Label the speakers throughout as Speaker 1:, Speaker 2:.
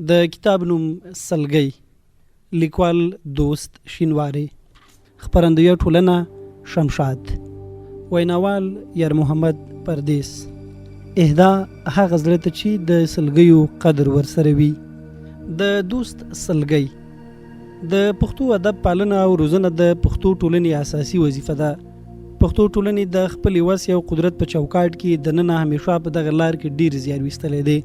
Speaker 1: د کتاب نوم سلګۍ، لیکوال دوست شینواری، خپرندویه ټولنه شمشاد، ویناوال یار محمد پردیس. اهدا هغه زړه ته چې د سلګیو قدر ورسره وي. د دوست سلګۍ. د پښتو ادب پالنه او روزنه د پښتو ټولنې اساسي وظیفه ده. پښتو ټولنې د خپلې وسې او قدرت په چوکاټ کې دننه همیشه په دغه لار کې ډیر زیار ویستلی دی.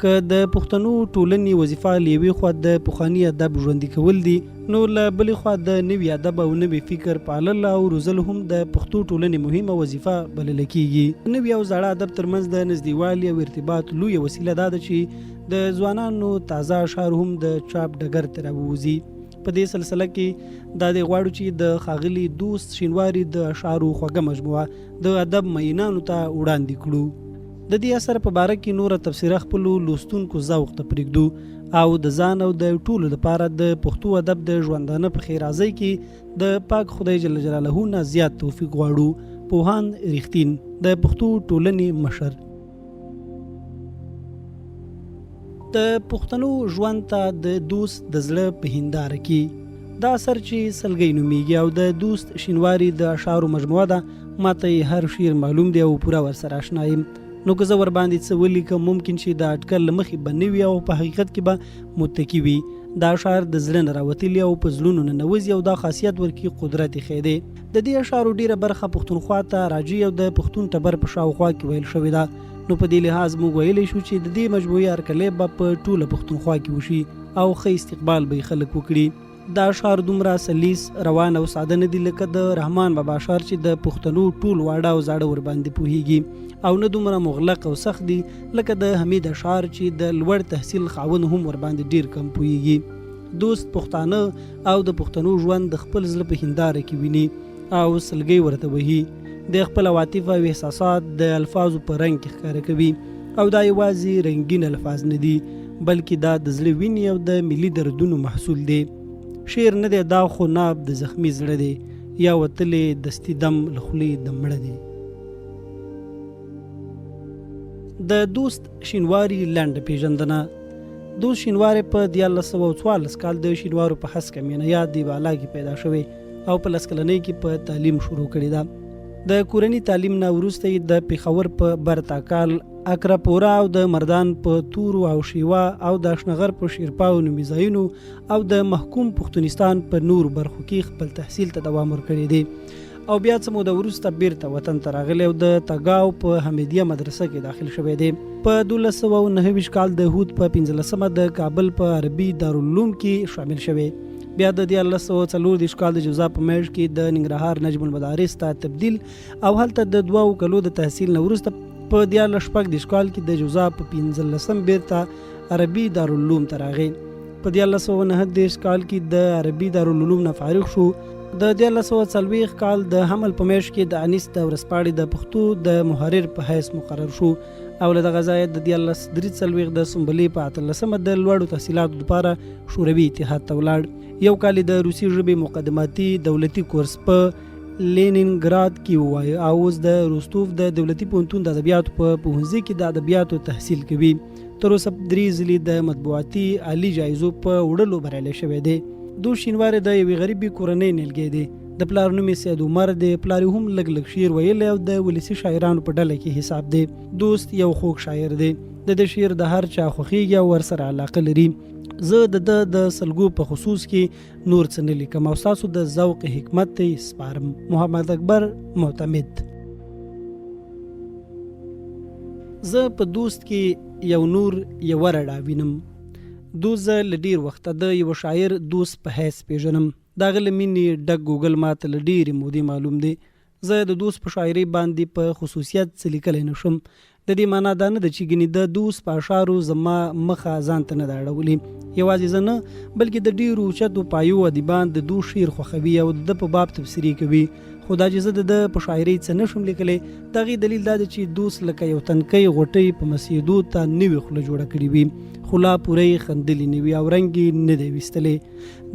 Speaker 1: که د پښتنو ټولنې وظیفه له یوې خوا د پخواني ادب ژوندي کول دي، نو له بلې خوا د نوي ادب او نوي فکر پالل او روزل هم د پښتو ټولنې مهمه وظیفه بلله کیږي. د نوي او زاړه ادب ترمنځ د نږدېوالي او ارتباط لویه وسیله دا ده چې د ځوانانو تازه اشعار هم د چاپ ډګر ته راووځي. په دې سلسله کې دا دی غواړو چې د ښاغلي دوست شینواري د اشعارو خوږه مجموعه د ادب مئینانو ته وړاندې کړو. د دې اثر په باره کې نوره تبصره خپلو لوستونکو ذوق ته پرېږدو او د ځان او د ټولو لپاره د پښتو ادب د ژوندانه په ښېرازۍ کې د پاک خدای جل جلاله نه زیات توفیق غواړو. پوهاند رښتین، د پښتو ټولنې مشر. د پښتنو ژوند ته د دوست د زړه په هنداره کې. دا اثر چې سلګۍ نومېږي او د دوست شینواري د اشعارو مجموعه ده، ماته یې هر شعر معلوم دی او پوره ورسره اشنا یم، نو که زه ورباندې څه ولیکم ممکن چې د اټکل له مخې به نه وي او په حقیقت کې به متکي وي. دا اشعار د زړه نه راوتلي او په زړونو ننوځي او دا خاصیت ورکي قدرت یې ښی دی. د دې اشعارو ډېره برخه پښتونخوا ته راجع او د پښتون ټبر په شاوخوا کې ویل شوې ده، نو په دې لحاظ موږ ویلی شو چې د دې مجموعې هرکلی به په ټوله پښتونخوا کې وشي او ښه استقبال به یې خلک وکړي. دا اشعار دومره سلیس، روان او ساده نه دي لکه د رحمان بابا اشعار چې د پښتنو ټول واړه او زاړه ورباندې پوهیږي او نه دومره مغلق او سخت دي لکه د حمید اشعار چې د لوړ تحصیل خاوند هم ورباندې ډیر کم پوهیږي. دوست پښتانه او د پښتنو ژوند د خپل زړه په هنداره کې ویني او سلګۍ ورته وهي. دی خپل عواطف او احساسات د الفاظو په رنګ کې ښکاره کوي او دا یوازې رنګین الفاظ نه دي، بلکې دا د زړه وینې او د ملي دردونو محصول دی. شعر نه دی دا خو ناب د زخمي زړه دی، یا وتلی دستي دم له خولې د مړه دی. د دوست شینواري لنډه پېژندنه. دوست شینواری په 1314 کال د شینوارو په هسکه مېنه یا دیبالا کې پیدا شوی او په لس کلنۍ کې په تعلیم شروع کړې ده. د کورني تعلیم نه وروسته یې د پېښور په برتاکال، اکرپورا او د مردان په تورو او شیوا او د اشنغر په شیرپاو نومي ځایونو او د محکوم پښتونستان په نورو برخو کې خپل تحصیل ته دوام ورکړی دی او بیا څه موده وروسته بیرته وطن ته راغلی او د تګاو په حمیدیه مدرسه کې داخل شوی دی. په 1229 کال د حوت په 15مه د کابل په عربي دارالعلوم کې شامل شوی. بیا د 1334 کال د جوزا په میاشت کې د ننګرهار نجم المدارس ته تبدیل او هلته د دوو کلو د تحصیل نه وروسته په 1336 کال کې د جوزا په 15 بیرته عربي دارالعلوم ته راغی. په 1339 کال کې د عربي دارالعلوم نه فارغ شو. د 1340 کال د حمل په میاشت کې د انیس د ورځپاڼې د پښتو د محرر په حیث مقرر شو او له دغه ځایه د 1343 د سنبلې په 18مه د لوړو تحصیلاتو لپاره شوروي اتحاد ته ولاړ. یو کال د روسي ژبې مقدماتي دولتي کورس په لینینګراد کې ووایه او اوس د روستوف د دولتي پوهنتون د ادبیاتو په پوهنځي کې د ادبیاتو تحصیل کوي. تر اوسه درې ځلې د مطبوعاتي عالي جایزو په وړلو بریالی شوی دی. دوست شینواری د یوې غریبې کورنۍ نیلګی دی. د پلار نوم یې سید عمر دی. پلار یې هم لږ لږ شعر ویلی او د ولسي شاعرانو په ډله کې حساب دی. دوست یو خوږ شاعر دی. د ده شعر د هر چا خوښیږي او ورسره علاقه لري. زه د ده د سلګو په خصوص کې نور څه نه لیکم او ستاسو د ذوق حکمت ته یې سپارم. محمد اکبر معتمد. زه په دوست کې یو نور یوه رڼا وینم. دوست زه له ډیر وخته د یوه شاعر دوست په حیث پیژنم. د هغه له مینې ډک ګوګل ماته له ډیرې مودې معلوم دی. زه د دوست په شاعرۍ باندې په خصوصیت څه لیکلی نه شم. د دې مانا دا نه ده چې ګنې د دوست په اشعارو زما مخه ځان ته نه ده اړولې. یوازې زه نه، بلکې د ډېرو اوچتو پایو ادیبان د دوست شعر خوښوي او د ده په باب تبصرې کوي. خو دا چې زه د ده په شاعرۍ څه نه شم لیکلی، د هغې دلیل دا دی چې دوست لکه یو تنکۍ غوټۍ په مسېدو ته نوې خوله جوړه کړې وي، خو لا پوره یې خندلي نه وي او رنګ یې نه دی ویستلی.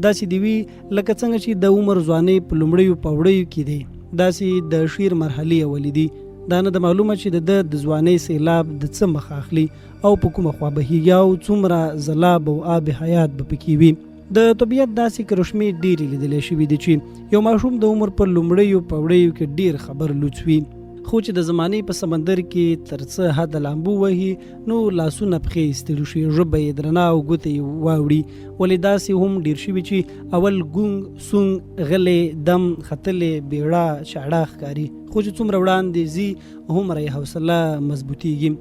Speaker 1: داسې دې وي لکه څنګه چې د عمر ځوانۍ په لومړیو پوړیو کې دی، داسې د شعر مرحلې اولې دي. دا نه ده معلومه چې د ده د ځوانۍ سیلاب د څه مخه اخلي او په کومه خوا بهیږي او څومره ځلاب او آب حیات به پکې وي. د طبیعت داسې کرشمې ډېرې لیدلی شوي دي چې یو ماشوم د عمر په لومړیو پوړیو کې ډېر خبر لوڅ وي، خو چې د زمانې په سمندر کې تر څه حده لامبو وهي نو لاسونه پښې یې ستړي شي، ژبه یې درنه او ګوتې یې واوړي. ولې داسې هم ډېر شوي چې اول ګونګ سونګ، غلې، دم ختلې، بیړه چاړه ښکاري، خو چې څومره وړاندې ځي هومره یې حوصله مضبوطیږي،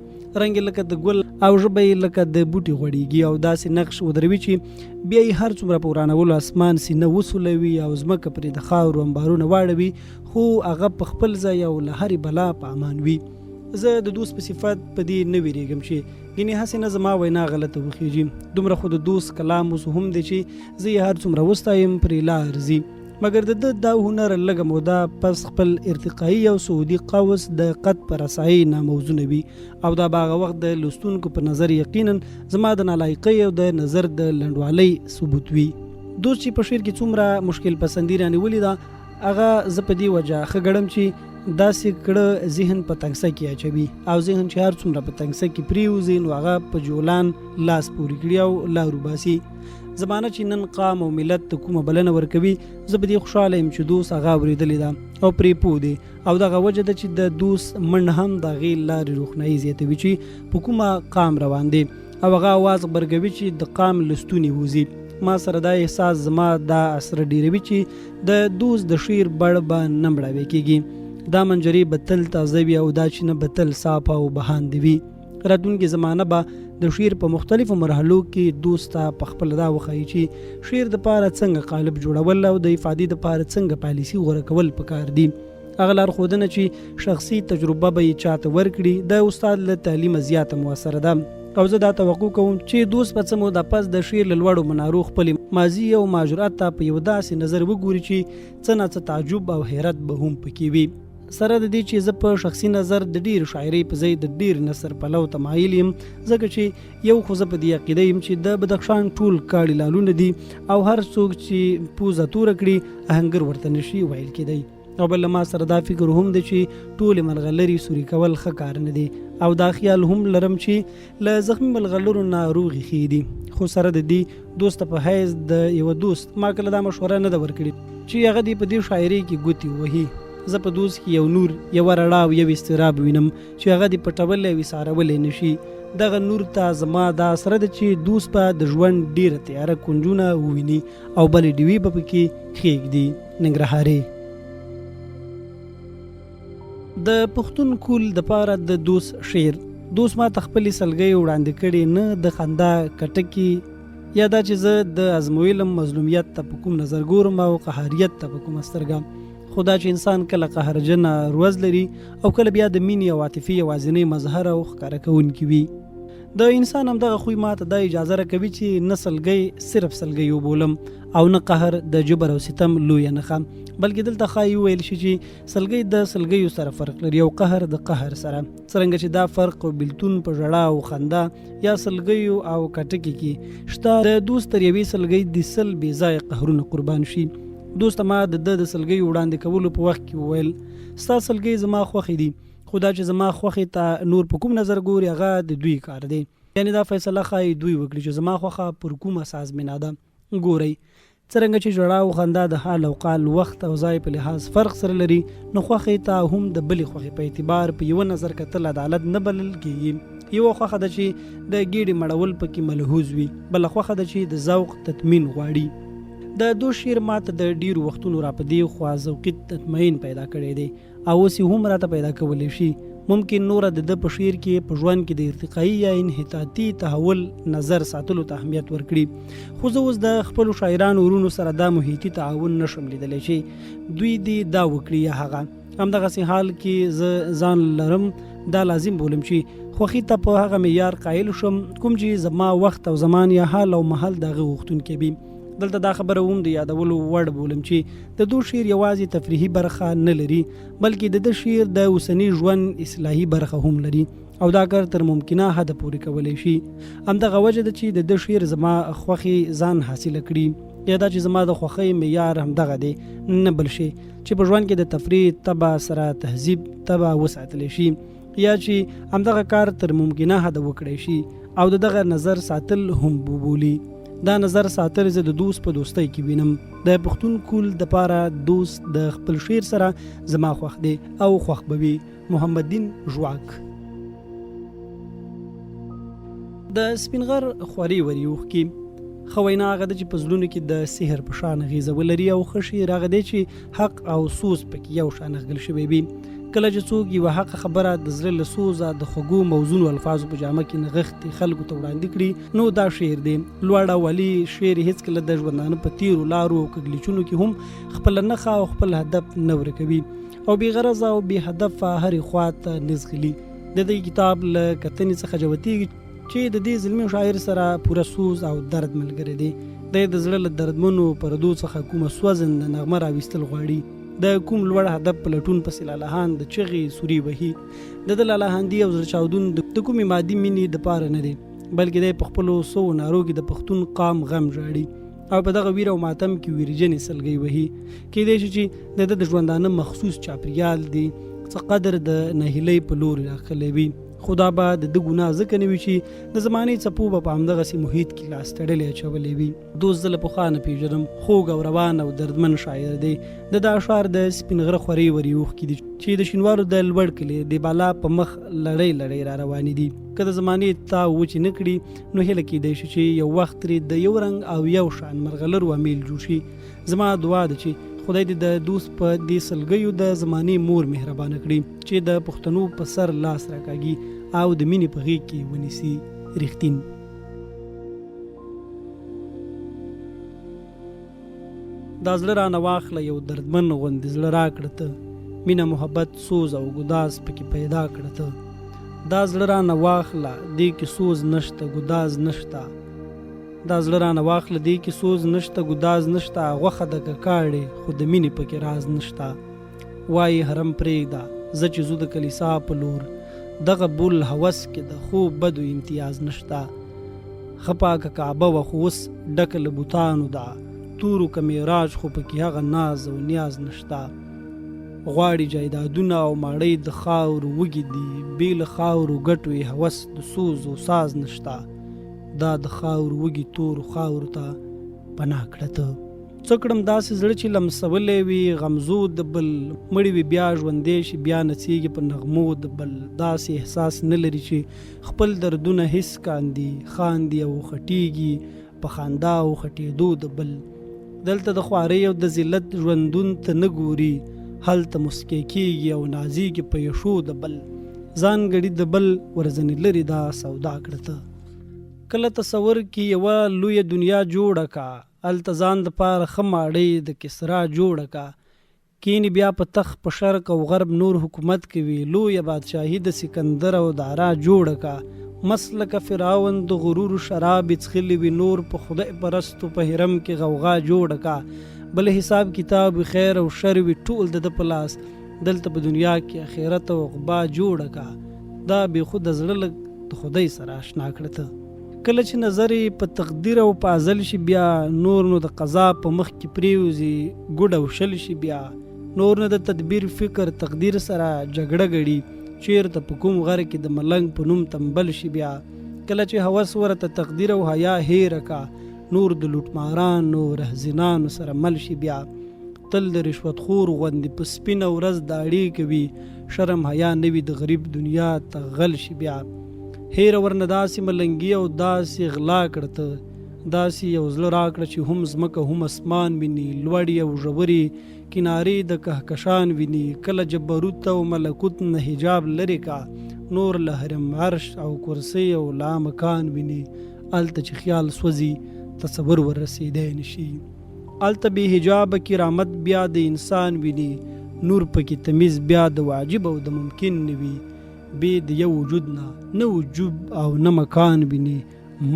Speaker 1: رنګ یې لکه د ګل او ژبه یې لکه د بوټي غوړیږي او داسې نقش ودروي چې بیا یې هر څومره په ورانولو اسمان سینه وسولوي او ځمکه پرې د خاورو انبارونه واړوي، خو هغه په خپل ځای او له هرې بلا په امان وي. زه د دوست په صفت په دې نه ویریږم چې ګینې هسې نه زما وینا غلطه وخیږي، دومره خو د دوست کلام اوس هم دی چې زه یې هر څومره وستایم پرې لا ارزي. مګر د ده دا هنر لږه موده پس خپل ارتقايي او صعودي قوس د قد په رسایۍ ناموزونه وي او دا به هغه وخت د لوستونکو په نظر یقینا زما د نالایقۍ او د نظر د لنډوالۍ ثبوت وي. دوست چې په شعر کې څومره مشکل پسندي رانیولې ده هغه زه په دې وجه ښه ګڼم چې داسې کړه ذهن په تنګسه کې اچوي او ذهن چې هر څومره په تنګسه کې پریوځي نو هغه په جولان لاس پورې کړي او لار وباسي. زمانه چې نن قام او ملت ته کومه بلنه ورکوي زه په دې خوشاله یم چې دوست هغه اورېدلې ده او پرې پوه دی او دغه وجه ده چې د دوست منډ هم د هغې لارې روښنايي زیاتوي چې په کومه قام روان دی او هغه اواز غبرګوي چې د قام له ستوني وځي. ما سره دا احساس زما دا اسره ډېروي چې د دوست د شعر بړ به نه مړاوی کېږي، دا منجرې به تل تازه وي او دا چینه به تل صافه او بهاندې وي. راتلونکې زمانه به د شعر په مختلفو مرحلو کې دوست ته په خپله دا وښایي چې شعر د پاره څنګه قالب جوړول او د افادې د پاره څنګه پالیسي غوره کول پکار دي. هغه لارښودنه چې شخصي تجربه به یې چاته ورکړي د استاد له تعلیمه زیاته موثره ده او زه دا توقع کوم چې دوست به څه موده پس د شعر له لوړو منارو خپلې ماضي او ماجرات ته په یو داسې نظر وګوري چې څه نا څه تعجب او حیرت به هم پکې وي. سره د دې چې زه په شخصي نظر د ډېرې شاعرۍ په ځای د ډېر نثر پلو ته مایل یم، ځکه چې یو خو زه په دې عقیده یم چې د بدخشان ټول کاړي لالونه دي او هر څوک چې پوزه توره کړي اهنګر ورته نه شي ویل کېدی او بل له ما سره دا فکر هم دی چې ټولې ملغلرې سوري کول ښه کار نه دی او دا خیال هم لرم چې له زخمي ملغلرو نه روغې ښې دي. خو سره د دې دوست په حیث د یوه دوست ما کله دا مشوره نه ده ورکړې چې هغه دې په دې شاعرۍ کې ګوتې ووهي. زه په دوست کې یو نور، یوه رڼا او یو اضطراب وینم چې هغه دې پټولی او ایسارولی نه شي. دغه نور ته زما دا اسره ده چې دوست به د ژوند ډېره تیاره کونجونه وویني او بلې ډیوې به پکې کښېږدي. ننګرهاري. د پښتون کول د پاره د دوست شعر. دوست ما ته خپلې سلګۍ وړاندې کړې، نه د خندا کټکې یا دا چې زه د ازمویلم مظلومیت ته په کوم نظر ګورم او قهاریت ته په کومه سترګه. خو دا چې انسان کله قهرجنه روز لري او کله بیا د مینې او عاطفې یوازینۍ مظهر او ښکاره کوونکې وي. د انسان همدغه خوی ماته دا اجازه راکوي چې نه سلګۍ صرف سلګۍ وبولم او نه قهر د جبر او ستم لویه نښه، بلکې دلته ښایي وویل شي چې سلګۍ د سلګیو سره فرق لري او قهر د قهر سره. څرنګه چې دا فرق او بیلتون په ژړا او خندا یا سلګیو او کټکې کې شته، د دوست تر یوې سلګۍ د 100 بې ځایه قهرونه قربان شي. دوست ته ما د ده د سلګیو وړاندې کولو په وخت کې وویل، ستا سلګۍ زما خوښې دي، خو دا چې زما خوښې ته نور په کوم نظر ګوري هغه د دوی کار دی. یعنې دا فیصله ښایي دوی وکړي چې زما خوښه پر کوم اساس بنا ده. ګورئ! څرنګه چې ژړا او خندا د حال او قال، وخت او ځای په لحاظ فرق سره لري، نو خوښې ته هم د بلې خوښې په اعتبار په یوه نظر کتل عدالت نه بلل کېږي. یوه خوښه ده چې د ګېډې مړول په کې ملحوظ وي، بله خوښه ده چې د ذوق تطمین غواړي. د دوست شعر ماته د ډېرو وختونو راپه دې خوا ذوقي تطمین پیدا کړی دی. او اوس یې هم راته پیدا کولی شي. ممکن نوره د ده په شعر کې په ژوند کې د ارتقايي یا انحطاطي تحول نظر ساتلو ته اهمیت ورکړي، خو زه اوس د خپلو شاعرانو ورونو سره دا محیطي تعاون نه شم لیدلی چې دوی دې دا وکړي یا هغه. همدغسې حال کې زه ځان لرم دا لازم بولم چې خوښي ته په هغه معیار قایل شم کوم چې زما وخت او زمان یا حال او محل د هغه غوښتونکی وي. دلته دا خبره هم د یادولو وړ بولم چې د دو شعر یوازې تفریحي برخه نه لري، بلکې د ده شعر د اوسني ژوند اصلاحي برخه هم لري او دا کار تر ممکنه حده پورې کولی شي. همدغه وجه ده چې د ده شعر زما خوښې ځان حاصله کړي، یا دا چې زما د خوښۍ معیار همدغه دی نه بل شی، چې په ژوند کې د تفریح طبع سره تهذیب طبع وساتلی شي، یا چې همدغه کار تر ممکنه حده وکړای شي او د دغه نظر ساتل هم وبولي. دا نظر ساتل زه د دوست په دوستۍ کې وینم. د پښتون کول د پاره دوست د خپل شعر سره زما خوښ دی او خوښ به وي. محمد دین ژواک. د سپینغر خورې ورې اوښکې. ښه وینا هغه ده چې په زړونو کې د سحر په شان اغېزه ولري او ښه شعر هغه دی چې حق او سوز پکې یو شان اغږل شوی وي. کله چې څوک یوه حقه خبره د زړه له سوزه د خوږو موزونو الفاظو په جامه کې نغښتې خلکو ته وړاندې کړي نو دا شعر دی. لوړ او عالي شعر هېڅکله د ژوندانه په تېرو لارو او کږلېچونو کې هم خپله نښه او خپل هدف نه ورکوي او بې غرضه او بې هدفه هرې خوا ته نه ځغلي. د دې کتاب له کتنې څخه جوتېږي چې د دې زلمي شاعر سره پوره سوز او درد ملګری دی. دی د زړه له دردمنو پردو څخه کومه سوځنده نغمه راویستل غواړي. د کوم لوړ هدف په لټون پسې لالهاند چغې سوري وهي. د ده لالهاندي او زړه چاودون د کومې مادي مینې د پاره نه دی، بلکې دی په خپلو سوو نارو کې د پښتون قام غم ژاړي او په دغه ویر او ماتم کې ویرجنې سلګۍ وهي. کېدای شي چې د ده د ژوندانه مخصوص چاپریال دې څه قدر د نهیلۍ په لوري راکښلی وي، خو دا به د ده ګناه ځکه نه وي چې د زمانې څپو به په همدغسې محیط کې لاس تړلی اچولی وي. دوست زه له پخوا نه پېژنم، خوږ او روان او دردمن شاعر دی. د ده اشعار د سپین غره خورې ورې اوښکې دي چې د شینوارو د لوړ کلي د بالا په مخ لړۍ لړۍ را روانې دي. که د زمانې تاو وچې نه کړي نو هیله کېدای شي چې یو وخت ترې د یو رنګ او یو شان مرغلرو امیل جوړ شي. زما دعا ده چې خدای دې د دوست په دې سلګیو د زمانې مور مهربانه کړي چې د پښتنو په سر لاس راکاږي او د مینې په غېږ کې ونیسي. رښتین. دا زړه رانه واخله یو دردمن غوندې زړه راکړه ته، مینه محبت سوز او ګداز پکې پیدا کړه ته. دا زړه رانه واخله دې کې سوز نشته ګداز نشته، دا زړه رانه واخله دې کې سوز نشته ګداز نشته، غوښه د ککاړې خو د مینې پکې راز نشته. وایي حرم پرېږده زه چې ځو د کلیسا په لور، دغه بول هوس کې د ښو بدو امتیاز نشته. ښه پاکه کعبه وه خو اوس ډکه له بتانو ده، تورو که معراج خو پکې هغه ناز او نیاز نشته. غواړي جایدادونه او ماڼۍ د خاورو وږي دي، بې له خاورو ګټو یې هوس د سوز او ساز نشته. دا د خاورو وږي تورو خاورو ته پناه کړه ته. څه کړم داسې زړه چې لمسولی وي غمزو د بل، مړی وي بیا ژوندی شي بیا نڅېږي په نغمو د بل، داسې احساس نه لري چې خپل دردونه حس کاندي، خاندي او خټېږي په خندا او خټېدو د بل. دلته د خوارۍ او د ذلت ژوندون ته نه ګوري، هلته موسکی کېږي او نازېږي په یشو د بل. ځان ګړي د بل ورځنې لرې دا سودا کړه ته. کله تصور کې یوه لویه دنیا جوړه کا، هلته ځان د پاره ښه ماڼۍ د کسرا جوړه کا. کینی بیا په تخت په شرق او غرب نور حکومت کوي، لویه بادشاهي د سکندر او دارا جوړه کا. مست لکه فرعون د غرور شراب یې څښلي وي، نور په خدای پرستو په هرم کې غوغا جوړه کا. بل حساب کتاب وي خیر او شر وي ټول د ده په لاس، دلته په دنیا کې اخرت او عقبا جوړه کا. دا بې خوده زړه لږ د خدای سره اشنا کړه ته. کله چې نظر یې په تقدیر او په ازل شي بیا، نور نو د قضا په مخ کې پریوځي ګډ او شل شي بیا، نور نو د تدبیر فکر تقدیر سره جګړه ګړي، چیرته په کوم غر کې د ملنګ په نوم تنبل شي بیا، کله چې هوس ورته تقدیر او حیا هیره کا، نور د لوټمارانو رهزنانو سره مل شي بیا، تل د رشوتخور غوندې په سپینه ورځ داړې کوي، شرم حیا نه وي د غریب دنیا ته غل شي بیا. هېره ورنه داسې ملنګي او داسې غلا کړه ته، داسې یو زړه راکړه چې هم ځمکه هم اسمان ویني، لوړې او ژورې کنارې د کهکشان ویني، کله جبروت او ملکوت نه حجاب لرې کا، نور له حرم عرش او کرسۍ او لا مکان ویني، هلته چې خیال سوځي تصور وررسېدی نه شي. هلته بې حجابه کرامت بیا د انسان ویني، نور پکې تمیز بیا د واجب او د ممکن نه وي، بې د یو وجود نه، نه وجوب او نه مکان ویني،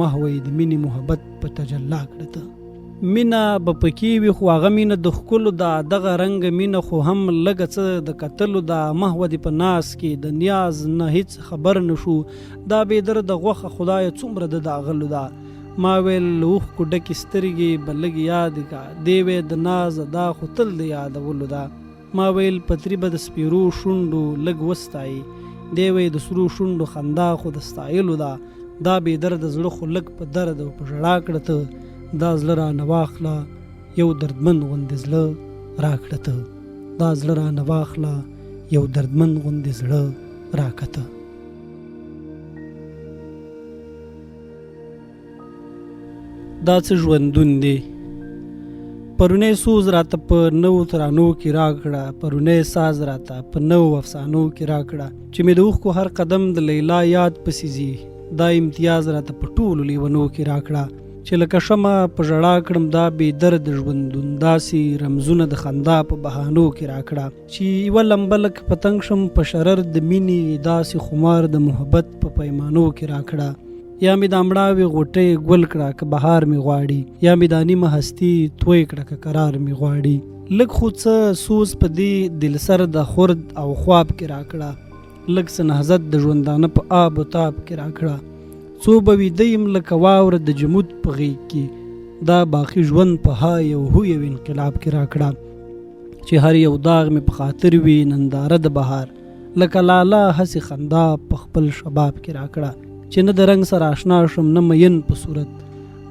Speaker 1: محوه یې د مینې محبت په تجلا کړه ته. مینه به پکې وي خو هغه مینه د ښکلو ده، دغه رنګه مینه خو هم لږه څه د کتلو ده. محوه دې په ناز کې د نیاز نه هیڅ خبر نه شو، دا بې درده غوښه خدایه څومره د داغلو ده. ما ویل له اوښکو ډکې سترګې به لږ یادې کا، دې وې د ناز ادا خو تل د یادولو ده. ما ویل پتري به د سپیرو شونډو لږ وستایي، دی وایي د سرو شونډو خندا خو د ستایلو ده، دا بې درده زړه خو لږ په درد او په ژړا کړه ته، دا زړه رانه واخله یو دردمن غوندې زړه راکړه ته، دا زړه رانه واخله یو دردمن غوندې زړه راکړه ته. دا څه ژوندون دی؟ پرونی سوز راته په نوو ترانو کې راکړه، پرونی ساز راته په نوو افسانو کې راکړه، چې مې د اوښکو هر قدم د لیلا یاد پسې ځي، دا امتیاز راته په ټولو لیونو کې راکړه، چې لکه شمع په ژړا کړم دا بې درد ژوندون، داسې رمزونه د خندا په بهانو کې راکړه، چې یوه لمبه لکه پتنګ شم په شرر د مینې، داسې خمار د محبت په پیمانو کې راکړه، یا مې دا مړاوې غوټۍ ګل کړه که بهار مې غواړي، یا مې دا نیمه هستي توی کړه که قرار مې غواړي، لږ خو څه سوز په دې دلسر د خورد او خواب کې راکړه، لږ څه نهضت د ژوندانه په آب و تاب کې راکړه، څو به ویده یم لکه واوره د جمود په غېږ کې، دا باقي ژوند په های او هو یو انقلاب کې راکړه، چې هر یو داغ مې په خاطر وي ننداره د بهار، لکه لاله هسې خندا په خپل شباب کې راکړه، چې نه د رنګ سره آشنا شم نه مین په صورت،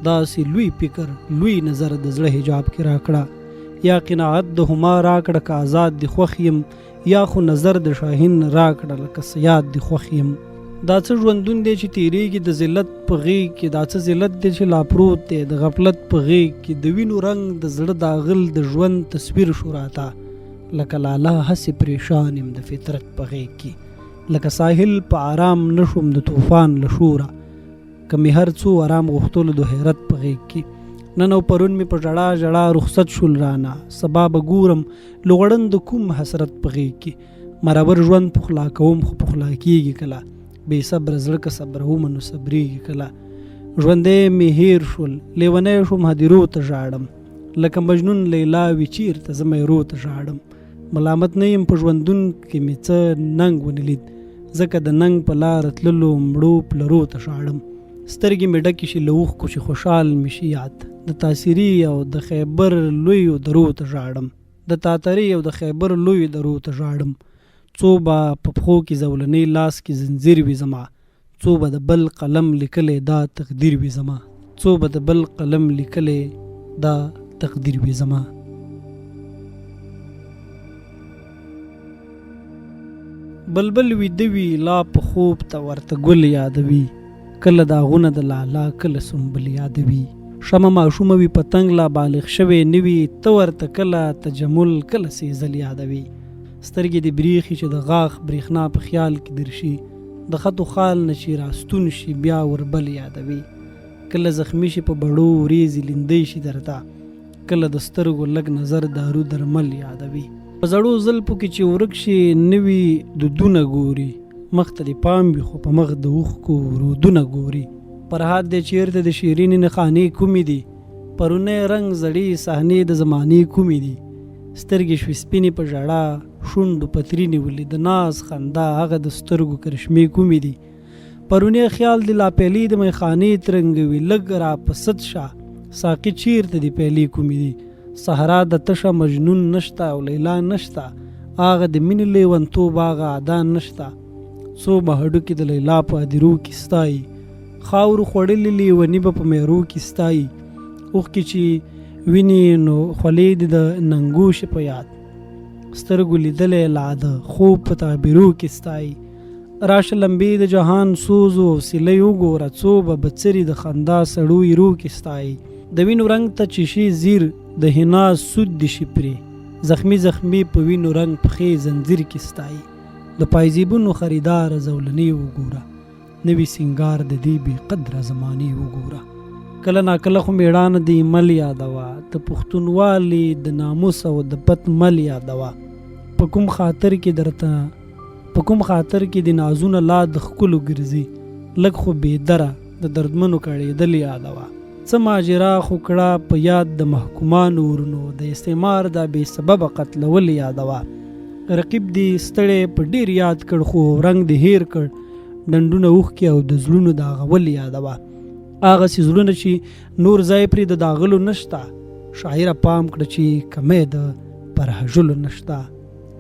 Speaker 1: داسې لوی فکر لوی نظر د زړه حجاب کې راکړه، یا قناعت د هما راکړه که آزاد دې خوښ یم، یا خو نظر د شاهین راکړه لکه صیاد دې خوښ یم. دا څه ژوندون دی چې تیریږي د ذلت په غیږ کې، دا څه ذلت دی چې لا پروت دی د غفلت په غیږ کې، د وینو رنګ د زړه داغل د ژوند تصویر شو راته، لکه لالا هسې پریشان یم د فطرت په غیږ کې، لکه ساحل په آرام نشوم د طوفان له شوره، که مې هر څو آرام غوښتلو د حیرت په غیږ کې. نن او پرون مې په ژړا ژړا رخصت شول رانه، سبا به ګورم لغړن د کوم حسرت په غیږ کې. مرور ژوند پخلا کوم خو پخلا کیږي کله، بې صبره زړه که صبرومه نو صبریږي کله. ژوندی مې هیر شول لیونی شوم هدیرو ته ژاړم، لکه مجنون لیلا وي چیرته زه میرو ته ژاړم. ملامت نه یم په ژوندون کې مې څه ننګ ونه لید، ځکه د ننګ په لاره تللو مړو پلرو ته ژاړم. سترګې مې ډکې شي له اوښکو چې خوشحال مې شي یاد، د تاثیري او د خیبر لویو درو ته ژاړم، د تاتري او د خیبر لویو درو ته ژاړم. څو به په پښو کې زولنې لاس کې زنځیر وي زما، څو به د بل قلم لیکلی دا تقدیر وي زما، څو به د بل قلم لیکلی دا تقدیر وي زما. بلبل ویده وي لا په خوب ته ورته ګل یادوي، کله داغونه د لالا کله سنبل یادوي، شمه ماشومه وي پتنګ لا بالغ شوی نه وي، ته ورته کله تجمل کله سیزل یادوي، سترګې دې بریښي چې د غاښ برېښنا په خیال کې درشي، د خطو خال نه چې راستون شي بیا وربل یادوي، کله زخمي شي په بړو وریځې لیندۍ شي درته، کله د سترګو لږ نظر دارو درمل یادوي، په زړو زلفو کې چې ورک شي نوي دودونه ګوري، مخ ته دې پام وي خو په مخ د اوښکو رودونه ګوري، فرهاد دی چیرته د شیرینې نښانې کومې دي، پرونی رنګ زړې صحنې د زمانې کومې دي، سترګې شوې سپینې په ژړا شونډو پتري نیولي، د ناز خندا هغه د سترګو کرشمې کومې دي، پرونی خیال دې لا پیلې د میخانې ترنګوي، لږ را په ست شه ساقي چیرته دې پیلې کومې دي، صحرا د تشه مجنون نشته او لیلا نشته، هغه د مینې لیونتوب هغه ادا نشته، څو به هډوکي د لیلا په ادیرو کې ستایي، خاورو خوړلي لیوني به په میرو کې ستایي، اوښکې چې ویني نو خولې دې د ننګو شي په یاد، سترګو لیدلی لا د خوب په تعبیرو کې ستایي، راشه لمبې د جهان سوزو او سیلۍ وګوره، څو به بڅري د خندا سړو ایرو کې ستایي، د وینو رنګ ته چې شي ځیر د حنا سود دې شي پرې، زخمي زخمي په وینو رنګ پښې ځنځیر کې ستایي، د پایزیبونو خریداره زولنې وګوره، نوی سینګار د دې بې قدره زمانې وګوره. کله ناکله خو مېړانه د ایمل یادوه، د پښتونوالي د ناموس او د پت مل یادوه، په کوم خاطر کې درته په کوم خاطر کې دې نازونه لا د ښکلو ګرځي، لږ خو بې دره د دردمنو کړېدل یادوه. څه ماجرا خو کړه په یاد د محکومانو ورونو، د استعمار دا بې سببه قتلول یادوه. رقیب دې ستړی په ډیر یاد کړ خو رنګ دې هیر کړ، ډنډونه اوښکې او د زړونو داغول یادوه. هغسې زړونه چې نور ځای پرې د داغلو نشته، شاعره پام کړه چې کمی د پرهژلو نشته،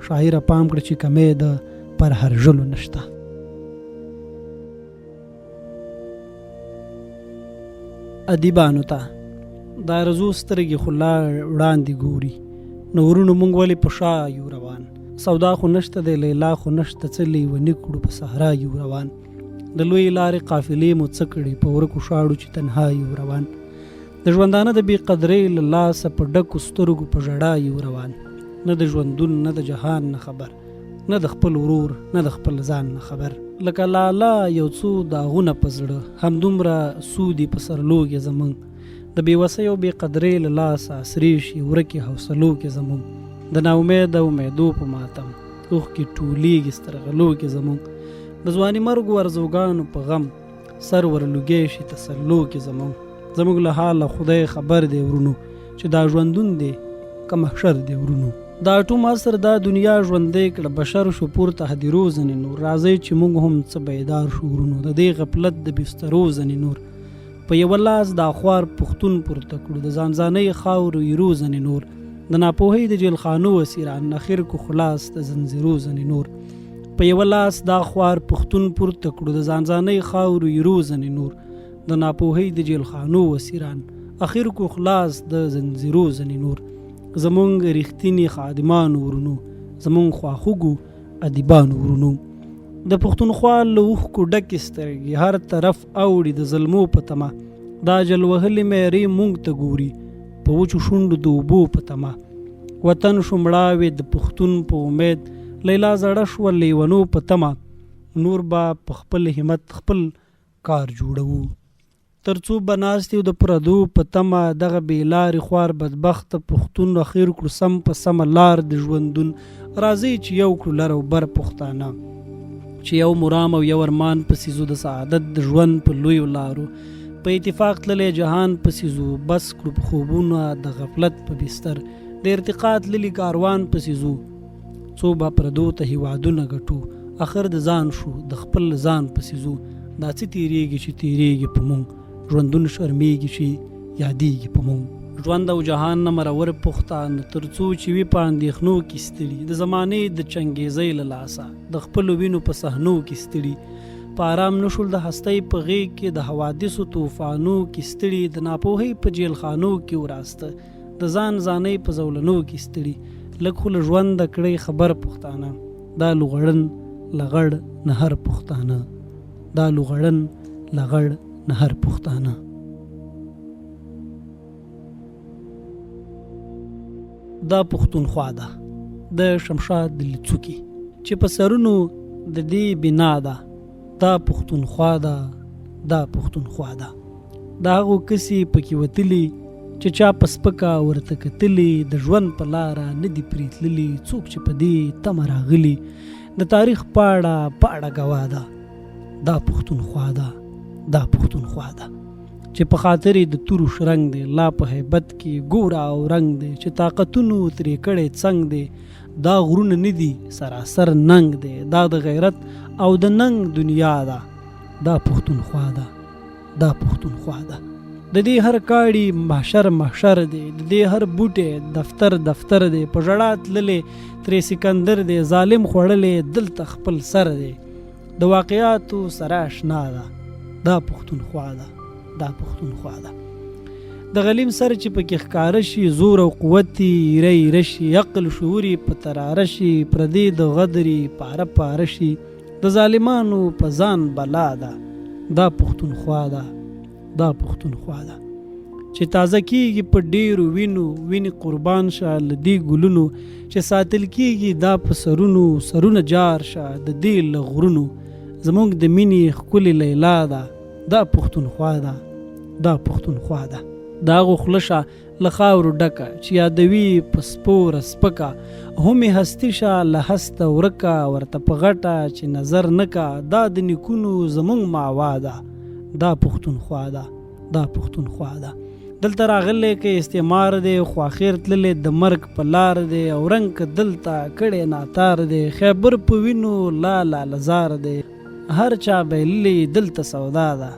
Speaker 1: شاعره پام کړه چې کمی د پرهرژلو نشته. ادیبانو ته د ارزو سترګې خو لا وړاندې ګوري، نو ورونو مونږ ولې په شا یو روان؟ سودا خو نشته دی، لیلا خو نشته، څه لیوني کړو په صحرا یو روان. د لویې لارې قافلې مو څه کړې، په ورکو شاړو چې تنها یو روان. د ژوندانه د بې قدرۍ له لاسه په ډکو سترګو په ژړا یو روان. نه د ژوندون نه د جهان نه خبر، نه د خپل ورور نه د خپل ځان نه خبر. لکه لاله یو څو داغونه په زړه، همدومره سودي په سرلوګې زمونږ. د بې وسۍ او بې قدرۍ له لاسه سرې شي ورکې حوصلو کې زمونږ. د ناامیده امیدو په ماتم اوښکې ټولیږي سترغلو کې زمونږ. د ځوانیمرګو ارزوګانو په غم سر ورلوګی شي تسلو کې زمونږ. زموږ له حاله خدای خبر دی ورونو، چې دا ژوندون دی که محشر دی ورونو. د اټوم عصر دا دنیا ژوندۍ کړه، بشر شو پورته هدیرو ځنې نور. راځئ چې موږ هم څه بیدار شو ورونو، د دې غفلت د بسترو ځنې نور. په یوه لاس دا خوار پښتون پورته کړو، د ځانځانۍ خاورو ایرو ځنې نور. د ناپوهۍ د جیلخانو اسیران، اخر کو خلاص د زنځیرو ځنې نور. په یوه لاس دا خوار پښتون پورته کړو، د ځانځانۍ خاورو ایرو ځنې نور. د ناپوهۍ د جیلخانو اسیران، اخر کو خلاص د زنځیرو ځنې نور. زمونږ رښتیني خادمانو ورونو، زمونږ خواخوږو ادیبانو ورونو، د پښتونخوا له اوښکو ډکې سترګې هر طرف اوړي د زلمو په تمه. دا جل وهلې میرې مونږ ته ګوري په وچو شونډو د اوبو په تمه. وطن شو مړاوې د پښتون په امید، لیلا زړه شوه لیونو په تمه. نور به په خپل همت خپل کار جوړوو، تر څو به ناست یو د پردو په تمه. دغه بې لارې خوار بدبخته پښتون، اخیر کړو سم په سمه لار د ژوندون. راځئ چې یو کړو لر او بر پښتانه، چې یو مرام او یو ارمان پسې ځو، د سعادت د ژوند په لویو لارو په اتفاق تللی جهان پسې ځو. بس کړو په خوبونه د غفلت په بستر، د ارتقا تللي کاروان پسې ځو. څو به پردو ته هیوادونه ګټو، اخر د ځان شو د خپل ځان پسې ځو. دا څه تیریږي چې تیریږي په مونږ، ژوندون شرمیږي چې یادیږي په مونږ. ژوند او جهان نه مرور پښتانه، تر څو چې وي په اندېښنو کې ستړي، د زمانې د چنګېزۍ له لاسه د خپلو وینو په صحنو کې ستړي. په آرام نشول د هستۍ په غېږ کې، د حوادثو توفانو کې ستړي، د ناپوهۍ په جېلخانو کې وراسته، د ځان ځانۍ په زولنو کې ستړي. لږ خو له ژونده کړئ خبر پښتانه، دا لوغړن لغړ نهر پښتانه، دا لوغړن لغړ نهر پښتانه. دا پښتونخوا ده د شمشاد لڅوکي، چې په سرونو د دې بنا ده. دا پښتونخوا ده، دا پښتونخوا ده. د هغو کسي پکې وتلي چې چا په سپکه ورته کتلي، د ژوند په لاره نه دي پرې تللي، څوک چې په دې تمه راغلي، د تاریخ پاړه پاړه ګواه ده. دا پښتونخوا ده، دا پښتونخوا ده، چې په خاطر یې د تورو شرنګ دی، لا په هیبت کې ګوره او رنګ دی، چې طاقتونو ترې کړی څنګ دی. دا غرونه نه دي سراسر ننګ دی، دا د غیرت او د ننګ دنیا ده. دا پښتونخوا ده، دا پښتونخوا ده. د دې هر کاړي محشر محشر دی، د دې هر بوټی دفتر دفتر دی، په ژړا تللی ترې سکندر دی، ظالم خوړلی دلته خپل سر دی، د واقعاتو سره اشنا ده. دا پښتونخوا ده، دا پښتونخوا ده. د غلیم سر چې پکې ښکاره شي، زور او قوت یې ایره ایره شي، عقل شعور یې په تراره شي، پردې د غدر یې پاره پاره شي، د ظالمانو په ځان بلا ده. دا پښتونخوا ده، دا پښتونخوا ده، چې تازه کیږي په ډیرو وینو، وینې قربان شه له دې ګلونو، چې ساتل کیږي دا په سرونو، سرونه جار شه د دې له غرونو. زموږ د مینې ښکلې لیلا ده. دا پښتونخوا ده، دا پښتونخوا ده. د هغو خوله شه له خاورو ډکه، چې یادوي په سپوره سپکه، هم یې هستي شه له هسته ورکه، ورته په غټه چې نظر نه کا. دا د نیکونو زموږ ماوا ده. دا پښتونخوا ده، دا پښتونخوا ده. دلته راغلی که استعمار دی، خو اخر تللی د مرګ په لار دی، او رنګ که دلته کړی ناتار دی، خیبر په وینو لا لاله زار دی، هر چا بایللی دلته سودا ده،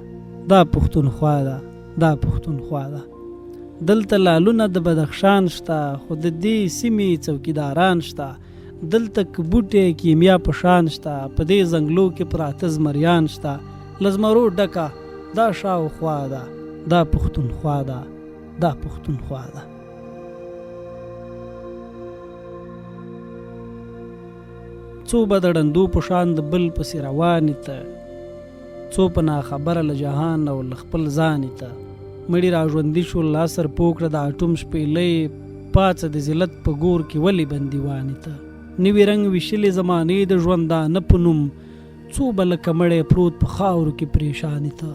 Speaker 1: دا پښتونخوا ده، دا پښتونخوا ده. دلته لالونه د بدخشان شته، خو د دې سیمې څوکیداران شته، دلته که بوټی کیمیا په شان شته، په دې ځنګلو کې پراته زمریان شته، له زمرو ډکه دا شاوخوا ده، دا پښتونخوا ده، دا پښتونخوا ده. څو به د ړندو په شان د بل پسې روانې ته، څو په ناخبره له جهان او له خپل ځانې ته، مړي را ژوندي شول عصر پوه کړه د اټوم شپېلۍ، پاڅه د ذلت په ګور کې ولې بندیوانې ته، نوي رنګ ویشلې زمانې د ژوندانه په نوم، څو به لکه مړی پروت په خاورو کې پریشانې ته،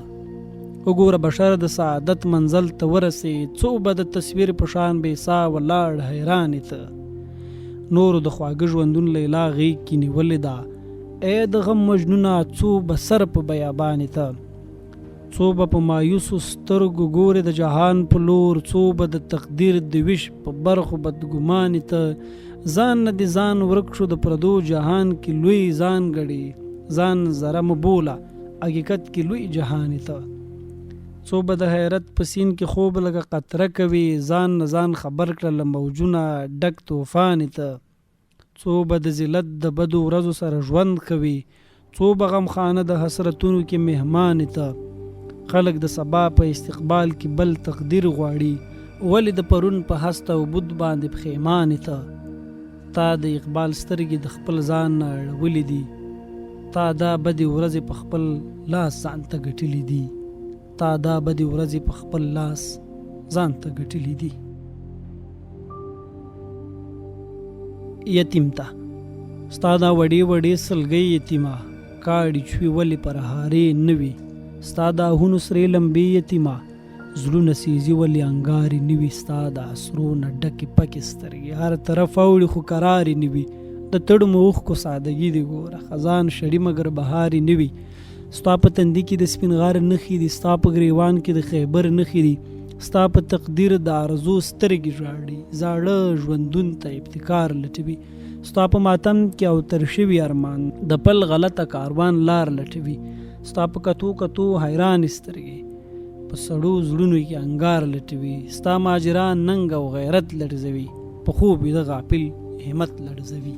Speaker 1: وګوره بشر د سعادت منزل ته ورسې، څو به د تصویر په شان بې سا ولاړ حیرانې ته، نورو د خواږه ژوندون لیلا غیږ کې نیولې ده، ای د غم مجنونه څو به سر په بیابانې ته، څو به په مایوسو سترګو ګورې د جهان په لور، څو به د تقدیر د ویش په برخو بدګمانې ته، ځان نه دې ځان ورک شو د پردو جهان کې لوی ځان ګړې، ځان ذره مه بوله حقیقت کې لوی جهانې ته، څو به د حیرت په سین کې خوب لکه قطره کوي، ځان نه ځان خبر کړه له موجونه ډک توفانې ته. څو به د ذلت د بدو ورځو سره ژوند کوي، څو به غمخانه د حسرتونو کې مهمانې ته، خلک د سبا په استقبال کې بل تقدیر غواړي، ولې د پرون په هست او بود باندې پښیمانې ته، تا د اقبال سترګې د خپل ځان نه اړولې دي، تا دا بدې ورځې په خپل لاس ځان ته ګټلې دي. تا دا بدې ورځې په خپل لاس ځان ته ګټلې دي. یتیم ته ستا دا وړې وړې سلګۍ یتیمه، کاړي چوي ولې پرهارې نه وي، ستا د آهونو سرې لمبې یتیمه، زړونه سیزي ولې انګارې نه وي، ستا د اسرو نه ډکې پکې سترګې هر طرف اوړي خو کرارې نه وي، د تړمو اوښکو سادګي دې ګوره خزان شړي مګر بهارې نه وي، ستا په تندي کې د سپین غر نښې دي، ستا په ګریوان کې د خیبر نښې دي، ستا په تقدیر د ارزو سترګې ژاړي، زاړه ژوندون ته ابتکار لټوي، ستا په ماتم کې او تر شوي ارمان د پل غلطه کاروان لار لټوي، ستا په کتو کتو حیرانې سترګې په سړو زړونو کې انګار لټوي، ستا ماجرا ننګ او غیرت لړزوي، په خوب ویده غافل همت لړزوي.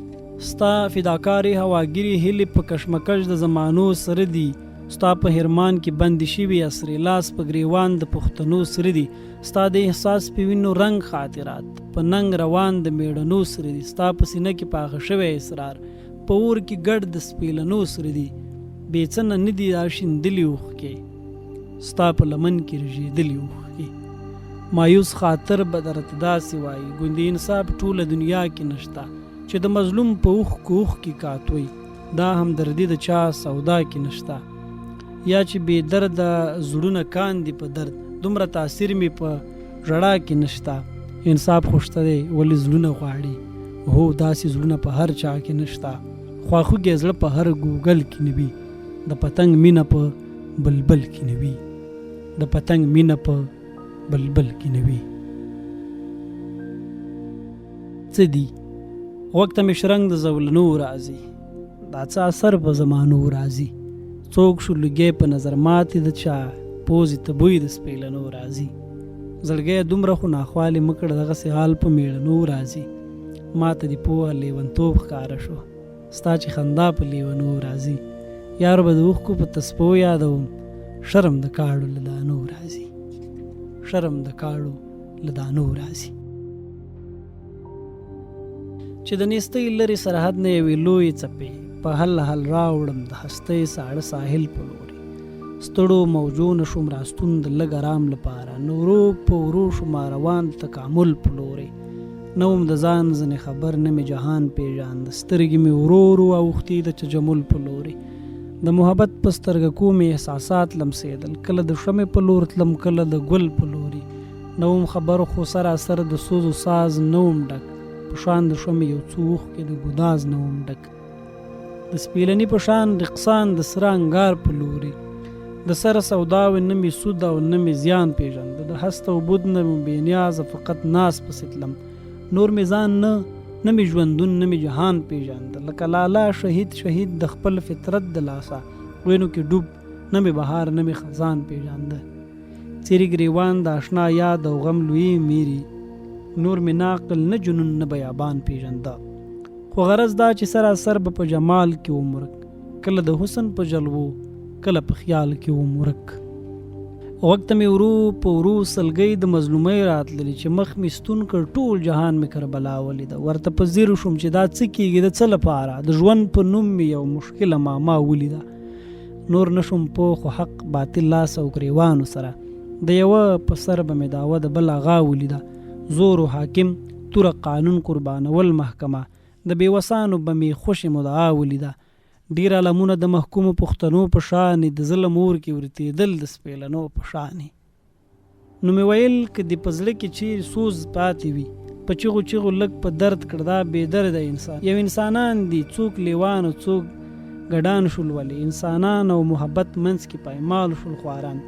Speaker 1: ستا فداکارې هواګیرې هیلې په کشمکش د زمانو سره دي، ستا په هرمان کې بندې شوي اسرې لاس په ګریوان د پښتنو سره دي، ستا د احساس په وینو رنګ خاطرات په ننګ روان د میړنو سره دي، ستا په سینه کې پاخه شوی اسرار په اور کې ګډ د سپیلنو سره دي، بې څه نه نه دي دا شیندلي اوښکې ستا په لمن کې رژېدلي اوښکې. مایوس خاطر به درته داسې وایي ګوندې انصاف ټوله دنیا کې نشته، چې د مظلوم په اوښکو اوښکې کاتوی، دا همدردي د چا سودا کې نشته، یا چې بې درده زړونه کاندي په درد، دومره تاثیر مې په ژړا کې نشته. انصاف خو شته دی ولې زړونه غواړي، هو داسې زړونه په هر چا کې نشته. خواخوږی زړه په هر ګوګل کې نه وي، د پتنګ مینه په بلبل کې نه وي، د پتنګ مینه په بلبل کې نه وي. څه دي غوږ ته مې شرنګ د زولنو راځي، دا څه اثر په زمانو راځي، څوک شو لوګی په نظر ماتې د چا، پوزې ته بوی د سپیلنو راځي، زړګی دومره خو ناخوالې مه کړه دغسې حال په میړنو راځي، ماته دې پوهه لیونتوب ښکاره شو ستا چې خندا په لیونو راځي، یار به د اوښکو په تسپو یادوم شرم د کاړو له دانو راځي، شرم د کاړو له دانو راځي. چې د نیستۍ لرې سرحد نه یوې لویې څپې په هل هل راوړم د هستۍ ساړه ساحل په لوري، ستړو موجو نه شوم راستون د لږ ارام لپاره، نو ورو په ورو شوم روان د تکامل په لوري، نه وم د ځان ځنې خبر نه مې جهان پېژاند، سترګې مې ورو ورو اوښتې د تجمل په لوري، د محبت په سترګکو مې احساسات لمسېدل، کله د شمې په لور تلم کله د ګل په لوري، نه وم خبر خو سراسر د سوزو ساز نه وم ډک، په شان د شمې یو څو اوښکې د ګداز نه وم ډک، د سپیلني په شان رقصان د سره انګار په لوري، د سره سودا وې نه مې سود او نه مې زیان پېژنده، د هست او بود نه مې بې نیازه فقط ناز پسې تلم، نور مې ځان نه، نه مې ژوندون نه مې جهان پېژنده، لکه لالا شهید شهید د خپل فطرت د لاسه وینو کې ډوب، نه مې بهار نه مې خزان پېژنده. څیري ګریوان د اشنا یاد او غم لویې میري، نور مې نه عقل نه جنون نه بیابان پېژنده. خو غرض دا چې سراسر به په جمال کې وم ورک، کله د حسن په جلوو کله په خیال کې وم ورک. غوږ ته مې ورو په ورو سلګۍ د مظلومۍ راتللې، چې مخ مې ستون کړ ټول جهان مې کربلا ولیده. ورته په ځیر شوم چې دا څه کیږي د څه لپاره، د ژوند په نوم مې یو مشکله معما ولیده. نور نشوم پوه خو حق باطل لاس او ګریوانو سره، د یوه په سر به مې دعوه د بل اغا ولیده. زور و حاکم توره قانون قربانول محکمه، د بې وسانو به مې خوشې مدعا ولیده. ډېر المونه د محکومو پښتنو په شانې، د ظلم اور کې ورتېدل د سپېلنو په شانې. نو مې ویل که دې په زړه کې چېرې سوز پاتې وي، په چیغو چیغو لږ په درد کړه دا بې درده انسان. یو انسانان دي څوک لېوان او څوک ګډان شول، ولې انسانان او محبت منځ کې پایمال شول خواران.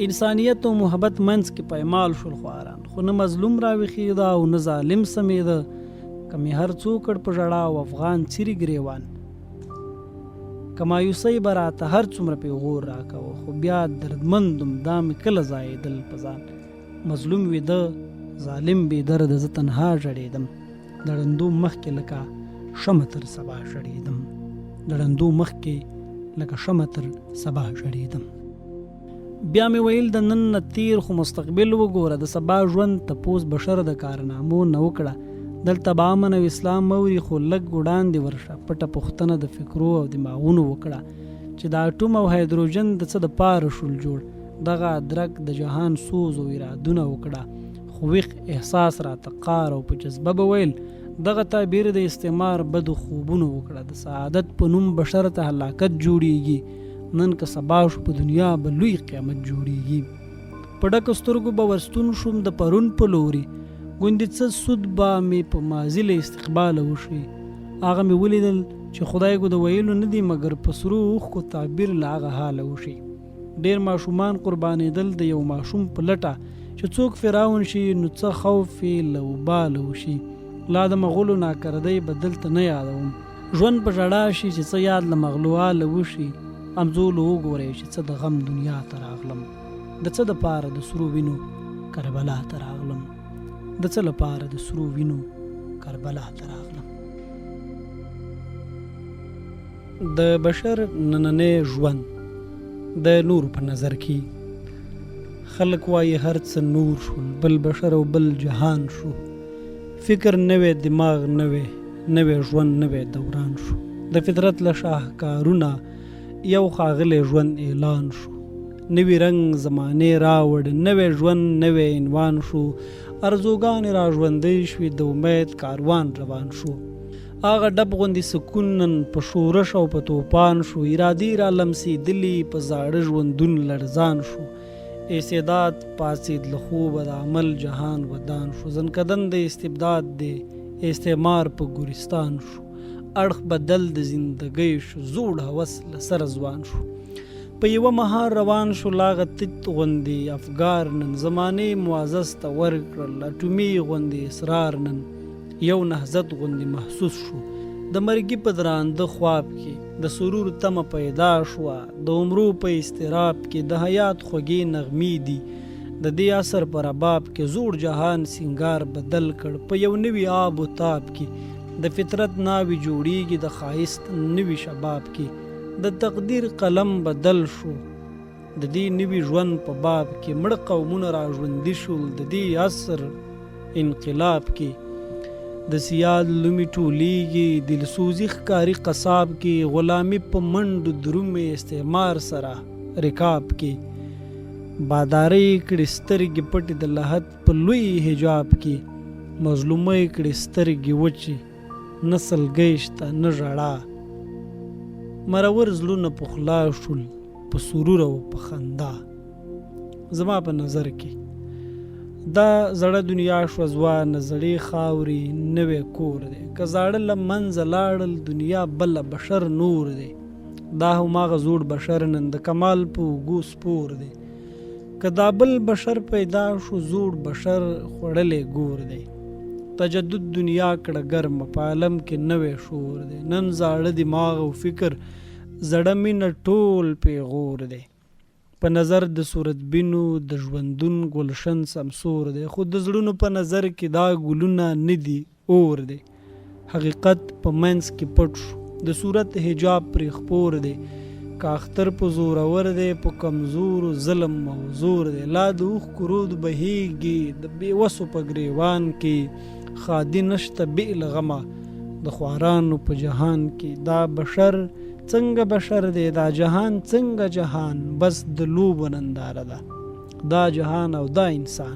Speaker 1: انسانیت او محبت منځ کې پایمال شول خواران. خو نه مظلوم راویښېده او نه ظالم سمېده، که مې هر څو کړ په ژړا او افغان څیري ګرېوان. که مایوسۍ به راته هر څومره پیغور راکاوه، خو بیا دردمند وم دا مې کله ځایېدل په ځان. مظلوم ویده ظالم بې درده زه تنها ژړېدم، د ړندو مخکې لکه شمع تر سبا ژړېدم، د ړندو مخکې لکه شمع تر سبا ژړېدم. بیا مې ویل د نن نه تیر خو مستقبل وګوره، د سبا ژوند تپوس بشر د کارنامو نه وکړه، دلته به امن او اسلام اوري خو لږ وړاندې ورشه پټه پوښتنه د فکرو او دماغونو وکړه، چې د اټوم او هایدروجن د څه د پاره شول جوړ، دغه ادرک د جهان سوز او ارادونه وکړه، خو ویښ احساس راته قار او په جذبه به ویل دغه تعبیر د استعمار بدو خوبونو وکړه، د سعادت په نوم بشر ته هلاکت جوړیږي، نن که سبا شو په دنیا به لوی قیامت جوړیږي. په ډکو سترګو به ورستون شوم د پرون په لوري، ګوندې څه سود به مې په ماضي له استقباله وشي. هغه مې ولیدل چې خدایګو د ویلو نه دي، مګر په سرو اوښکو تعبیر له هغه حاله وشي. ډېر ماشومان قربانېدل د یو ماشوم په لټه، چې څوک فرعون شي نو څه خوف یې له وباله وشي. لا د مغولو ناکردۍ به دلته نه یادوم، ژوند په ژړا شي چې څه یاد له مغلواله وشي. همزولو وګورئ چې څه د غم دنیا ته راغلم، د څه دپاره د سرو وینو کربلا ته راغلم، د څه لپاره د سرو وینو کربلا ته راغلم. د بشر نننی ژوند د نور په نظر کې خلک وايي هر څه نور شول، بل بشر او بل جهان شو، فکر نوی، دماغ نوی، نوی ژوند نوی دوران شو، د فطرت له شاهکارونه یو ښاغلی ژوند اعلان شو، نوی رنګ زمانې راوړ، نوی ژوند نوی عنوان شو، ارزوګانې را ژوندۍ شوې، د امید کاروان روان شو. هغه ډب غوندې سکون نن په شورش او په توپان شو، ارادې را لمسېدلې په زاړه ژوندون لړزان شو، استعداد پاڅېد له خوبه د عمل جهان ودان شو، ځنکدن د استبداد دی استعمار په ګورستان شو، اړخ بدل د زندګۍ شو، زوړ هوس له سره ځوان شو. په یوه مهال روان شو لاغه تیت غوندې افګار نن، زمانې معزز ته ورکړل اټومي غوندې اسرار نن، یو نهضت غوندې محسوس شو، د مرګي په درانده خواب کې د سرور تمه پیدا شوه، د عمرو په اضطراب کې د حیات خوږې نغمې دي، د دې عصر په رباب کې زوړ جهان سینګار بدل کړ، په یو نوي آب و تاب کې د فطرت ناوې جوړیږي، د ښایست نوي شباب کې د تقدیر قلم بدل شو، د دې نوي ژوند په باب کې مړه قومونه را ژوندي شول، د دې عصر انقلاب کې د سیال لومې ټولېږي، دلسوزي ښکاري قصاب کې غلامي په منډو درومې استعمار سره رکاب کې بادارۍ کړې سترګې پټې د لحد په لوی حجاب کې مظلومۍ کړې سترګې وچې نه سلګۍ شته نه ژړا مرور زړونه پخلا شول په سرور او په خندا. زما په نظر کې دا زړه دنیا شوه ځوانه، زړې خاورې نوی کور دی، که زاړه له منځه لاړل دنیا بله بشر نور دی. دا هماغه زوړ بشر نن د کمال په اوږو سپور دی. که دا بل بشر پیدا شو زوړ بشر خوړلی ګور دی. تجدد دنیا کړه ګرمه په عالم کې نوی شور دی. نن زاړه دماغ او فکر زړه مینه ټول پیغور دی. په نظر د صورت بینو د ژوندون ګلشن سمسور دی. خو د زړونو په نظر کې دا ګلونه نه دي اور دی. حقیقت په منځ کې پټ شو د صورت حجاب پرې خپور دی. که اختر په زورور دی په کمزورو ظلم او زور دی. لا د اوښکو رود بهیږي د بې وسو په ګریوان کې، ښادي نشته بې له غمه د خوارانو په جهان کې. دا بشر څنګه بشر دی دا جهان څنګه جهان، بس د لوبو ننداره ده دا جهان او دا انسان.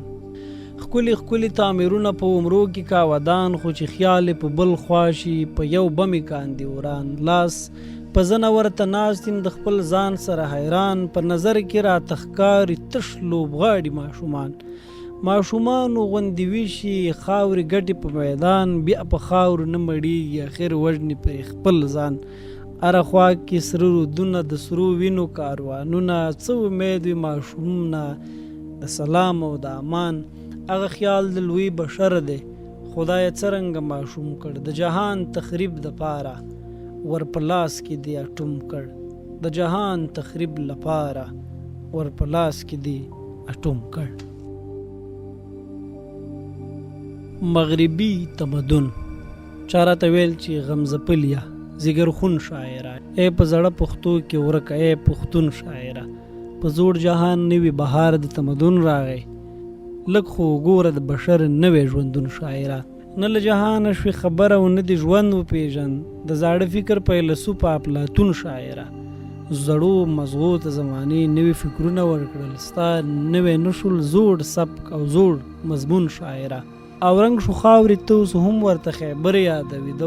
Speaker 1: ښکلي ښکلي تعمیرونه په عمرو کې کا ودان، خو چې خیال یې په بل خوا شي په یو بمې کاندي وران. لاس په زنه ورته ناست یم د خپل ځان سره حیران، په نظر کې راته ښکاري تش لوبغاړي ماشومان. ماشومانو غوندې ویشي خاورې ګټي په میدان، بیا په خاورو نه مړیږي اخر وژني پرې خپل ځان. هره خوا کې سره رودونه د سرو وینو کاروانونه، څه امید وي ماشوم نه د سلام او د امان. هغه خیال د لوی بشر دی خدای څرنګه ماشوم کړ، د جهان تخریب د پاره ور په لاس کې دی اټوم کړ، د جهان تخریب لپاره ور په لاس کې دی اټوم کړ. مغربي تمدن چا راته ویل چې غمځپلیه ځیګرخون شاعره، ای په زړه پښتو کې ورکه ای پښتون شاعره، په زوړ جهان نوی بهار د تمدن راغی، لږ خو وګوره د بشر نوی ژوندون شاعره. نه له جهانه شوې خبره او نه دې ژوند وپېژند، د زاړه فکر فیلسوف اپلاتون شاعره. زړو مزغو ته زمانې نوي فکرونه ورکړل، ستا نوی نه شول زوړ سبک او زوړ مضمون شاعره. او رنګ شو خاورې ته اوس هم ورته خیبر یادوي، د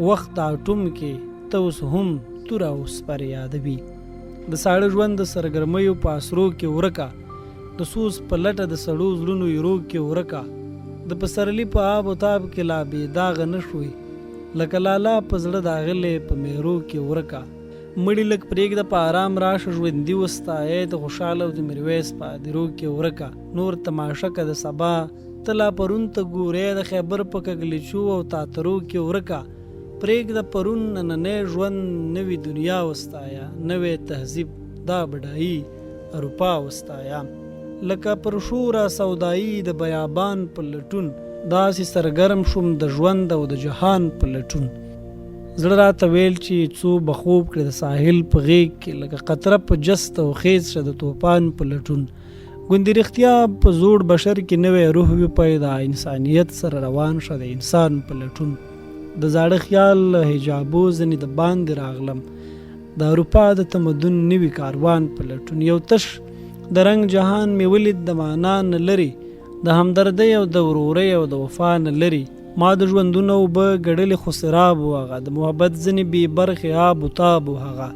Speaker 1: وخت اټوم کې ته اوس هم توره او سپر یادوي. د ساړه ژوند د سرګرمیو په اسرو کې ورکه، د سوز په لټه د سړو زړونو ایرو کې ورکه، د پسرلي په آب او تاب کې لا بې داغه نه شوې، لکه لالا په زړه داغلې په میرو کې ورکه. مړي لږ پرېږده په آرام راشه ژوندي وستایه د خوشحال او د میرویس په ادیرو کې ورکه. نور تماشه که د سبا ته لا پرون ته ګورې د خیبر په کږلیچو او تاترو کې ورکه. پرېږده پرون نننی ژوند نوې دنیا وستایه نوی تهذیب دا بډایي اروپا وستایه. لکه پر شوره سودایي د بیابان په لټون، داسې سرګرم شوم د ژوند او د جهان په لټون. زړه راته ویل چې څو به خوب کړې د ساحل په غېږ کې، لکه قطره په جست او خیز شه د توپان په لټون. ګوندې رښتیا په زوړ بشر کې نوی روح وي پیدا، انسانیت سره روان شه د انسان په لټون. د زاړه خیال له حجابو ځنې د باندې راغلم، د اروپا د تمدن نوي کاروان په لټون. یو تش د رنګ جهان مې ولید د معنا نه لرې، د همدردۍ او د ورورۍ او د وفا نه لرې. ما د ژوندون اوبه ګړلې خو سراب و هغه، د محبت ځنې بې برخې آب و تاب و هغه.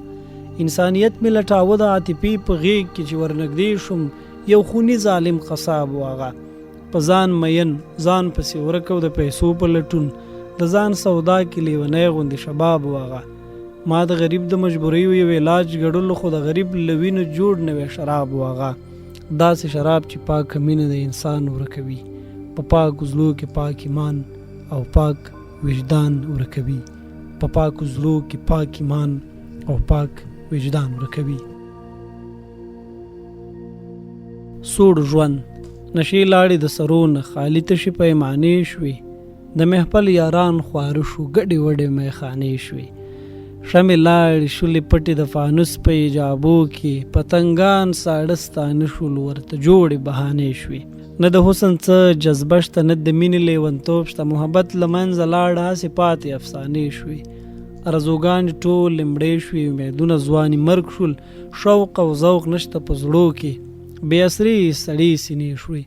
Speaker 1: انسانیت مې لټاوه د عاطفې په غېږ کې، چې ورنږدې شوم یو خوني ظالم قصاب و هغه. په ځان مین ځان پسې ورک او د پیسو په لټون، د ځان سودا کې لیونی غوندې شباب و هغه. ما د غریب د مجبوریو یو علاج ګړلو، خو د غریب له وینو جوړ نوی شراب و هغه. داسې شراب چې پاکه مینه د انسان ورکوي، په پاکو زړو کې پاک ایمان او پاک وجدان ورکوي، په پاکو زړو کې پاک ایمان او پاک وجدان ورکوي. سوړ ژوند نشې لاړې د سرو نه، خالي تشې پیمانې شوې، د محفل یاران خواره شو ګډې وډې میخانې شوې، شمې لاړې شولې پټې د فانوس په ایجابو کې، پتنګان ساړه ستانه شول ورته جوړې بهانې شوې. نه د حسن څه جذبه شته نه د مینې لیونتوب شته، محبت له منځه لاړ هسې پاتې افسانې شوې. ارزوګانې ټولې مړې شوې، امیدونه ځواني مرګ شول، شوق او ذوق نشته په زړو کې، بې اسرې سړې سینې شوې.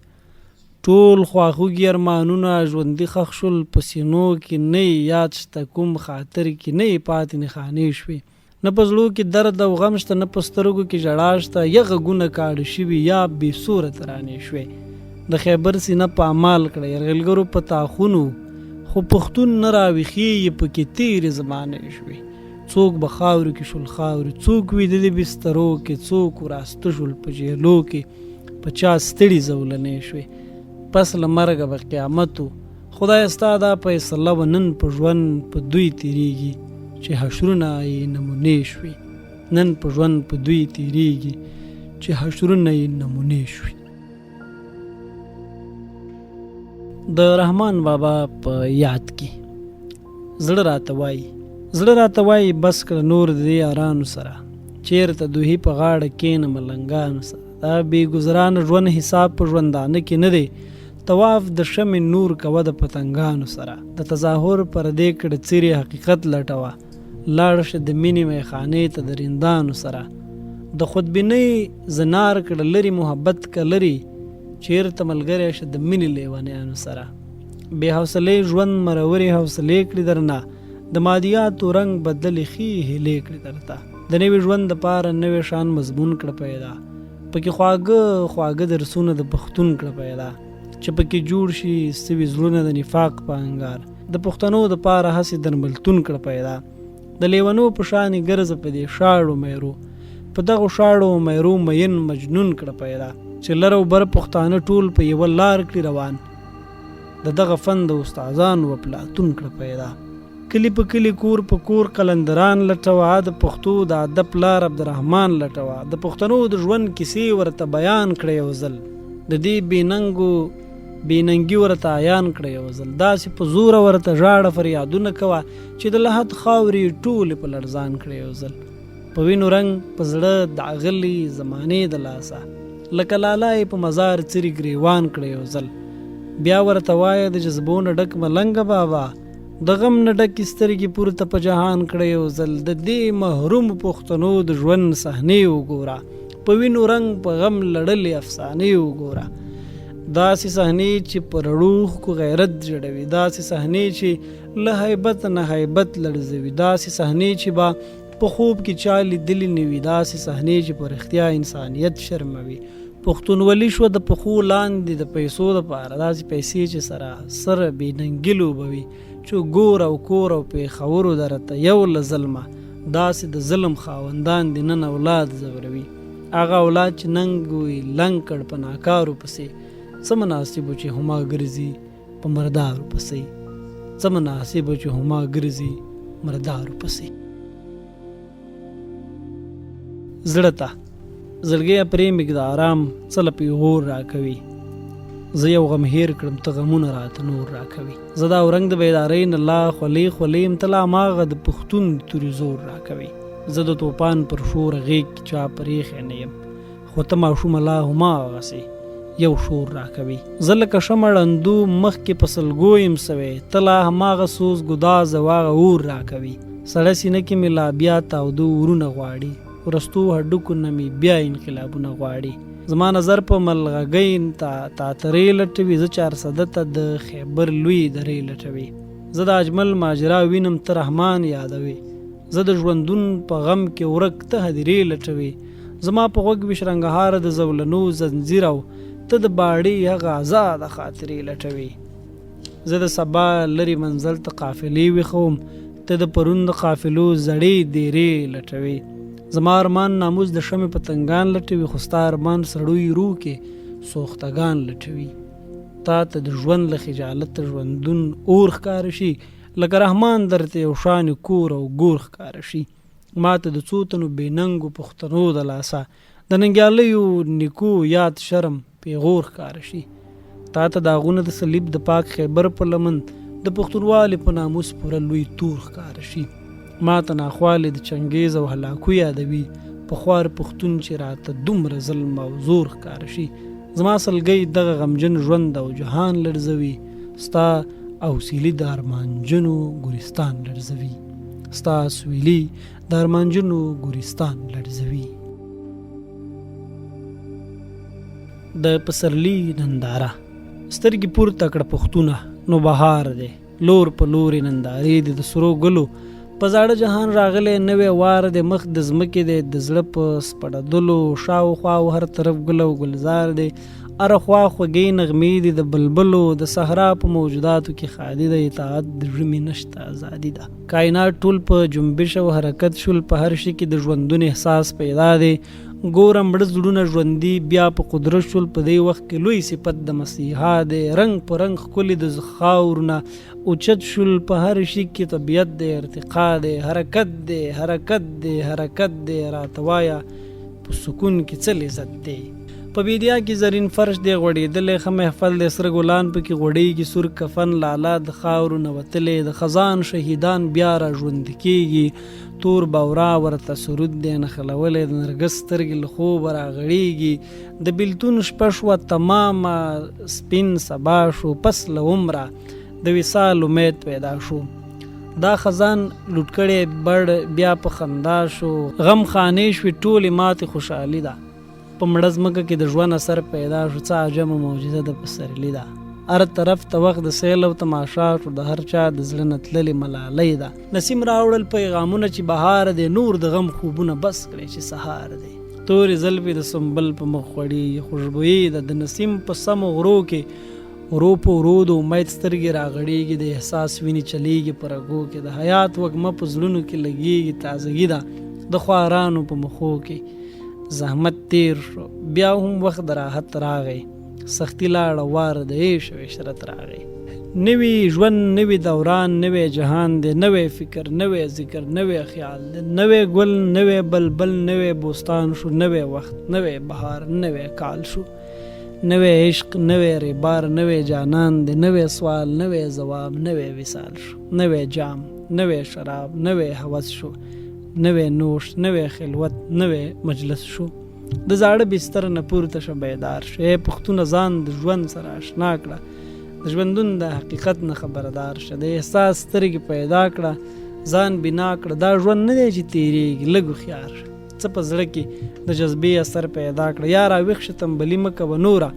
Speaker 1: ټول خواخوږي ارمانونه ژوندي ښخ شول، په سینو کې نه یې یاد شته کوم خاطر کې نه یې پاتې نښانې شوې. نه په زړو کې درد او غم شته نه په سترګو کې ژړا شته، یا غږونه کاړه شوي یا بې سوره ترانې شوې. د خیبر سینه پامال کړه یرغلګرو په تاخونو، خو پښتون نه راویښېږي پکې تېرې زمانې شوې. څوک به خاورو کې شول خاورې، څوک ویده دي بسترو کې، څوک وراسته شول په جیلو کې، په چا ستړي زولنې شوې، پس له مرګه به قیامت و، خدایه ستا دا فیصله وه نن په ژوند په دوی تیریږي چې حشرونه یې نمونې شوې، نن په ژوند په دوی تیریږي چې حشرونه یې نمونې شوې. د رحمان بابا په یاد کې زړه راته وایي، زړه راته وایي بس کړه نور د دې یارانو سره، چیرته دوهي په غاړه کینه ملنګانو سره، دا بې ګزرانه ژوند حساب په ژوندانه کې نه دی، طواف د شمع نور کوه د پتنګانو سره، د تظاهر پردې کړه څیرې حقیقت لټوه، لاړ شه د مینې میخانې ته د رندانو سره، د خودبینۍ زنار کړه لرې محبت که لرې، چیرته ملګری شه د مینې لیونیانو سره. بې حوصلې ژوند مرورې حوصلې کړي درنه، د مادیاتو رنګ بدلې ښې هیلې کړي درته، د نوي ژوند دپاره نوی شان مضمون کړه پیدا، پکې خواږه خواږه درسونه د پښتون کړه پیدا، چې پکې جوړ شي سوي زړونه د نفاق په انګار، د پښتنو دپاره هسې درملتون کړه پیدا، د لیونو په شانې ګرځه په دې شاړو میرو، په دغو شاړو میرو مین مجنون کړه پیدا، چې لر او بر پښتانه ټول په یوه لار کړي روان، د دغه فن د استادانو اپلاتون کړه پیدا. کلي په کلي کور په کور قلندران لټوه، د پښتو د ادب پلار عبدالرحمن لټوه، د پښتنو د ژوند کیسې ورته بیان کړه یو ځل، د دې بې ننګو بې ننګي ورته عیان کړه یو ځل، داسې په زوره ورته ژاړه فریادونه کوه چې د لحد خاورې یې ټولې په لړزان کړه یو ځل. په وینو رنګ په زړه داغلي زمانې د لاسه لکه لالا یې په مزار څیري ګریوان کړه یو ځل. بیا ورته وایه د جذبو نه ډک ملنګه بابا د غم نه ډکې سترګې پورته په جهان کړه یو ځل. د دې محرومو پښتنو د ژوند صحنې وګوره، په وینو رنګ په غم لړلې افسانې وګوره، داسې صحنې چې په رړو اوښکو غیرت ژړوي، داسې صحنې چې له هیبت نه هیبت لړزوي، داسې صحنې چې به په خوب کې چا لیدلې نه وي، داسې صحنې چې په رښتیا انسانیت شرموي. پښتونولي شوه د پښو لاندې د پیسو دپاره، داسې پیسې چې سره سره بې ننګي لوبوي، چې ګور او کور او پېښورو درته یو له ظلمه، داسې د ظلم خاوندان دې نن اولاد ځوروي، هغه اولاد چې ننګ یې لنګ کړ په ناکارو پسې، څه مناسب و چې هما ګرځي په مردارو پسې، څه مناسب و چې هما ګرځي مردارو پسې. زړه ته زړګیه پرې مې ږده ارام څه له پیغور راکوي، زه یو غم هیر کړم ته غمونه راته نور راکوي، زه دا اورنګ د بیدارۍ نه لا خولې خولې یم ته لا هماغه د پښتون د توري زور راکوي، زه د توپان پر شوره غېږ کې چا پرېښی نه یم خو ته ماشومه لا هماغسې یو شور راکوي، زه لکه شمع ړندو مخکې په سلګو یم سوی ته لا هماغه سوز ګداز او هغه اور راکوي، سړه سینه کې مې لا بیا تاوده اورونه غواړي، ورستو هډوکو نه مې بیا انقلابونه غواړي، زما نظر په ملغګۍ تاترې لټوي، زه چارسده ته د خیبر لوی درې لټوي، زه د اجمل ماجرا وینم ته رحمان یادوې، زه د ژوندون په غم کې ورک ته هدیرې لټوې، زما په غوږ وي شرنګهار د زولنو زنځیر او ته د باړې هغه ازاده خاطرې لټوې، زه د سبا لرې منزل ته قافلې ویښوم ته د پرون د قافلو زړې دیرې لټوې، زما ارمان ناموس د شمع پتنګان لټوي خو ستا ارمان سړو ایرو کې سوختګان لټوي، تا ته د ژوند له خجالته ژوندون اور ښکاره شي لکه رحمان درته یو شان کور او ګور ښکاره شي، ماته د څو تنو بې ننګو پښتنو د لاسه د ننګیالیو نیکو یاد شرم پیغور ښکاره شي، تا ته داغونه د صلیب د پاک خیبر په لمن د پښتونوالې په ناموس پوره لوی تور ښکاره شي، ماته ناخوالې د چنګیز او هلاکو یادوي په خوار پښتون چې راته دومره ظلم او زور ښکاره شي، زما سلګۍ دغه غمجن ژوند او جهان لړزوي، ستا او سیلي د ارمانجنو ګورستان لړزوي، ستا سویلي د ارمانجنو ګورستان لړزوي. د پسرلي ننداره سترګې پورته کړه پښتونه نو بهار دی، لور په لورې نندارې دي د سرو ګلو په زاړه جهان راغلی نوی وار دی، مخ د ځمکې دی د زړه په سپړدلو شاوخوا او هر طرف ګل او ګلزار دی، هره خوا خوږې نغمې دي د بلبلو، د صحرا په موجوداتو کې ښادي ده، اطاعت د ژمي نشته ازادي ده. کاینات ټول په جنبش او حرکت شول، په هر شي کې د ژوندون احساس پیدا دی. ګوره مړه زړونه ژوندي بیا په قدرت شول، په دې وخت کې لوی صفت د مسیحا دی. رنګ په رنګ ښکلي د خاورو نه اوچت شول، په هر شي کې طبیعت دی، ارتقا دی، حرکت دی، حرکت دی، حرکت دی، راته وایه په سکون کې څه لذت دی. په بیدیا کې زرین فرش دی غوړېدلی، ښه محفل دی سره ګلان پکې غوړېږي، سور کفن لالا د خاورو نه وتلی، د خزان شهیدان بیا را ژوندي کېږي، تور بورا ورته سرود دی نښلولی، د نرګس سترګې له خوبه راغړېږي، د بیلتون شپه شوه تمامه سپین سبا شو، پس له عمره د وصال امید پیدا شو. دا خزان لوټ کړی بړ بیا په خندا شو، غم خانې شوې ټولې ماتې خوشحالي ده. په مړه ځمکه کې د ژوند اثر پیدا شو، څه عجبه معجزه د پسرلي ده. هر طرف ته وخت د سیل او تماشا شو، د هر چا د زړه نه تللې ملالۍ ده. نسیم راوړل پیغامونه چې بهار دی، نور د غم خوبونه بس کړئ چې سهار دی. تورې زلفې د سنبل په مخ غوړېږي، خوشبويي ده د نسیم په سمو غرو کې. ورو په ورو د امید سترګې راغړېږي، د احساس وینې چلېږي په رګو کې. د حیات وږمه په زړونو کې لګېږي، تازګي ده د خوارانو په مخو کې. زحمت تیر شو بیا هم وخت د راحت راغی، سختی لاړه وار د عیش او عشرت راغی. نوی ژوند نوی دوران نوی جهان دی، نوی فکر نوی ذکر نوی خیال دی، نوی ګل نوی بلبل نوی بوستان شو، نوی وخت نوی بهار نوی کال شو، نوی عشق نوی ریبار نوی جانان دی، نوی سوال نوی ځواب نوی وصال شو، نوی جام نوی شراب نوی هوس شو، نوی نوش نوی خلوت نوی مجلس شو. د زاړه بستر نه پورته شه بیدار شه ای پښتونه، ځان د ژوند سره آشنا کړه، د ژوندون د حقیقت نه خبردار شه، د احساس سترګې پیدا کړه، ځان بنا کړه. دا ژوند نه دی چې تیریږي، لږ هوښیار شه، څه په زړه کې د جذبې اثر پیدا کړه، یا راویښ شه تنبلي مه کوه نوره،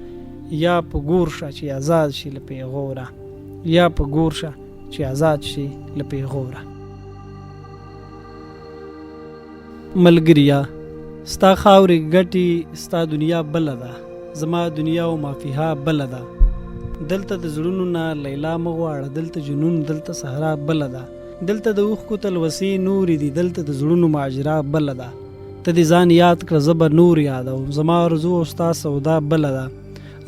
Speaker 1: یا په ګور شه چې ازاد شي له پیغوره، یا په ګور شه چې ازاد شي له پیغوره. ملګریا ستا خاورې ګټي، ستا دنیا بله ده، زما دنیا او مافیها بله ده. دلته د زړونو نه لیلا مه غواړه، دلته جنون دلته صحرا بله ده. دلته د اوښکو تلوسې نورې دي، دلته د زړونو ماجرا بله ده. ته دې ځان یاد کړه زه به نور یادوم، زما ارزو او ستا سودا بله ده.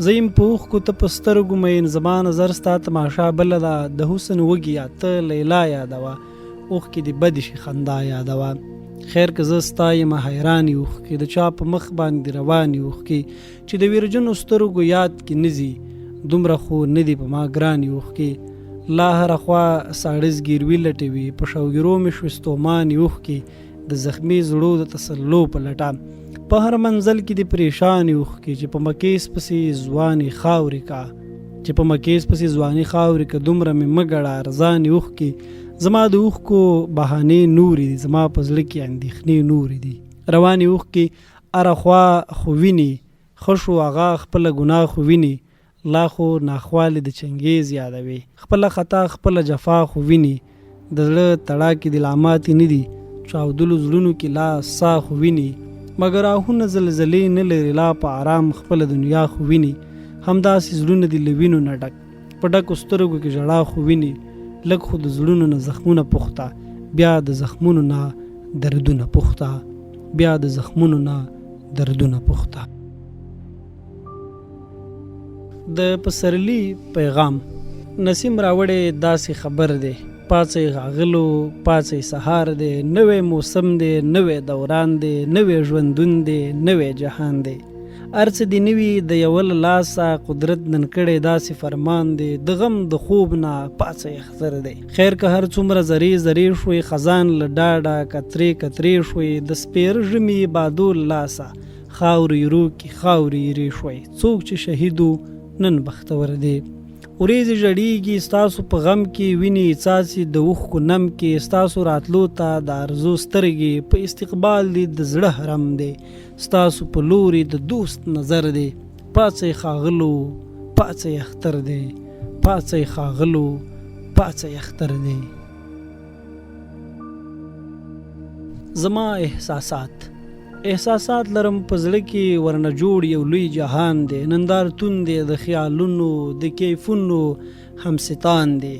Speaker 1: زه یم په اوښکو ته په سترګو مین، زما نظر ستا تماشا بله ده. د حسن وږي ته لیلا یادوه، اوښکې دې بدې شي خندا یادوه. خیر که زه ستا یم حیرانې اوښکې، د چا په مخ باندې روانې اوښکې، چې د ویرجنو سترګو یاد کې نه ځي، دومره خو نه دي په ما ګرانې اوښکې. لا هره خوا ساړه زګیروي لټوي، په شوګیرو مې شوې ستومانې اوښکې، د زخمي زړو د تسلو په لټه. په هر منزل کې دې پریشانې اوښکې، چې په مکیس پسې ځوانې خاورې کا، چې په مکیس پسې ځواني خاورې که، دومره مې مه ګړه ارزانې اوښکې. زما د اوښکو بهانې نورې دي، زما په زړه کې اندېښنې نورې دي. روانې اوښکې هره خوا خو ویني، ښه شو هغه خپله ګناه خو ویني، لا خو ناخوالې د چنګېز یادوې، خپله خطا خپله جفا خو ویني. د زړه تړاکې دې لا ماتې نه دي، چاودلو زړونو کې لا سا خو ویني. مګر آهونه زلزلې نه لري، لا په آرام خپله دنیا خو ویني. همداسې زړونه دي له وینو نه ډک، په ډکو سترګو کې ژړا خو ویني. لږ خو د زړونو نه زخمونه پوښته، بیا د زخمونو نه دردونه پوښته، بیا د زخمونو نه دردونه پوښته. د پسرلي پیغام نسیم راوړی داسې خبر دی، پاڅئ غاغلو پاڅئ سهار دی، نوی موسم دی نوی دوران دی، نوی ژوندون دی نوی جهان دی. هر څه دې نوي د یوه له لاسه قدرت نن کړی داسې فرمان دی، د غم د خوب نه پاڅئ اختر دی. خیر که هر څومره ذرې ذرې شوې، خزان له ډاډه کترې کترې شوې، د سپېره ژمي بادو له لاسه خاورې ایرو کې خاورې ایرې شوې، څوک چې شهید و نن بختور دی. ورېځې ژړېږي ستاسو په غم کې، وینې یې څاڅي د اوښکو نم کې، ستاسو راتلو ته د ارزو سترګې په استقبال دي د زړه حرم دی، ستاسو په لوري د دوست نظر دی. پاڅئ ښاغلو پاڅئ اختر دی، پاڅئ ښاغلو پاڅئ اختر دی. زما احساسات. احساسات لرم په زړه کې ورنه جوړ یو لوی جهان دی، نندارتون دی د خیالونو د کیفونو همستان دی.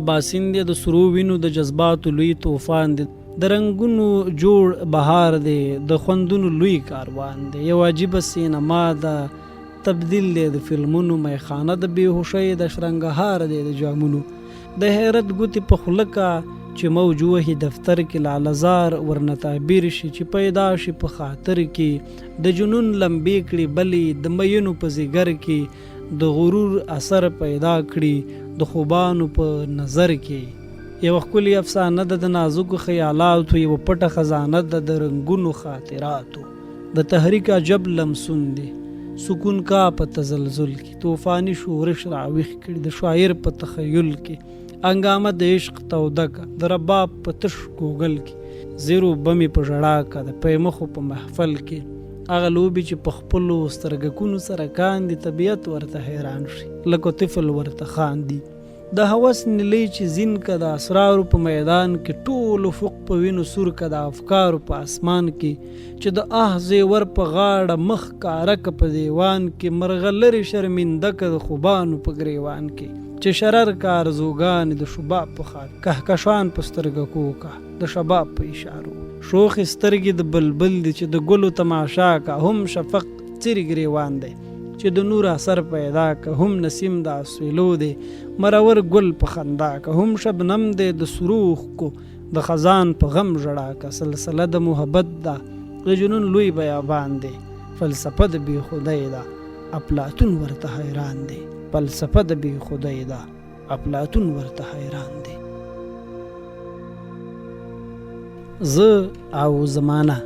Speaker 1: اباسین دی د سرو وینو د جذباتو لوی توفان دی، د رنګونو جوړ بهار دی د خوندونو لوی کاروان دی. یو عجیبه سینما ده تبدیل دی د فلمونو میخانه د بې هوښۍ د شرنګهار دی د جامونو. د حیرت ګوتې په خوله کا چې موج وهي دفتر کې لاله زار ورنه تعبیر شي چې پیدا شي په خاطر کې د جنون لمبې کړي بلې د مینو په ځیګر کې د غرور اثر پیدا کړي د خوبانو په نظر کې. یوه ښکلې افسانه ده د نازکو خیالاتو یوه پټه خزانه ده د رنګونو خاطراتو. د تحریک عجب لمسون دی سکون کا په تزلزل کې توفاني شورش راویښ کړي د شاعر په تخیل کې انګامه د عشق توده کا د رباب په تش ګوګل کې زیرو بمې په ژړا کا د پیمخو په محفل کې هغه لوبې چې په خپلو سترګکونو سره کاندي طبیعت ورته حیران شي لکه طفل ورته خاندي. د هوس نیلۍ چې زین که د اسرارو په میدان کې ټول افق په وینو سور که د افکارو په اسمان کې چې د آه زیور په غاړه مخ کاره که په دیوان کې مرغلرې شرمنده که د خوبانو په ګریوان کې چې شرر که ارزوګانې د شباب په خاطر کهکشان په سترګکو که د شباب په اشارو شوخې سترګې د بلبل دي چې د ګلو تماشا که هم شفق څیرې ګریوان دی چې د نور اثر پیدا که هم نسیم د اسویلو دی مرور ګل په خندا که هم شبنم دی د سرو اوښکو د خزان په غم ژړا که سلسله د محبت ده د جنون لوی بیابان دی فلسفه د بې خودۍ ده اپلاتون ورته حیران دی فلسفه د بې خودۍ ده اپلاتون ورته حیران دی. زه او زمانه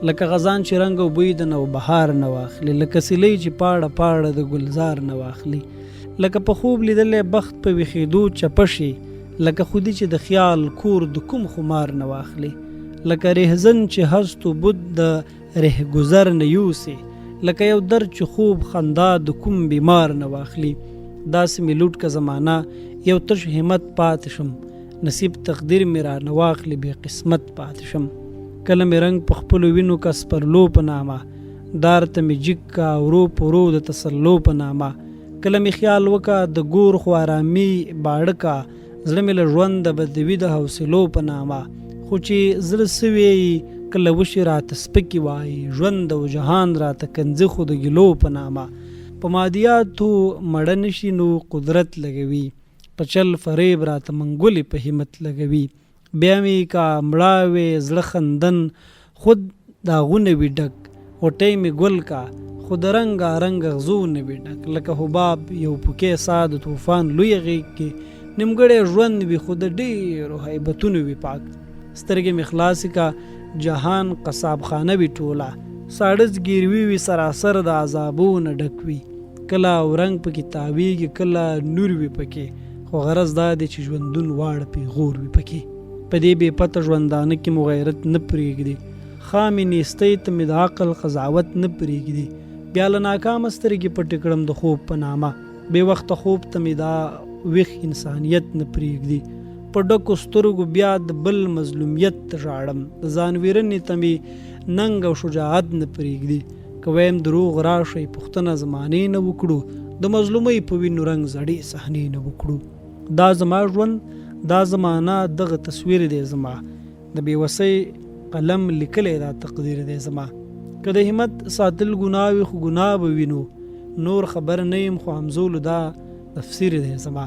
Speaker 1: لکه غزان چې رنګ او بوی د نوبهار نه واخلي، لکه سیلۍ چې پاړه پاړه د ګلزار نه واخلي، لکه په خوب لیدلی بخت په ویښېدو چپه شي، لکه خودي چې د خیال کور د کوم خمار نه واخلي، لکه رهزن چې هست و بود د رهګذر نه یوسي، لکه یو درد چې خوب خندا د کوم بیمار نه واخلي، داسې مې لوټ که زمانه یو تش همت پاتې شم، نصیب تقدیر مې رانه واخلي بې قسمت پاتې شم. کله مې رنګ په خپلو وینو کا سپرلو په نامه، دار ته مې جیګ کا ورو په ورو د تسلو په نامه، کله مې خیال وکا د ګور خو ارامي باړه کا زړه مې له ژونده بدوي د حوصلو په نامه، خو چې زړه سوی يي کله وشي راته سپکې وايي ژوند او جهان راته کنځي خو د ګیلو په نامه. په مادیاتو مړه نه شي نو قدرت لګوي په چل فریب راته منګولې په همت لګوي بیا مې که مړاوی زړه خندن خود داغونه وي ډک غوټۍ مې ګل کا خو د رنګا رنګ اغزو نه وي ډک لکه حباب یو پوکی ساه د طوفان لوی غیږ کې نیمګړی ژوند وي خو د ډیرو هیبتونو وي پاک سترګې مې خلاصې کا جهان قصاب خانه وي ټوله ساړه زګیروي وي سراسر د عذابو نه ډک وي کله اورنګ پکې تاویږي کله نور وي پکې خو غرض دا دی چې ژوندون واړه پیغور وي پکې. په دې بې پته ژوندانه کې مو غیرت نه پرېږدي خامې نیستۍ ته مې د عقل قضاوت نه پرېږدي بیا له ناکامه سترګې پټې کړم د خوب په نامه بې وخته خوب ته مې دا ویښ انسانیت نه پرېږدي په ډکو سترګو بیا د بل مظلومیت ته ژاړم د ځان ویرنې ته مې ننګ او شجاعت نه پرېږدي که وایم دروغ راشئ پوښتنه زمانې نه وکړو د مظلومۍ په وینو رنګ زړې صحنې نه وکړو. دا زما ژوند دا زمانه دغه تصویر دی زما د بې وسۍ قلم لیکلی دا تقدیر دی زما که د همت ساتل ګناه وي خو ګناه به وینو نور خبر نه یم خو همزولو دا تفسیر دی زما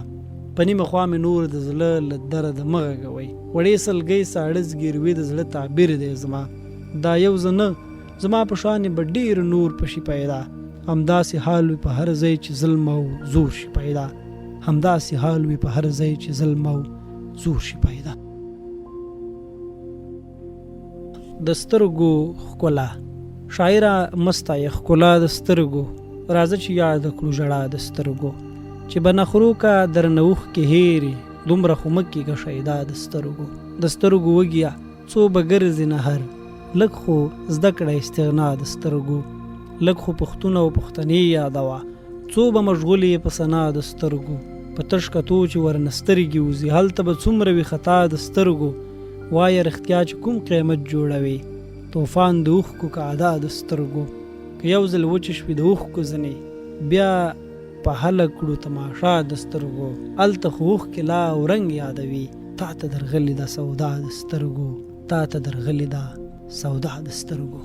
Speaker 1: په نیمه خوا مې نور د زړه له درده مه غږوئ وړې سلګۍ ساړه زګیروي د زړه تعبیر دی زما دا یو زه نه زما په شان به ډیر نور پشي پیدا همداسې حال وي په هر ځای چې ظلم او زور شي پیدا همداسې حال وي په هر ځای چې ظلم او زور شي پیدا. د سترګو ښکلا شاعره مه ستایه ښکلا د سترګو راځه چې یاده کړو ژړا د سترګو چې به نخرو کا درنه اوښکې هېرې دومره خو مه کېږه شیدا د سترګو د سترګو وږیه څو به ګرځې نهر لږ خو زده کړه استغنا د سترګو لږ خو پښتون او پښتنې یادوه څو به مشغول یې په ثنا د سترګو په تش کتو چې ورنه سترګې وځي هلته به څومره وي خطا د سترګو وایه رښتیا چې کوم قیمت جوړوې. توفان د اوښکو که ادا د سترګو. که یو ځل وچې شوې د اوښکو زنې بیا په هله کړو تماشا د سترګو. هلته خو اوښکې لا اورنګ یادوي تاته درغلې ده سودا د سترګو تاته درغلې ده سودا د سترګو.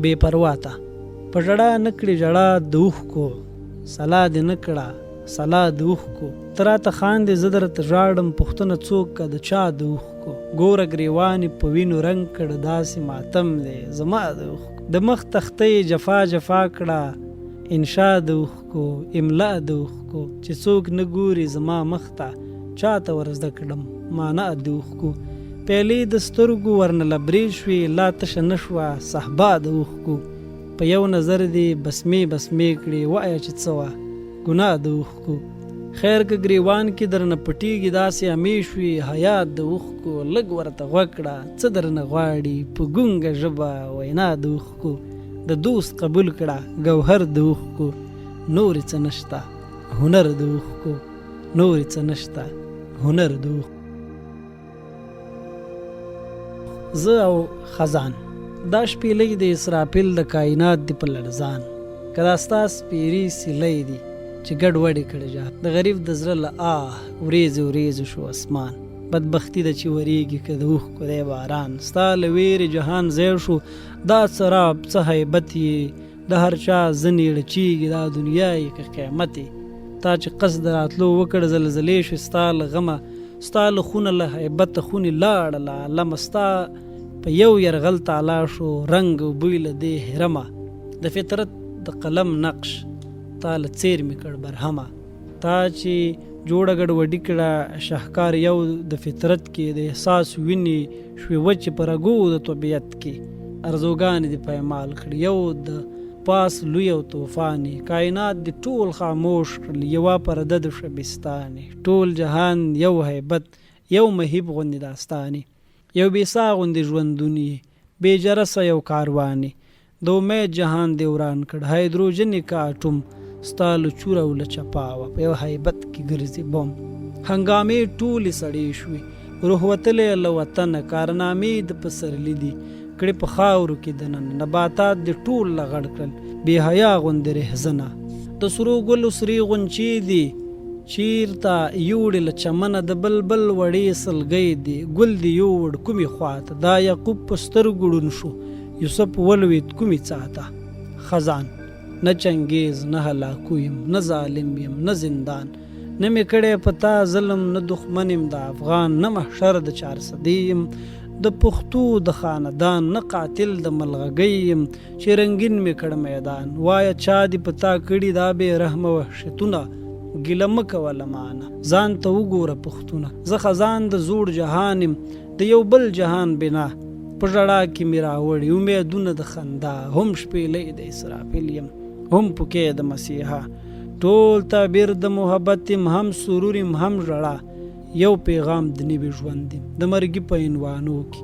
Speaker 1: بې پروا ته په ژړا نه کړې ژړا د اوښکو سلا دې نه کړه سلا د اوښکو ته راته خاندې زه درته ژاړم پوښتنه څوک که د چا د اوښکو ګوره ګریوان یې په وینو رنګ کړ داسې ماتم دی زما د اوښکو د مخ تخته یې جفا جفا کړه انشا د اوښکو املا د اوښکو چې څوک نه ګوري زما مخ ته چاته ورزده کړم مانا د اوښکو پیالې د سترګو ورنه لبرېز شوې لا تشه نه شوه صهبا د اوښکو په یو نظر دې بسمې بسمې کړې وایه چې څه وه ګناه د اوښکو خیر که ګریوان کې درنه پټیږي داسې امې شوې حیات د اوښکو لږ ورته غوږ کړه څه درنه غواړي په ګونګه ژبه وینا د اوښکو د دوست قبول کړه ګوهر د اوښکو نورې څه نشته هنر د اوښکو نورې څه نشته هنر د اوښکو. زه او خزان دا شپېلۍ د اسرافیل د کاینات دي په لړزان که دا ستا سپېرې سیلۍ دي چې ګډ وډې کړې جهان د غریب د زړه له آه ورېځې ورېځې شو اسمان بدبختي ده چې ورېږي که د اوښکو دی باران ستا له وېرې جهان ځای شو دا څه رعب څه هیبت یې د هر چا ځنې ړچیږي دا دنیا یې که قیامت یې تا چې قصد د راتلو وکړ زلزلې شوې ستا له غمه ستا له خونه له هیبته خونې لاړه له عالمه ستا په یو یرغل تالا شو رنګ او بوی له دې هرمه د فطرت د قلم نقش تا له څیرمې کړ برهمه تا چې جوړه ګډوډي کړه شهکار یو د فطرت کې د احساس وینې شوې وچې په رګو د طبیعت کې ارزوګانې دې پایمال کړې یو د پاس لوی او طوفان یې کاینات دې ټول خاموش کړل یوه پرده د شبستان یې ټول جهان یو هیبت یو مهیب غوندې داستان یې یو بې ساه غوندې ژوندون یې بې جرسه یو کاروان یې د امید جهان دې وران کړ هایدروجن یې که اټوم ستا له چوره او له چپا وه په یو هیبت کې ګرځي بم هنګامې ټولې سړې شوې روح وتلی له وطنه کارنامې د پسرلي دي کړې په خاورو کې دننه نباتات دې ټول لغړ کړل بې حیا غوندې رهزنه د سرو ګلو سرې غونچې دي چیرته یوړې له چمنه د بلبل وړې سلګۍ دي ګل دې یووړ کومې خواته دا یعقوب په سترګو ړوند شو یوسف ولوېد کومې څاه ته خزان نه چنګېز نه هلاکو یم نه ظالم یم نه زندان نه مې کړی په تا ظلم نه دښمن یم د افغان نه محشر د چارسدې یم د پښتو د خاندان نه قاتل د ملغګۍ یم چې رنګین مې کړ میدان وایه چا دې په تا کړي دا بې رحمه وحشتونه ګیله مه کوه له مانه ځان ته وګوره پښتونه زه خزان د زوړ جهان یم د یو بل جهان بنا په ژړا کې مې راوړي امیدونه د خندا هم شپېلۍ د اسرافیل یم هم پوکې د مسیحا ټول تعبیر د محبت یم هم سرور یم هم ژړا یو پیغام د نوي ژوند یم د مرګي په عنوانو کې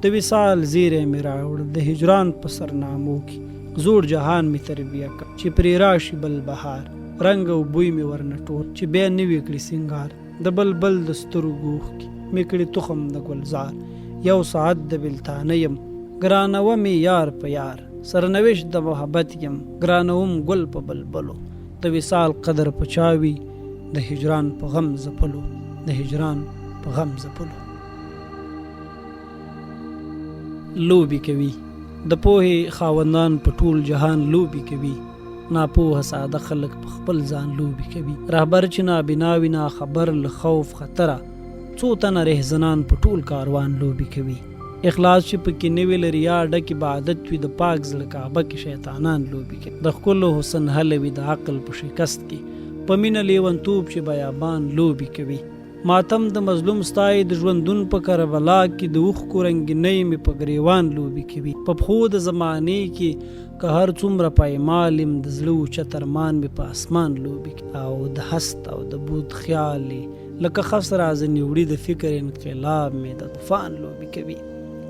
Speaker 1: د وصال زیری مې راوړ د هجران په سرنامو کې زوړ جهان مې تربیه کړ چې پرې راشي بل بهار رنګ او بوی مې ورنه ټول چې بیا نوي کړي سینګار د بلبل د سترګو اوښکې مې کړي تخم د ګلزار یو ساعت د بلتانه یم ګرانوه مې یار په یار سرنوشت د محبت یم ګرانوم ګل په بلبلو د وصال قدر په چا وي د هجران په غم ځپلو د هجران په غم ځپلو. لوبې کوي د پوهې خاوندان په ټول جهان لوبې کوي ناپوهه ساده خلک په خپل ځان لوبې کوي رهبر چې نابینا وي ناخبر له خوف خطره څو تنه رهزنان په ټول کاروان لوبې کوي اخلاص چې پکې نه وي له ریا ډک عبادت وي د پاک زړه کعبه کې شیطانان لوبې کوي د ښکلو حسن هله وي د عقل په شکست کې په مینه لیونتوب چې بیابان لوبې کوي ماتم د مظلوم ستای د ژوندون په کربلا کې د اوښکو رنګینۍ مې په ګریوان لوبې کوي په پښو د زمانې کې که هر څومره پایمال یم د زړه اوچت ارمان مې په اسمان لوبې کوي او د هست او د بود خیال یې لکه خس راځنې وړي د فکر انقلاب مې د طوفان لوبې کوي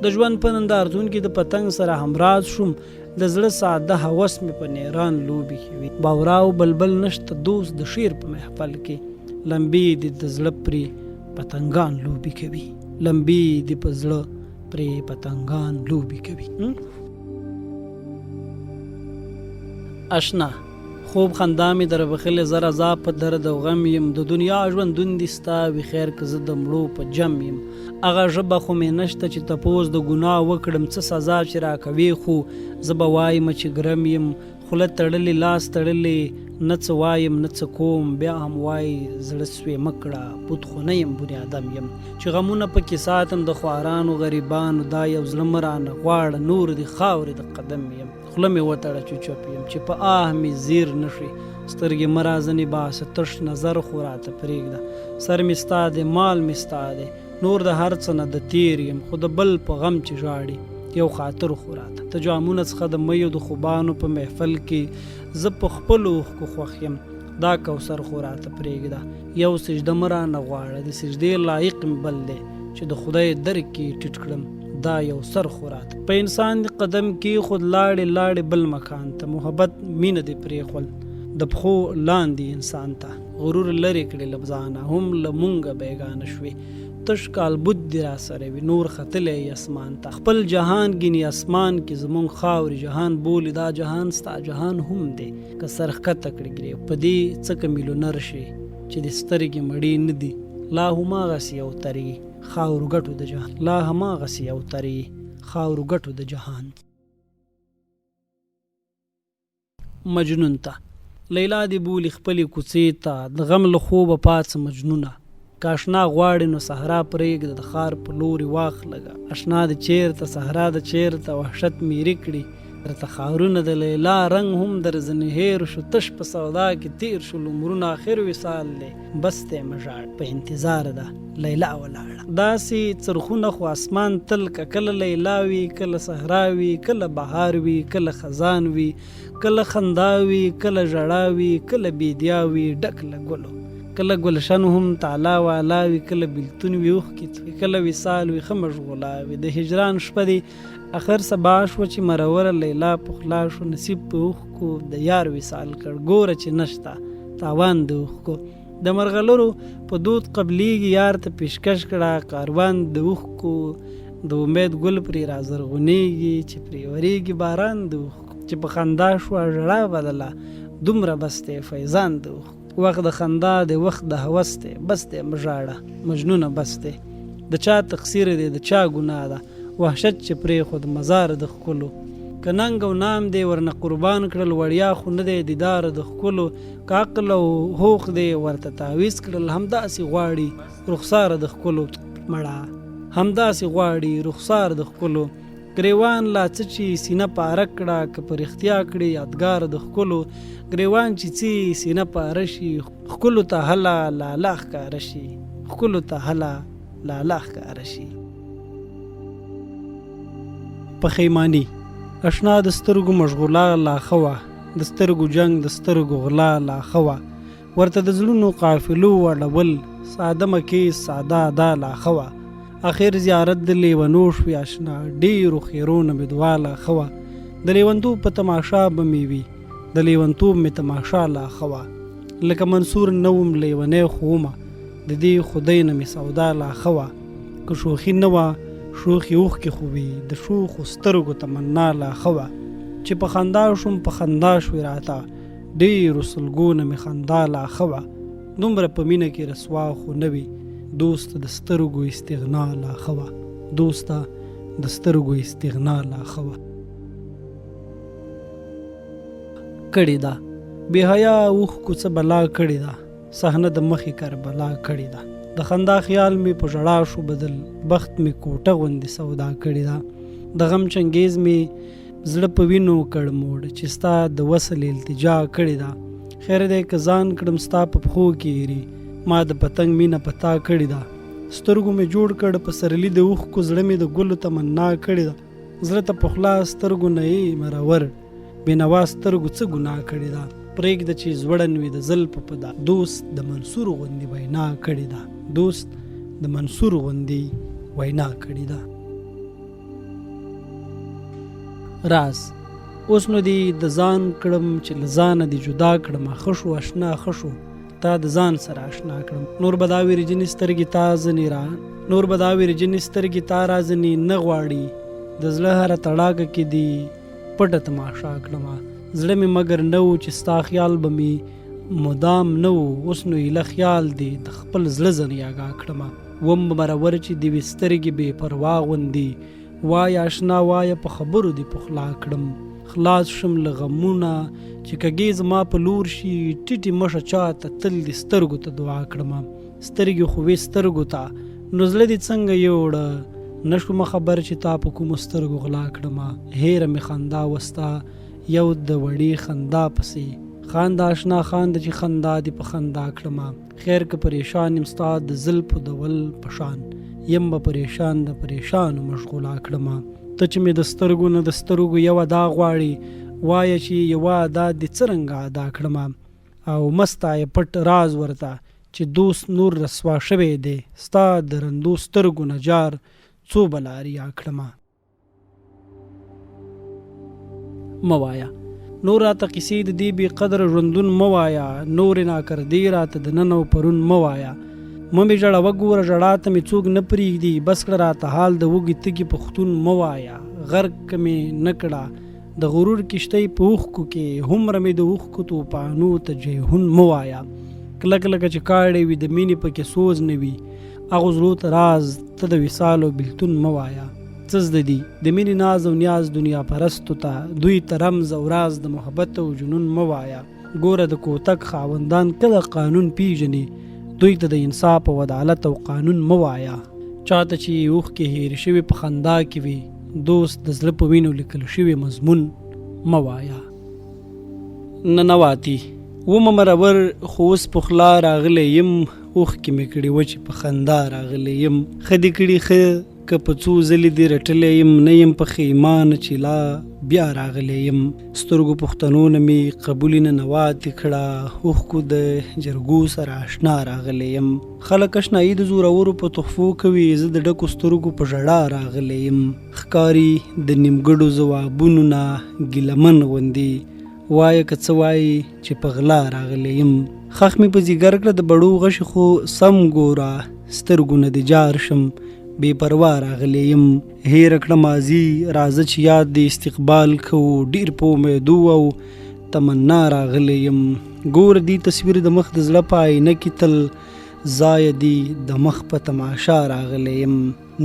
Speaker 1: د ژوند په نندارتون کې د پتنګ سره همراز شوم د زړه ساده هوس مې په نیران لوبې کوي باورا او بلبل نشته دوست د شعر په محفل کې لمبې دې د زړه پرې پتنګان لوبې کوي لمبې دې په زړه پرې پتنګان لوبې کوي. اشنا خوب خندا مې دربخلې، زه رضا په درد او غم یم، د دنیا ژوندون دي ستا وي خیر که زه د مړو په جم یم. هغه ژبه خو مې نشته چې تپوس د ګناه وکړم، څه سزا چې راکوې خو زه به وایم چې ګرم یم. خوله تړلې لاس تړلې، نه څه وایم نه څه کوم، بیا هم وایي زړه سوې مه کړه، بت خو نه یم بنیادم یم. چې غمونه پکې ساتم د خوارانو غریبانو، دا یو زړه مه رانه غواړه نور دې خاورې د قدم یم. خوله مې وتړه چې چوپ یم، چې په آه مې ځیر نه شي، سترګې مه راځنې باسه، تش نظر خو راته پرېږده. سر مې ستا دی مال مې ستا دی، نور د هر څه نه د تېر یم، خو د بل په غم چې ژاړي یو خاطر خو راته. ته جامونه څخه د میو د خوبانو په محفل کې، زه په خپلو اوښکو خوښ یم، دا کوثر خو راته پرېږده. یو سجده مه رانه غواړه، د سجدې لایق مې بل دی، چې د خدای در کې ټیټ کړم، دا یو سر خو راته. په انسان دې قدم کېښود، لاړې لاړې بل مکان ته، محبت مینه دې پرېښول د پښو لاندې انسان ته. غرور لرې کړې له ځانه، هم له مونږه بېګانه شوې، تش کالبوت دې راسره وي، نور ختلی یې اسمان ته. خپل جهان ګیني اسمان کې زمونږ خاورې جهان بولي، دا جهان ستا جهان هم دی، که سر ښکته کړې ګرې په دې څه که میلونر شې، چې دې سترګې مړې نه دي، لا هماغسې یو تر یې خاورو ګټو د جهان، لا هماغسې یو تر یې خاورو ګټو د جهان. مجنون ته لیلا دې بولي خپلې کوڅې ته، د غم له خوبه پاڅه مجنونه. که اشنا غواړې نو صحرا پرېږده، د ښار په لوري واخلګه. اشنا دې چېرته صحرا ده چېرته، وحشت میري کړي درته ښارونه. د لیلا رنګ هم درځنې هېر شو، تش په سودا کې تېر شول عمرونه. اخر وصال دی بس دی مه ژاړه، په انتظار ده لیلا ولاړه. داسې څرخونه خو اسمان تل که، کله لیلا وي کله صحرا وي، کله بهار وي کله خزان وي، کله خندا وي کله ژړا وي، کله بیدیا وي ډک له ګلو، کله ګلشن هم تالا والا وي، کله بیلتون وي اوښکې توی، کله وصال وي ښه مشغولا وي. د هجران شپه دې اخر سبا شوه چې مروره لیلا پخلا شو، نصیب په اوښکو د یار وصال کړ، ګوره چې نشته تاوان د اوښکو. د مرغلرو په دود قبلیږي یار ته پیشکش کړه کاروان د اوښکو، د امید ګل پرې رازرغونیږي چې پرې وریږي باران د اوښکو. چې په خندا شوه ژړا بدله دومره بس دی فیضان د اوښکو. وخت د خندا دی وخت د هوس دی بس دی مه ژاړه مجنونه بس دی. د چا تقصیر دی د چا ګناه ده وحشت چې پرېښود مزار د ښکلو. که ننګ او نام دې ورنه قربان کړل وړیا خو نه دی دیدار د ښکلو. که عقل او هوښ دې ورته تعویذ کړل همداسې غواړي رخسار د ښکلو. مړه همداسې غواړي رخسار د ښکلو. ګریوان لا څه چې سینه پاره کړه که په رښتیا کړې یادګار د ښکلو. ګریوان چې څه سینه پاره شي ښکلو ته هله لالا ښکاره شي، ښکلو ته هله لالا ښکاره شي. پښیماني اشنا د سترګو مشغولا لا ښه وه، د سترګو جنګ د سترګو غلا لا ښه وه، ورته د زړونو قافلو اړول ساده مکې ساده ادا لا ښه وه. اخر زیارت د لیونو شوې اشنا، ډېرو خیرو نه مې دعا لا ښه وه، د لیونتوب په تماشا به مې وي، د لیونتوب مې تماشا لا ښه وه. لکه منصور نه وم لیونی خو ومه، د دې خودۍ نه مې سودا لا ښه وه. که شوخي نه وه شوخې اوښکې خو وې، د شوخو سترګو تمنا لا ښه وه. چې په خندا شوم په خندا شوې راته، ډېرو سلګو نه مې خندا لا ښه وه. دومره په مینه کې رسوا خو نه وي، دوست د سترګو استغنا لا ښه وه، دوسته د سترګو استغنا لا ښه وه. کړې ده بې حیا اوښکو څه بلا کړې ده، صحنه د مخې کربلا کړې ده. د خندا خیال مې په ژړا شو بدل، بخت مې کوټه غوندې سودا کړې ده. د غم چنګیز مې زړه په وینو کړ موړ، چې ستا د وصل التجا کړې ده. خیر دی که ځان کړم ستا په پښو کې ایري، ما د پتنګ مینه په تا کړې ده. سترګو مې جوړ کړ پسرلي د اوښکو، زړه مې د ګلو تمنا کړې ده. زړه ته پخلا سترګو نه یې مرور، بېنوا سترګو څه ګناه کړې ده. پرېږده چې ځوړند وي د زلفو په دا، دوست د منصور غوندې وینا کړې ده. دوست د منصور غوندې وینا کړې ده. راز اوس نو دې د ځان کړم چې له ځانه دې جدا کړم، ښه شو اشنا ښه شو. تا د ځان سره آشنا کړم. نور به دا ویرجنې سترګې تا ځنې را نور به دا ویرجنې سترګې تا را ځنې نه غواړي، د زړه هره تړاکه کې دې پټه تماشا کړمه. زړه مې مګر نه و چې ستا خیال به مې مدام نه و، اوس نو ایله خیال دې د خپل زړه ځنې آګاه کړمه. وم به مرور چې دې وي سترګې بې پروا غوندې، وایه اشنا وایه په خبرو دې پخلا کړم. خلاص شم له غمونه چې کږې زما په لور شي، ټیټې مشه چاته تل دې سترګو ته دعا کړمه. سترګې خو وې سترګو ته نو زړه دې څنګه یوړه، نه شومه خبر چې تا په کومو سترګو غلا کړمه. هېره مې خندا وستا یو د وړې خندا پسې، خانده اشنا خانده چې خندا دې په خندا کړمه. خیر که پریشان یم ستا د زلفو د ول په شان یم، به پریشان د پریشانو مشغولا کړمه. ته چې مې د سترګو نه د سترګو یو ادا غواړي، وایه چې یوه ادا دې څرنګه ادا کړمه. او مه ستایه پټ راز ورته چې دوست نور رسوا شوی دی، ستا د رندو سترګو نه جار څو به لاریا کړمه. مه وایه نور راته قصې د دې بې قدره ژوندون مه وایه، نورې ناکردې راته د نن او پرون مه وایه. مه مې ژړوه ګوره ژړا ته مې څوک نه پرېږدي، بس کړه راته حال د وږي تږي پښتون مه وایه. غرق که مې نه کړه د غرور کشتۍ په اوښکو کې، هومره مې د اوښکو توپانو ته جیحون مه وایه. کلک لکه چې کاړی وي د مینې پکې سوز نه وي، هغو زړو ته راز ته د وصال او بېلتون مه وایه. څه زده دي د مینې ناز او نیاز دنیا پرستو ته، دوی ته رمز او راز د محبت او جنون مه وایه. ګوره د کوتک خاوندان کله قانون پیژني، دوی ته د انصاف او عدالت او قانون مه وایه. چاته چې یې اوښکې هېرې شوې په خندا کې وي، دوست د زړه په وینو لیکل شوی مضمون مه وایه. ننواتي ومه مرور خو اوس پخلا راغلی یم، اوښکې مې کړي وچې په خندا راغلی یم. ښه دې کړي ښه که په څو ځلې دې رټلی یم، نه یم پښیمانه چې لا بیا راغلی یم. سترګو پښتنو نه مې قبولې ننواتې کړه، اوښکو د جرګو سره اشنا راغلی یم. خلک اشنایي د زورورو په تحفو کوي، زه د ډکو سترګو په ژړا راغلی یم. ښکاري د نیمګړو ځوابونو نه ګیله من غوندې، وایه که څه وایي چې په غلا راغلی یم. ښخ مې په ځیګر کړه د بړو غشي خو سم ګوره، سترګو نه دې جار شم بې پروا راغلی یم. هېره کړه ماضي راځه چې یاد د استقبال کوو، ډېر په امیدو او تمنا راغلی یم. ګوره دې تصویر د مخ د زړه په آینه کې تل ځایه دي د مخ په تماشا راغلی یم.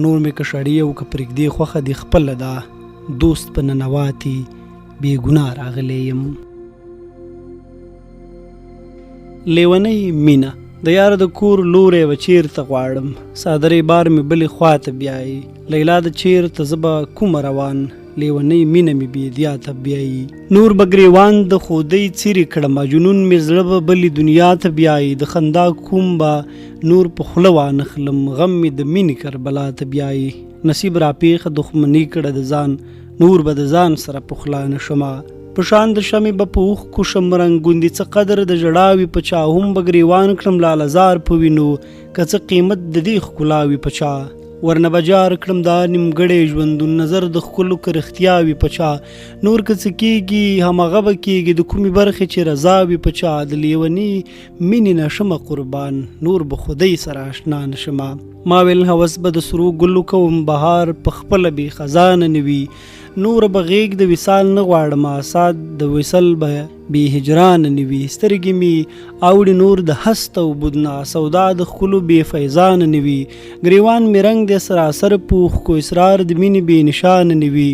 Speaker 1: نور مې که شړې او که پرېږدې خوښه دې خپله ده، دوست په ننواتي بې ګناه راغلی یم. لیونۍ مینه د یار د کور لوری به چیرته غواړم، څادرې بار مې بلې خوا ته بیایي، لیلا د چیرته زه به کومه روان، لیونۍ مینه مې بیدیا ته بیایي. نور به ګریوان د خودۍ څیرې کړمه، جنون مې زړه به بلې دنیا ته بیایي، د خندا کوم به نور په خوله وانخلم، غم مې د مینې کربلا ته بیایي. نصیب راپېښه دښمني کړه د ځان، نور به د ځان سره پخلا نه شمه. په شان د شمې به په اوښکو شم رنګ، ګوندې څه قدر د ژړا وي په چا، هم به ګریوان کړم لاله زار په وینو، که څه قیمت د دې ښکلا وي په چا. ورنه به جار کړم دا نیمګړی ژوندون، نظر د ښکلو که رښتیا وي په چا. نور که څه کېږي همغه به کېږي، د کومې برخې چې رضا وي په چا. د لیوني مینې نه شمه قربان، نور به خودۍ سره اشنا نه شمه. ما ویل هوس به د سرو ګلو کوم، بهار په خپله بې خزانه نه وي. نور به غېږ د وصال نه غواړم، سات د وصل به بې هجرانه نه وي. سترګې مې اوړي نور د هست او بود نه، سودا د ښکلو بې فیضانه نه وي. ګریوان مې رنګ دی سراسر په اوښکو، اسرار د مینې بې نشانه نه وي.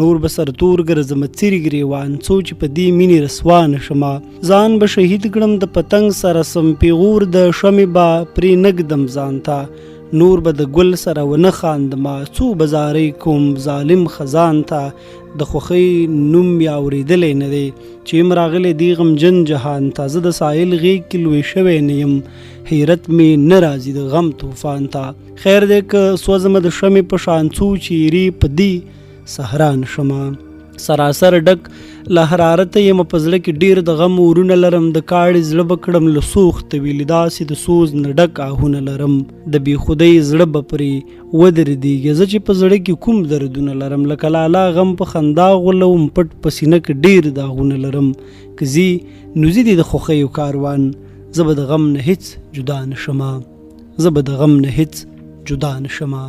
Speaker 1: نور به سرتور ګرځم څیرې ګریوان، څو چې په دې مینې رسوا نه شمه. ځان به شهید کړم د پتنګ سره سم، پیغور د شمې به پرې نه ږدم ځان ته. نور به د ګل سره ونه خاندمه، څو به زارۍ کوم ظالم خزان ته. د خوښۍ نوم مې اورېدلی نه دی، چې یم راغلی دې غمجن جهان ته. زه د ساحل غېږ کې لوی شوی نه یم، حیرت مې نه راځي د غم طوفان ته. خیر دی که سوځمه د شمې په شان، څو چیرې په دې صحرا نه شمه. سراسر ډک له حرارته یم، په زړه کې ډیر د غم اورونه لرم. د کاړې زړه به کړم له سوخته ویلي، داسې د سوز نه ډک آهونه لرم. د بې خودۍ زړه به پرې ودردېږي، زه چې په زړه کې کوم دردونه لرم. لکه لالا غم په خندا غولوم، پټ په سینه کې ډیر داغونه لرم. که ځي نو ځي دې د خوښیو کاروان، زه به د غم نه هیڅ جدا نشمه، زه به د غم نه هیڅ جدا نشمه.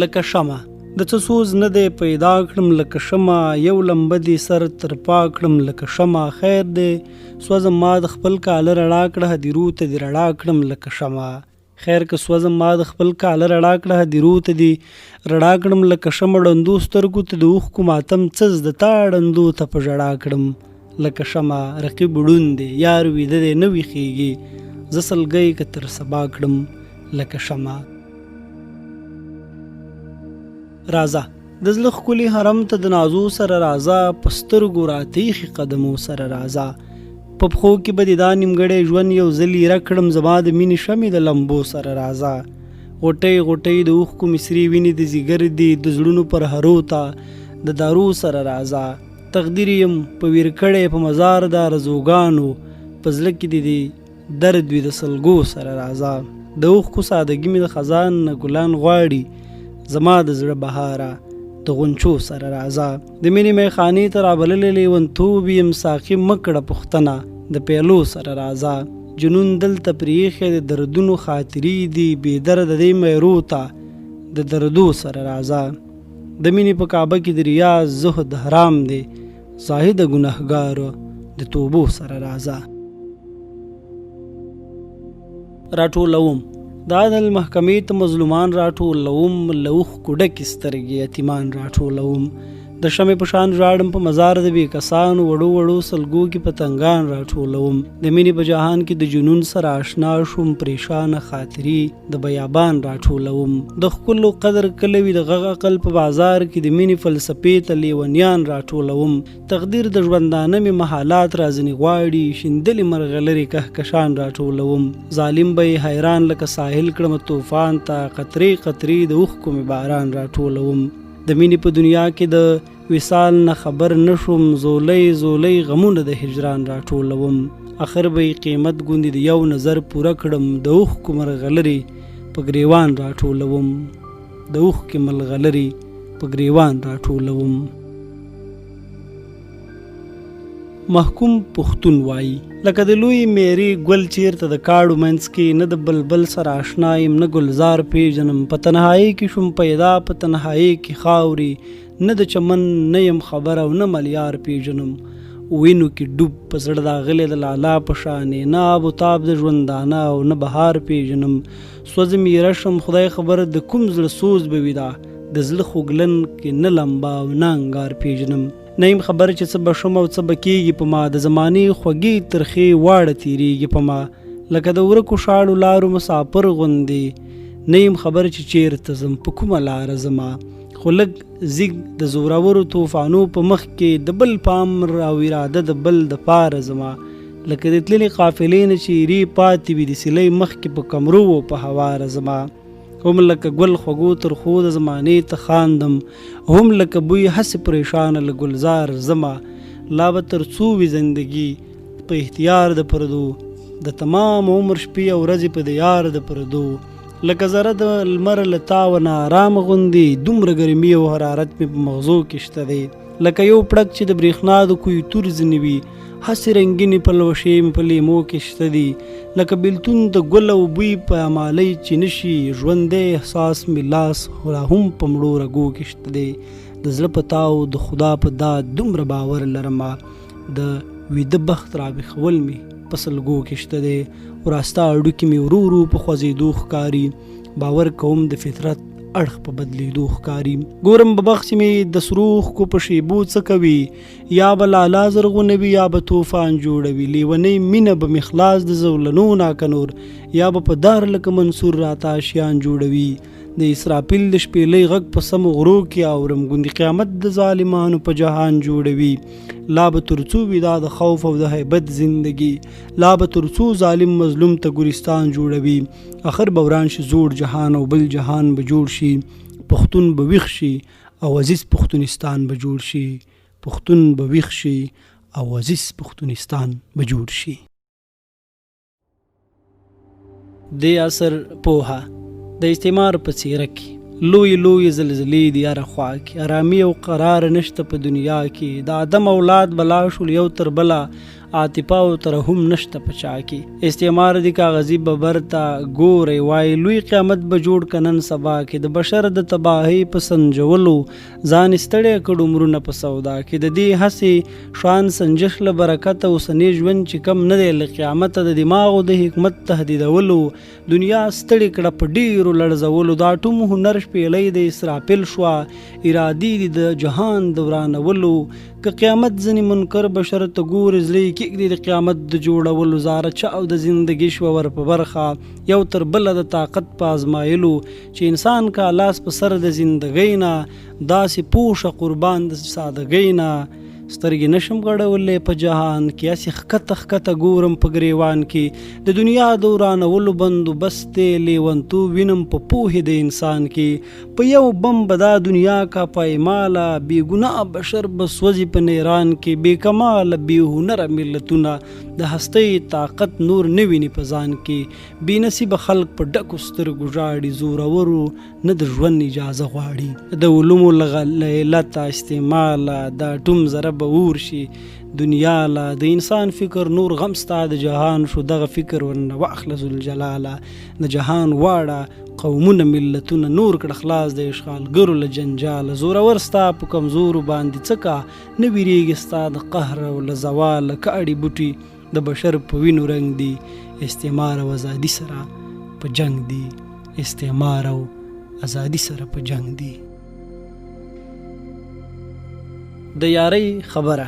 Speaker 1: لکه شمع د څه سوز نه دی پیدا کړم لکه شمع، یو لمبه دې سر تر پا کړم لکه شمع. خیر دی سوزم ما د خپل کاله رڼا کړه، هدیرو ته دې رڼا کړم لکه شمع. خیر که سوزم ما د خپل کاله رڼا کړه، هدیرو ته دې رڼا کړم لکه شمع. ړندو سترګو ته د اوښکو ماتم څه زده، تا ړندو ته په ژړا کړم لکه شمع. رقیب ړوند دی یار ویده دی نه ویښیږي، زه سلګۍ که تر سبا کړم لکه شمع. راځه د زړه ښکلي حرم ته د نازو سره راځه، په سترګو راتېښي قدمو سره راځه. په پښو کې به دې دا نیمګړی ژوند یو ځل ایره کړم، زما د مینې شمې د لمبو سره راځه. غوټۍ غوټۍ د اوښکو مې سرې وینې د ځیګر دي، د زړونو پر هرو ته د دارو سره راځه. تقدیر یم په ویر کړی په مزار د آرزوګانو، په زړه کې دې دې درد وي د سلګو سره راځه. د اوښکو سادګي مې د خزان نه ګلان غواړي، زما د زړه بهاره د غنچو سره راځه. د مینې میخانې ته رابللی لیونتوب یم، ساقي مه کړه پوښتنه د پیلو سره راځه. جنون دلته پرېیښی د دردونو خاطرې دي، بې درده دې میرو ته د دردو سره راځه. د مینې په کعبه کې د ریا زهد حرام دی، زاهده ګنهګاره د توبو سره راځه. راټولوم د عدل محکمې ته مظلومان راټولوم، له اوښکو ډکې سترګې یتیمان راټولوم. د شمع په شان ژاړم په مزار د بې کسانو، وړو وړو سلګو کې پتنګان راټولوم. د مینې په جهان کې د جنون سره آشنا شوم، پریشانه خاطرې د بیابان راټولوم. د ښکلو قدر کله وي د غږ عقل په بازار کې، د مینې فلسفې ته لیونیان راټولوم. تقدیر د ژوندانه مې محالات راځنې غواړي، شیندلې مرغلرې کهکشان راټولوم. ظالم به یې حیران لکه ساحل کړم طوفان ته، قطرې قطرې د اوښکو مې باران راټولوم. د مینې په دنیا کې د وصال نه خبر نشوم، زولۍ زولۍ غمونه د هجران راټولوم. اخر به یې قیمت ګوندې د یو نظر پوره کړم، د اوښکو مرغلرې په ګریوان راټولوم. د اوښکې ملغلرې په ګریوان راټولوم. محکوم پښتون وایي لکه د لوی میرې ګل چیرته د کاړو منځ کې، نه د بلبل سره آشنا یم نه ګلزار پیژنم. په تنهایۍ کې شوم پیدا په تنهایۍ کې خاورې، نه د چمن نه یم خبر او نه ملیار پیژنم. وینو کې ډوب په زړه راغلی د لالا په شانې، نه آب و تاب د ژوندانه او نه بهار پیژنم. سوځم ایره شم خدای خبر د کوم زړه سوز به وي دا، د زړه خوږلن کې نه لمبه او نه انګار پیژنم. نه یم خبر چې څه به شم او څه به کېږي په ما، د زمانې خوږې ترخې واړه تېرېږي په ما. لکه د ورکو شاړو لارو مساپر غوندې، نه یم خبر چې چېرته ځم په کومه لاره ځمه. خو لږ زیږ د زورورو توفانو په مخ کې، د بل په امر او اراده د بل د پاره ځمه. لکه د تللې قافلې نه چې ایرې پاتې وي، د سیلۍ مخکې په کمرو او په هواره ځمه. هم لکه ګل خوږو ترخو د زمانې ته خاندم، هم لکه بوی هسې پریشانه له ګلزار ځمه. لا به تر څو وي زندګي په احتیار د پردو، د تمام عمر شپې او ورځې په دیار د پردو. لکه ذره د لمر له تاوه ناارامه غوندې، دومره ګرمي او حرارت مې په مغزو کې شته دی. لکه یو پړک چې د برېښنا د کوی تور ځینې وي، هسې رنګینې پلوشې مې په لیمو کې شته دي. لکه بیلتون د ګل او بوی په امالۍ چې نشي، ژوندی احساس مې لاس لا هم په مړو رګو کې شته دی. د زړه په تاو د خدا په داد دومره باور لرمه، د ویده بخت راویښول مې په سلګو کې شته دی. وراسته هډوکي مې ورو ورو په خوځېدو ښکاري، باور کوم د فطرت اړخ په بدلېدو ښکاري. ګورم به بخت چې مې د سرو اوښکو په شیبو څه کوي، یا به لالا زرغونوي یا به توفان جوړوي. لیونۍ مینه به مې خلاص د زولنو ناکنور، یا به په دار لکه منصور راته اشیان جوړوي. د اسرافیل د شپېلۍ غږ په سمو غرو کې اورم، ګوندې قیامت د ظالمانو په جهان جوړوي. لا به تر څو وي دا د خوف او د هیبت زندګي، لا به تر څو ظالم مظلوم ته ګورستان جوړوي. اخر به وران شي زوړ جهان او بل جهان به جوړ شي، پښتون به ویښ شي او عزیز پښتونستان به جوړ شي. پښتون به ویښ شي او عزیز پښتونستان به جوړ شي. دې عصر پوهه د استعمار په څیره کې لوی لوی زلزلې دي هره خوا کې، ارامي او قرار نشته په دنیا کې. د آدم اولاد بلا شول یو تر بله، عاطفه او ترحم نشته په چا کې. استعمار دی کاغذي ببر ته ګورئ وایي لوی قیامت به جوړ که نن سبا کې د بشر د تباهۍ په سنجولو ځان یې ستړی کړ عمرونه په سودا کې د دې هسې شان سنجش له برکته اوسنی ژوند چې کم نه دی له قیامته د دماغو د حکمت تهدیدولو دنیا ستړې کړه په ډېرو لړزولو د اټوم هنر شپېلۍ د اسرافیل شوه ارادې دي د جهان د ورانولو که قیامت ځنې منکر بشر ته ګوري زړه یې کېږدي د قیامت د جوړولو زاره چاو د زندګي شوه ور په برخه یو تر بله د طاقت په ازمایلو چې انسان کا لاس په سر د زندګۍ نه داسې پوه شه قربان د سادګۍ نه سترګې نشم غړولی په جهان کې هسې ښکته ښکته ګورم په ګریوان کې د دنیا د ورانولو بندوبست دی لیونتوب وینم په پوهې د انسان کې په یو بم به دا دنیا کا پایماله بې ګناه بشر به سوځي په نیران کې بې کماله بې هنره ملتونه د هستۍ طاقت نور نه ویني په ځان کې بې نصیبه خلک په ډکو سترګو ژاړي زورورو نه د ژوند اجازه غواړي د علومو له علته استعماله د اټوم ذره به اور شي دنیا له د انسان فکر نور غم ستا د جهان شو دغه فکر ورنه واخله ذوالجلاله د جهان واړه قومونه ملتونه نور کړه خلاص د اشغالګرو له جنجاله زورور ستا په کمزورو باندې څه کا نه ویریږي ستا د قهر او له زواله کاړي بوټي د بشر په وینو رنګ دي استعمار او ازادي سره په جنګ دي استعمار او ازادي سره په جنګ دي. د یارۍ خبره.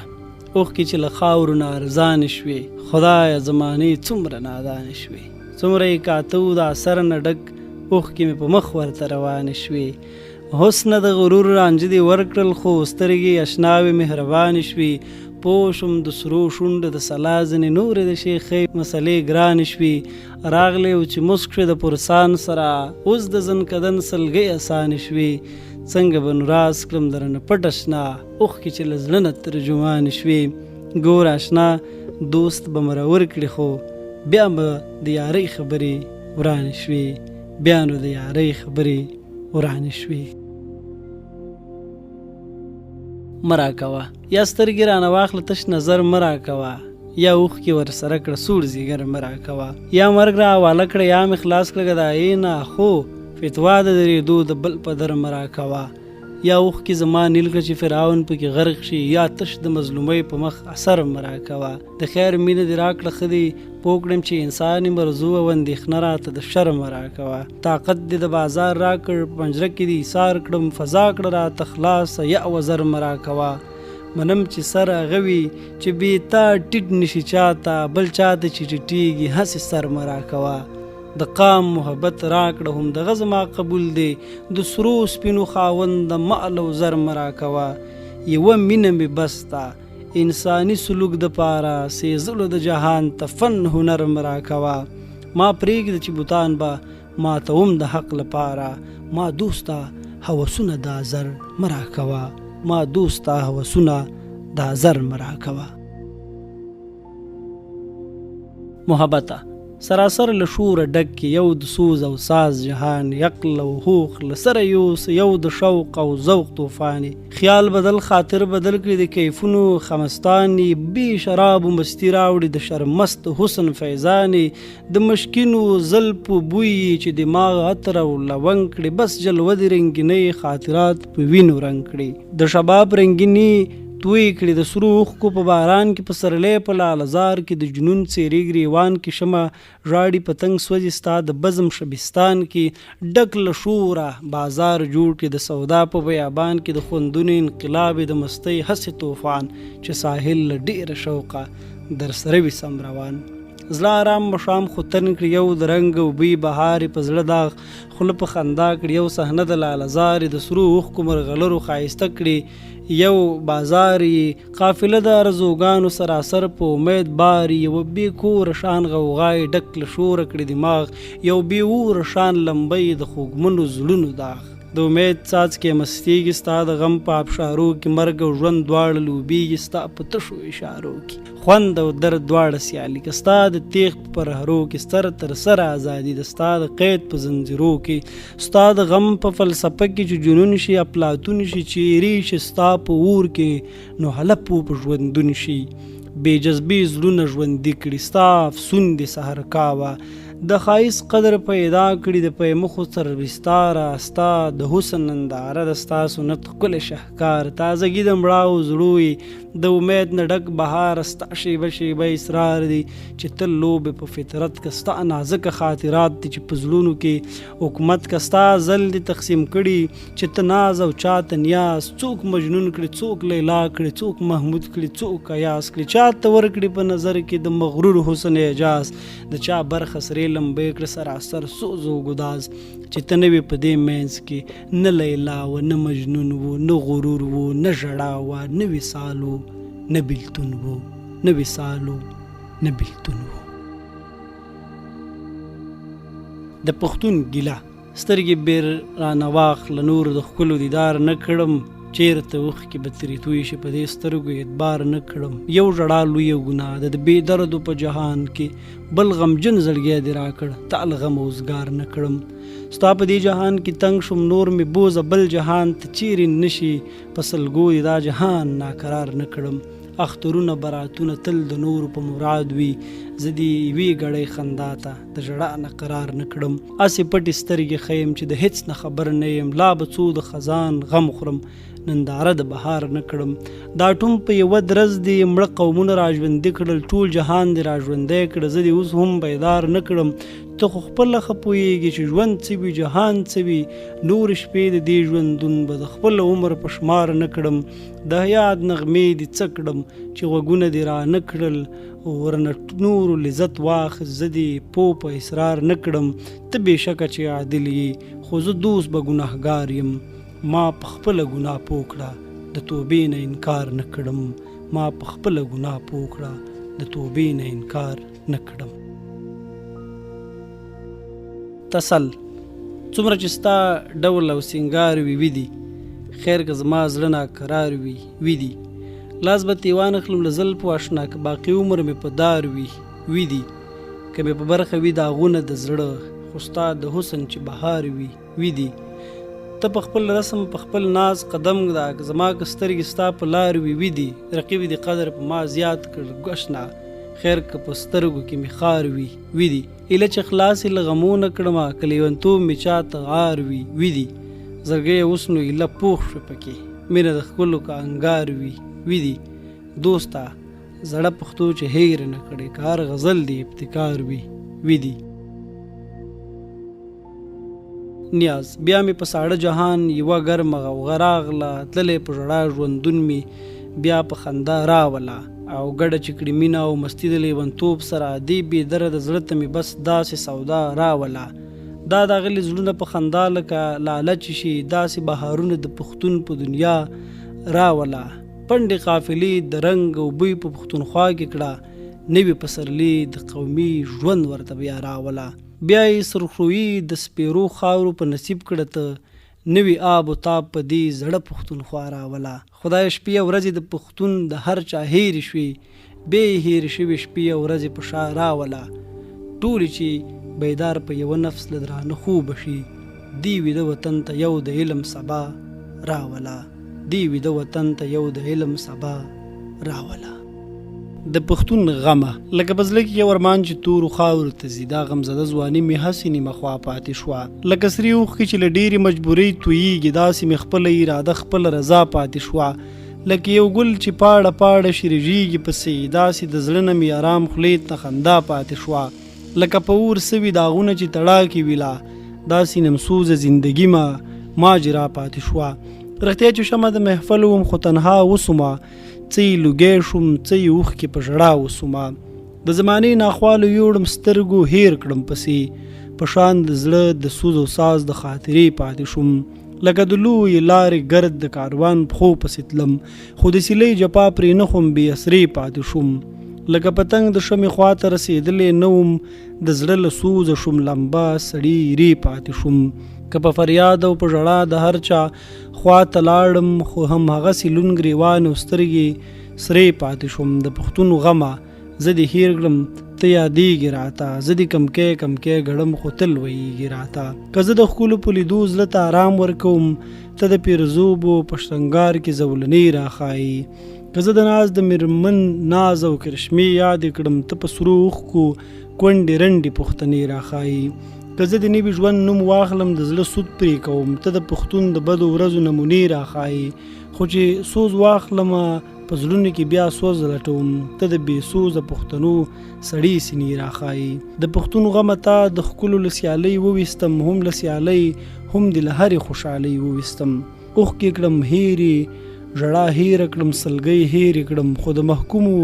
Speaker 1: اوښکې چې له خاورو نه ارزانې شوې خدایه زمانې څومره نادانې شوې څومره یې کاته وو د اثر نه ډک اوښکې مې په مخ ورته روانې شوې حسنه د غرور رانجه دې ورکړل خو سترګې اشناوې مهربانې شوې پوه شوم د سرو شونډو د سلا ځنې نورې د شیخۍ مسلې ګرانې شوې راغلې او چې مسک شوې د پرسان سره اوس د ځنکدن سلګۍ اسانې شوې څنګه به نو راز کړم درنه پټه شنه اوښکې چې له زړه نه ترجمانې شوې ګوره اشنا دوست به مرور کړي خو بیا به د یارۍ خبرې ورانې شوې بیا نو د یارۍ خبرې ورانې شوې. مه راکوه یا سترګې رانه واخله تش نظر مه راکوه یا اوښکې ورسره کړه سوړ ځیګر مه راکوه یا مرګ را حواله کړه یا مې خلاص کړه ګدایې نه خو فتوا د درېدو د بل په در مه راکوه یا اوښکې زما نیل کړه چې فرعون پکې غرق شي یا تش د مظلومۍ په مخ اثر مه راکوه د خیر مینه دې راکړه ښه دې پوه کړم چې انسان یم رزو او اندېښنه راته د شر مه راکوه طاقت دې د بازار راکړ په پنجره کې دې ایسار کړم فضا کړه راته خلاصه یا وزر مه راکوه منم چې سر هغه وي چې بې تا ټیټ نشي چاته بل چاته چې ټیټیږي هسې سر مه راکوه د قام محبت راکړه هم دغه زما قبول دی د سرو سپینو خاوند مال او زر مه راکوه یوه مینه مې بس ده انساني سلوک د پاره سېزلو د جهان ته فن هنر مه راکوه ما پرېږده چې بتان به ماتوم د حق لپاره ما دوسته هوسونه دا زر مه راکوه ما دوسته هوسونه دا زر مه راکوه. محبته سراسر له شوره ډک کې یو د سوز او ساز جهان عقل او هوښ له سره یوس یو د شوق او ذوق طوفان خیال بدل خاطر بدل کړي د کیفونو خمستان بې شراب مستي راوړي د شرمست حسن فیضان د مشکینو زلفو بوی چې دماغ عطر او لونګ کړي بس جلوه دي رنګینۍ خاطرات په وینو رنګ کړي د شباب رنګینی توی کړي د سرو اوښکو په باران کې پسرلی په لاله زار کې د جنون څیرې ګریوان کې شمه ژاړي پتنګ سوځي ستا د بزم شبستان کې ډک له شوره بازار جوړ کړي د سودا په بیابان کې د خوندونو انقلاب د مستۍ هسې طوفان چې ساحل له ډیره شوقه درسره وي سم روان زړه آرام مښام خو تن کړي یو د رنګ او بوی بهار په زړه داغ خوله په خندا کړي یو صحنه د لاله زار د سرو اوښکو مرغلرو ښایسته کړي یو بازار یې قافله د ارزوګانو سراسر په امید بار یو بې کوره شان غوغا یې ډک له شوره کړي دماغ یو بې اوره شان لمبه یې د خوږمنو زړونو داغ د امید څاڅکی مستیږي ستا د غم په ابشارو کې مرګ او ژوند دواړه لوبیږي ستا په تشو اشارو کې خوند او درد دواړه سیالي که ستا د تیغ په پرهرو کې ستر تر سره ازادي د ستا د قید په زنځیرو کې ستا د غم په فلسفه کې چې جنون شي اپلاتون شي چیرې شي ستا په اور کې نو هلپ په ژوندون شي. بې جذبې زړونه ژوندي کړي ستا افسون دې سحر کاوه د ښایست قدر پیدا کړي د پیمخو تر بستاره ستا د حسن ننداره د ستا سنت ښکلی شهکار تازګي د مړاوو زړو یې د امید نه ډک بهار ستا شیبه شیبه اصرار دی چې تل لوبې په فطرت که ستا نازکه خاطرات دي چې په زړونو کې حکومت که ستا ځل دي تقسیم کړي چې ته ناز او چاته نیاز، څوک مجنون کړي څوک لیلا کړي څوک محمود کړي څوک ایاز کړي چاته ورکړي په نظر کې د مغرور حسن اعجاز د چا برخه سرې لمبې کړي سراسر سوز او ګداز چې ته نه وې په دې منځ کې نه لیلا وه نه مجنون وو نه غرور وو نه ژړا وه نه وصال وو نه بیلتون وو نه وصال وو نه بیلتون وو. د پښتون ګیله. سترګې بیر رانه واخله نور د ښکلو دیدار نه کړم چیرته اوښکې به ترې توی شي په دې سترګو اعتبار نه کړم یو ژړا لویه ګناه ده د بې دردو په جهان کې بل غمجن زړګی دې راکړ تا له غمه اوزګار نه کړم ستا په دې جهان کې تنګ شوم نور مې بوزه بل جهان ته چیرې نشي په سلګو دې دا جهان ناکرار نه کړم اخترونه براتونه تل د نورو په مراد وي زه دې یوې ګړۍ خندا ته د ژړا نه قرار نه کړم هسې پټې سترګې ښیم چې د هېڅ نه خبر نه یم لا به څو د خزان غم خورم ننداره د بهار نه کړم دا ټوم په یوه درز دې مړه قومونه راژوندي کړل ټول جهان دې راژوندی کړ زه دې اوس هم بیدار نه کړم ته خو خپله ښه پوهېږې چې ژوند څه وي جهان څه وي نورې شپې د دې ژوندون به د خپل عمر په شمار نه کړم د حیات نغمې دې څه کړم چې غوږونه دې را نه کړل ورنه نورو لذت واخیست زه دې پو په اصرار نه کړم ته بېشکه چې عادل یې خو زه دوست به ګناهګار یم ما په خپله ګناه پوه کړه د توبې نه انکار نه کړم ما په خپله ګناه پوه کړه د توبې نه انکار نه کړم. تسل څومره چې ستا ډول او سینګار وي وي دي خیر که زما زړه ناکرار وي وي دي لاس به ترې وانخلم له زلفو اشنا که باقي عمر مې په دار وي وي دي که مې په برخه وي داغونه د زړه خو ستا د حسن چې بهار وي وي دي ته په خپل رسم په خپل ناز قدم ږده که زما که سترګې ستا په لار وي وي دي رقیب دې قدر په ما زیات کړ ګشنه خیر که په سترګو کې مې خار وي وي دي ایله چې خلاص یې له غمو نه کړمه که لیونتوب مې چاته عار وي وي دي زړګیه اوس نو ایله پوخ شوې پکې مینه د ښکلو که انګار وي وي دي دوسته زړه پښتو چې هېره نه کړې که هر غزل دې ابتکار وي وي دي. نیاز بیا مې په ساړه جهان یوه ګرمه غوغه راغله تللی په ژړا ژوندون مې بیا په خندا راوله او ګډه چې کړي مینه او مستي د لیونتوب سره دې بې درده زړه ته مې بس داسې سودا راوله دا داغلي زړونه په خندا لکه لاله چې شي داسې بهارونه د پښتون په دنیا راوله پنډې قافلې د رنګ او بوی په پښتونخوا کې کړه نوي پسرلي د قومي ژوند ورته بیا راوله. بیا یې سرخرویي د سپیرو خاورو په نصیب کړه ته نوي آب و تاب په دې زړه پښتونخوا راوله خدایه شپې او ورځې د پښتون د هر چا هېرې شوې بیا یې هېرې شوې شپې او ورځې په شا راوله ټولې چې بیدار په یوه نفس له درانه خوبه شي دې ویده وطن ته یو د علم سبا راوله دې ویده وطن ته یو د علم سبا راوله. د پښتون غمه لکه په زړه کې یو ارمان چې تورو خاورو ته ځي دا غمزده ځواني مې هسې نیمه خوا پاتې شوه لکه سرې اوښکې چې له ډېرې مجبورۍ تویېږي داسې مې خپله اراده خپله رضا پاتې شوه لکه یو ګل چې پاړه پاړه شي رژېږي پسې داسې د زړه نه مې ارام خولې ته خندا پاتې شوه لکه په اور سوي داغونه چې تړاکې وي لا داسې نمسوزه زندګي ما ماجرا پاتې شوه رښتیا چې شمه د محفل وم خو تنها وسومه څه یې لوګی شوم څه یې اوښکې په ژړا وسومه د زمانې ناخوالو یوړم سترګو هیر کړم پسې په شان د زړه د سوز او ساز د خاطرې پاتې شوم لکه د لویې لارې ګرد د کاروان پښو پسې تلم خو د سیلۍ جپا پرې نه خوم بې اسرې پاتې شوم لکه پتنګ د شمې خوا ته رسېدلی نه وم د زړه له سوزه شوم لمبه سړي رې پاتې شوم که په فریاد او په ژړا د هر چا خوا ته لاړم خو هم هغسې لوند ګریوان او سترګې سرې پاتې شوم د پښتون غمه زه دې هیر کړم ته یادېږې راته زه دې کمکی کمکی ګړم خو تل ویېږي راته که زه د ښکلو په لیدو زړه ته ارام ورکوم ته د پیرزوبو په شرنګار کې زولنې راښایې که زه د ناز د میرمن ناز او کرشمې یادې کړم، ته په سرو اوښکو کونډې رنډې پښتنې راښایي. که زه د نوي ژوند نوم واخلم، د زړه سود پرې کوم، ته د پښتون د بدو ورځو نمونې راښایي. خو چې سوز واخلم، په زړونو کې بیا سوز لټوم، ته د بې سوزه پښتنو سړې سینې راښایي. د پښتون غمه تا د ښکلو له سیالۍ وویستم، هم له سیالۍ هم دې له هرې خوشحالۍ وویستم. اوښکې کړم هېرې، ژړا هېره کړم، سلګۍ هېرې کړم، خو د محکومو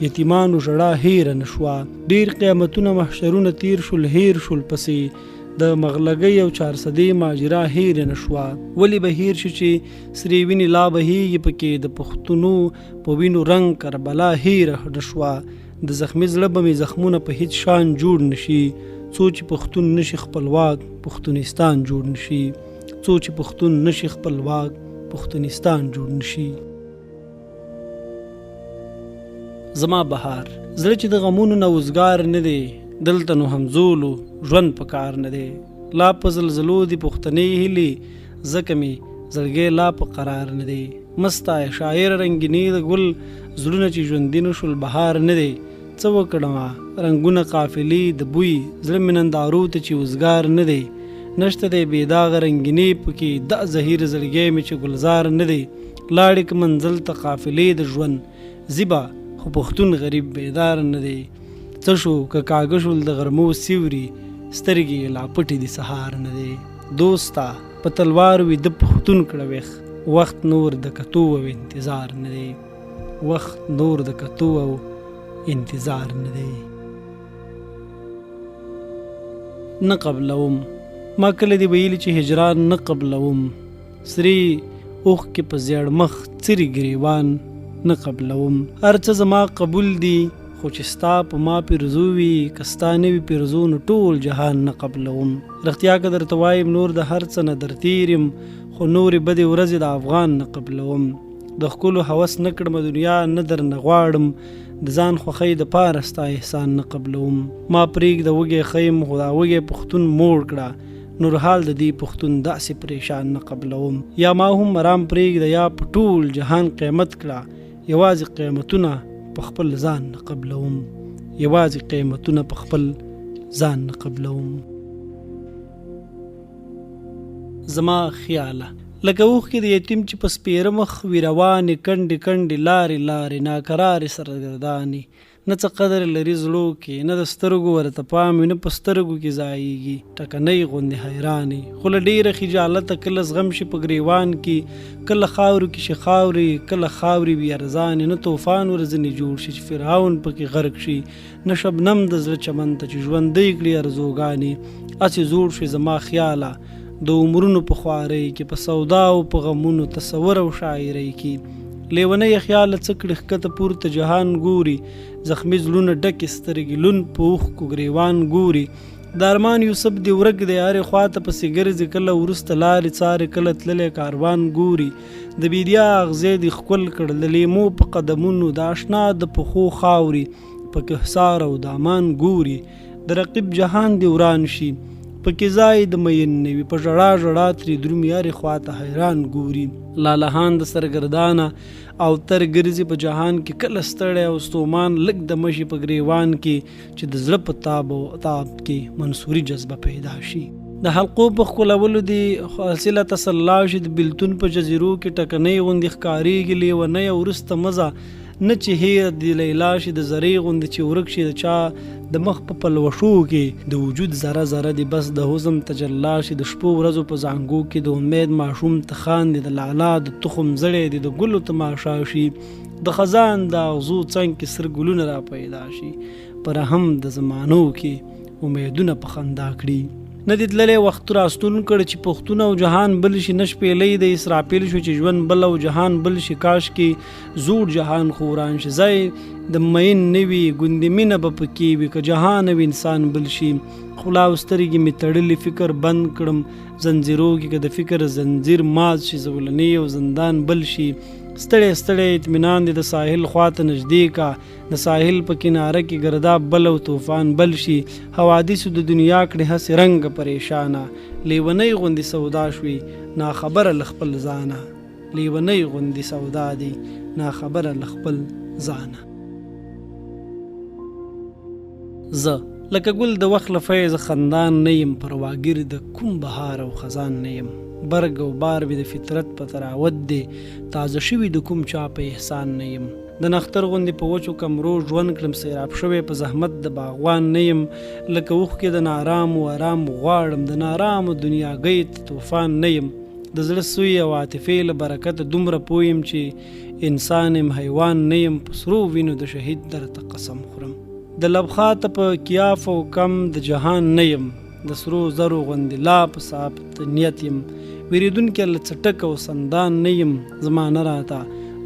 Speaker 1: یتیمانو ژړا هېره نه شوه. ډېر قیامتونه محشرونه تېر شول، هېر شول پسې د مغلګۍ او چارسدې ماجرا هېره نه شوه. ولې به هېر شي چې سرې وینې لا بهېږي پکې، د پښتونو په وینو رنګ کربلا هېره نه شوه. د زخمي زړه به مې زخمونه په هیڅ شان جوړ نه شي، څو چې پښتون نه شي خپلواک پښتونستان جوړ نه شي، څو چې پښتون نه شي خپلواک پښتونستان جوړ نه شي. زما بهار زړه چې د غمونو نه وزګار نه دی، دلته نو همزولو ژوند په کار نه دی. لا په زلزلو دي پښتنې هیلې، ځکه مې زړګی لا په قرار نه دی. مه ستایه شاعره رنګینې د ګل، زړونه چې ژوندي نه شول بهار نه دی. څه وکړمه رنګونه قافلې د بوی، زړه مې نندارو ته چې وزګار نه دی. نشته دی بې داغه رنګینې پکې، دا زهیر زړګی مې چې ګلزار نه دی. لاړې که منزل ته قافلې د ژوند، ځي به خو پښتون غریب بیدار نه دی. څه شو که کاږه شول د غرمو سیوري، سترګې یې لا پټې دي سهار نه دی. دوسته په تلوار ویده پښتون کړه ویښ، وخت نور د کتو او انتظار نه دی. وخت نور د کتو او انتظار نه دی. نه قبلوم ما کله دی ویلي چې هجران نه قبلوم، سرې اوښکې په زیړ مخ څیري ګریوان نه قبلوم. هر څه زما قبول دي خو چې ستا په ما پیرزو وي، که ستا نه وي پیرزو نو ټول جهان نه قبلوم. رښتیا که درته وایم نور د هر څه نه درتیر یم، خو نورې بدې ورځې د افغان نه قبلوم. د ښکلو هوس نه کړمه دنیا نه درنه غواړم، د ځان خوښۍ د پاره ستا احسان نه قبلوم. ما پرېږده وږی ښه یم، خو دا وږی پښتون موړ کړه، نور حال د دې پښتون داسې پریشان نه قبلوم. یا ما هم مرام پرېږده یا په ټول جهان قیمت کړه، یوازې قیمتونه په خپل ځان نه قبلوم. یوازې قیمتونه په خپل ځان نه قبلوم. زما خیاله لکه اوښکې د یتیم چې په سپېره مخ وي روانې، کنډې کنډې لارې لارې ناکرارې سرګردانې، نه څه قدر لري زړو کې، نه د سترګو ورته پام وي، نه په سترګو کې ځایېږي ټکنۍ غوندې حیرانې، خو له ډېره خجالته کله زغم شي په ګریوان کې، کله خاورو کې شي خاورې، کله خاورې وي ارزانې، نه توفان ورځنې جوړ شي چې فرعون پکې غرق شي، نه شبنم د زړه چمن ته چې ژوندۍ کړي ارزوګانې، هسې زوړ شوې زما خیاله د عمرونو په خوارۍ کې، په سودا او په غمونو، تصور او شاعرۍ کې. لیونی خیاله څه کړي ښکته پورته جهان ګوري، زخمي زړونه ډکې سترګې لوند په اوښکو ګریوان ګوري. د ارمان یوسف دی ورک دی هرې خواته پسې ګرځي، کله وروسته لارې څاري کله تللی کاروان ګوري. د بیدیا اغزی دی ښکل کړ د لیمو په قدمونو، د اشنا د پښو خاوري په کهسار او دامان ګوري. د رقیب جهان دی وران شي پکې ځای د مین نه وي، په ژړا ژړا ترې درومي هرې خواته حیران ګوري. لالهان د سرګردانه او تر ګرځي په جهان کې، کله ستړی او ستومان لږ د مشي په ګریوان کې، چې د زړه په تاب او تاب کې منصوري جذبه پیدا شي. د حلقو په ښکلولو دې حاصله تسلا شي، د بیلتون په جزیرو کې ټکنۍ غوندې ښکارېږي لیونی او وروسته مزه نه چې هېره دې لیلا شي، د ذرې غوندې چې ورک شي د چا د مخ په پلوشو کې، د وجود ذره ذره دې بس د حزن تجلا شي، د شپو ورځو په زانګو کې د امید ماشوم ته خاندې، د لالا د تخم زړی دې د ګلو تماشا شي، د خزان د اغزو څنګ کې سره ګلونه را پیدا شي، په رحم د زمانو کې امیدونه په خندا کړي. نه دې تللی وخت راستون کړ چې پښتون او جهان بل شي، نه شپېلۍ د اسرافیل شو چې ژوند بل او جهان بل شي، کاش کې زوړ جهان خو وران شي، ځای د مین نه وي ګوندې مینه به پکې وي، که جهان او انسان بل شي. خوله او سترګې مې تړلي فکر بند کړم زنځیرو کې، که د فکر زنځیر مات شي زولنې او زندان بل شي. ستړی ستړی اطمینان دې د ساحل خواته نږدې کا، د ساحل په کناره کې ګرداب بل او توفان بل شي. حوادثو د دنیا کړې هسې رنګه پریشانه، لیونۍ غوندې سودا شوې ناخبره له خپل ځانه. لیونۍ غوندې سودا دی ناخبره له خپل ځانه. زه لکه ګل د وخت له فیض خندان نه یم، پرواګیر د کوم بهار او خزان نه یم. برګ او بار مې د فطرت په تراوت دی، تازه شوي د کوم چا په احسان نه یم. د نښتر غوندې په وچو کمرو ژوند کړم، سیراب شوی په زحمت د باغوان نه یم. لکه اوښکې د نارامو ارام غواړم، د نارامو دنیاګۍ ته طوفان نه یم. د زړه سوی او عاطفې له برکته دومره پوه یم چې انسان یم حیوان نه یم. په سرو وینو د شهید درته قسم خورم، د لبخاته په کیاف او کم د جهان نه یم. د سرو زرو غوندې لا په ثابت نیت یم، ویریدونکی له څټک او سندان نه یم. زما نه راته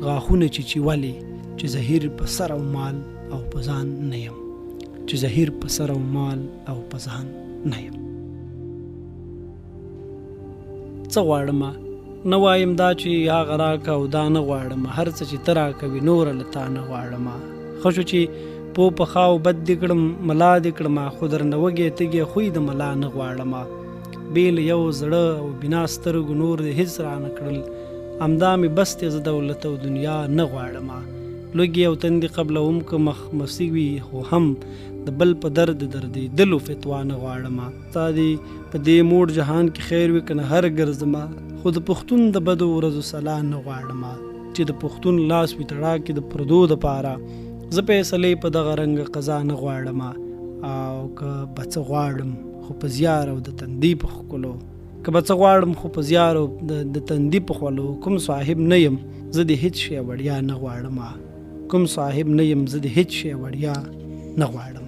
Speaker 1: غاښونه چیچي ولې چې زهیر په سر او مال او په ځان نه یم، چې زهیر په سر او مال او په ځان نه یم. څه غواړم نه وایم دا چې هغه راکه او دا نه غواړم، هر څه چې ته راکوي نوره له تا نه غواړم. ښه شو چې پو په ښه او بد دې کړم، ملا دې کړم، خو درنه وږی تږی خوی د ملا نه غواړم. بې له یو زړه او بنا سترګو نور دې هېڅ رانه کړل، همدا مې بس دی، زه دولت او دنیا نه غواړم. لوږې او تندې قبلوم که مخمسي وي، خو هم د بل په درد دردېدلو فتوا نه غواړم. ستا دې په دې موړ جهان کې خیر وي کنه هر ګرځمه، خو د پښتون د بدو ورځو سلا نه غواړم. چې د پښتون لاس وي تړاکې د پردو د پاره، زه فیصلې په دغه رنګ قضا نه غواړم. او که به څه غواړم خو په زیار او د تندي په ښکلو، که به څه غواړم خو په زیار او د تندي په خولو، کوم صاحب نه یم زه د هیڅ شی وړیا نه غواړم. کوم صاحب نه یم زه د هیڅ شی وړیا نه غواړم.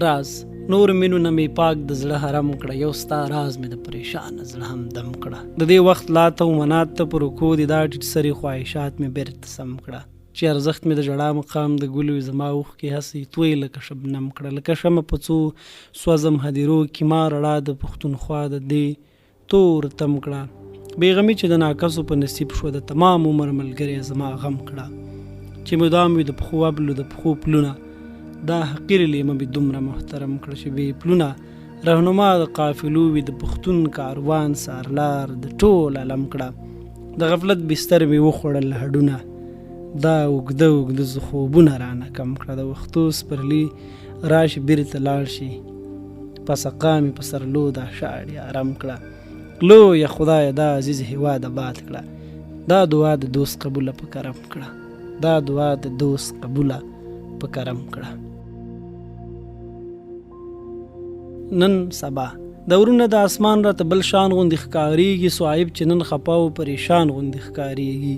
Speaker 1: راز نور مینو نه مې پاک د زړه حرم کړه، یو ستا راز مې د پریشان زړه هم دم کړه. د دې وخت لاته او منات ته پر رکو دي دا ټیټ سري خواهشات مې بیرته سم کړه. چې ارزښت مې د ژړا مقام د ګل وي، زما اوښکې هسې توی لکه شبنم کړه. لکه شمع په څو سوځم هدیرو کې، ما رڼا د پښتونخوا د دې تور تم کړه. بېغمي چې د ناکسو په نصیب شوه، د تمام عمر ملګری زما غم کړه. چې مدام وي د پښو ابلو د پښو پلونه، دا حقیر لیمه مې دومره محترم کړه. چې بې پلونه رهنما د قافلو وي، د پښتون کاروان سارلار د ټول علم کړه. د غفلت بستر مې وخوړل هډونه، دا اوږده اوږده خوبونه رانه کم کړه. د وختو سپرلي راشي بیرته لاړ شي، په سقا مې په سرلو دا شاړې آرام کړه. لویه خدایه دا عزیز هیواد آباد کړه، دا دعا د دوست قبوله په کرم کړه، دا دعا د دوست قبوله په کرم کړه. نن سبا د ورونه د اسمان راته بل شان غوندې ښکارېږي، صاحب چې نن خپه او پریشان غوندې ښکارېږي.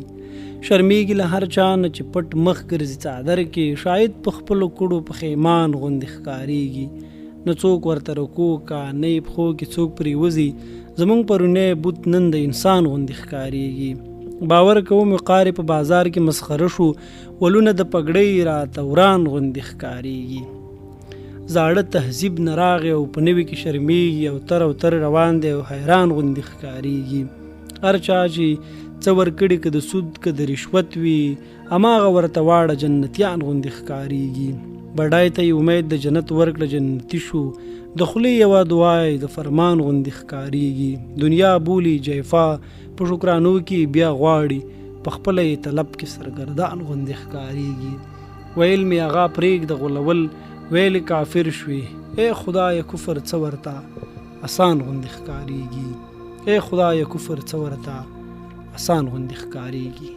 Speaker 1: شرمېږي له هر چا نه چې پټ مخ ګرځي څادر کې، شاید په خپلو کړو پښیمان غوندې ښکارېږي. نه څوک ورته رکو کا، نه یې پښو کې څوک پرېوځي، زمونږ پرونی بوت نن د انسان غوندې ښکارېږي. باور کوم وقار په بازار کې مسخره شو، ولونه د پګړۍ راته وران غوندې ښکارېږي. زاړه تهذیب نه راغی او په نوي کې شرمېږي، او تر او تر روان دی او حیران غوندې ښکارېږي. هر چا چې څه ورکړي که د سود که د رشوت وي، هماغه ورته واړه جنتیان غوندې ښکارېږي. بډای ته یې امید د جنت ورکړه جنتي شو، د خولې یوه دعا یې د فرمان غوندې ښکارېږي. دنیا بولي جیفا په شکرانو کې بیا غواړي، په خپله یې طلب کې سرګردان غوندې ښکارېږي. ویل مې هغه پرېږده غولول، ویل کافر شوې، ای خدایه کفر څه ورته اسان غوندې ښکارېږي. ای خدایه کفر څه ورته اسان غوندې ښکارېږي.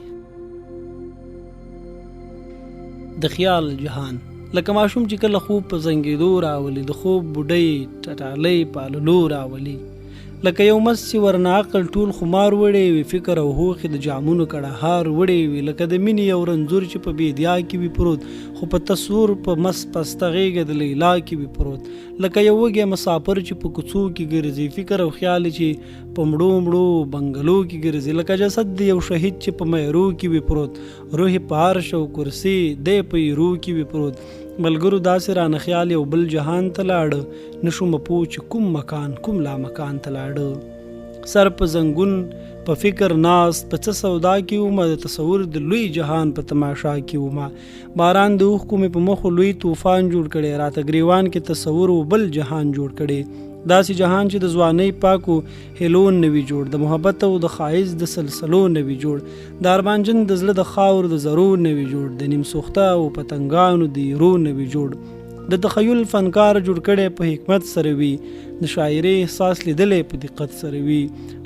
Speaker 1: د خیال جهان لکه ماشوم چې کله خوب په زنګېدو راولي، د خوب بوډۍ ټټالۍ په الولو راولي. لکه یو مست چې ورنه عقل ټول خمار وړی وي، فکر او هوښ د جامونو کړهار وړی وي. لکه د مینې یو رنځور چې په بیدیا کې وي پروت، خو په تصور په مست پسته غېږه د لیلا کې وي پروت. لکه یو وږی مسافر چې په کوڅو کې ګرځي، فکر او خیال چې په مړو مړو بنګلو کې ګرځي. لکه جسد د یو شهید چې په میرو کې وي پروت، روح په عرش او کرسي دی په ایرو کې وي پروت. ملګرو داسې رانه خیال یو بل جهان ته لاړه، نشومه پوه چې کوم مکان کوم لا مکان ته لاړه. سر په زنګون په فکر ناست په څه سودا کې ومه، د تصور د لوی جهان په تماشا کې ومه. باران د اوښکو مې په مخو لوی طوفان جوړ کړی، راته ګریوان کې تصور و بل جهان جوړ کړی. داسې جهان چې د ځوانۍ پاکو هیلو نه وي جوړ، د محبت او د ښایست د سلسلو نه وي جوړ، د ارمانجن د زړه د خاورو د ذرو نه وي جوړ، د نیم سوخته او پتنګانو د ایرو نه وي جوړ، د تخیل فنکار جوړ کړی په حکمت سره وي، د شاعرۍ احساس لیدلی په دقت سره وي،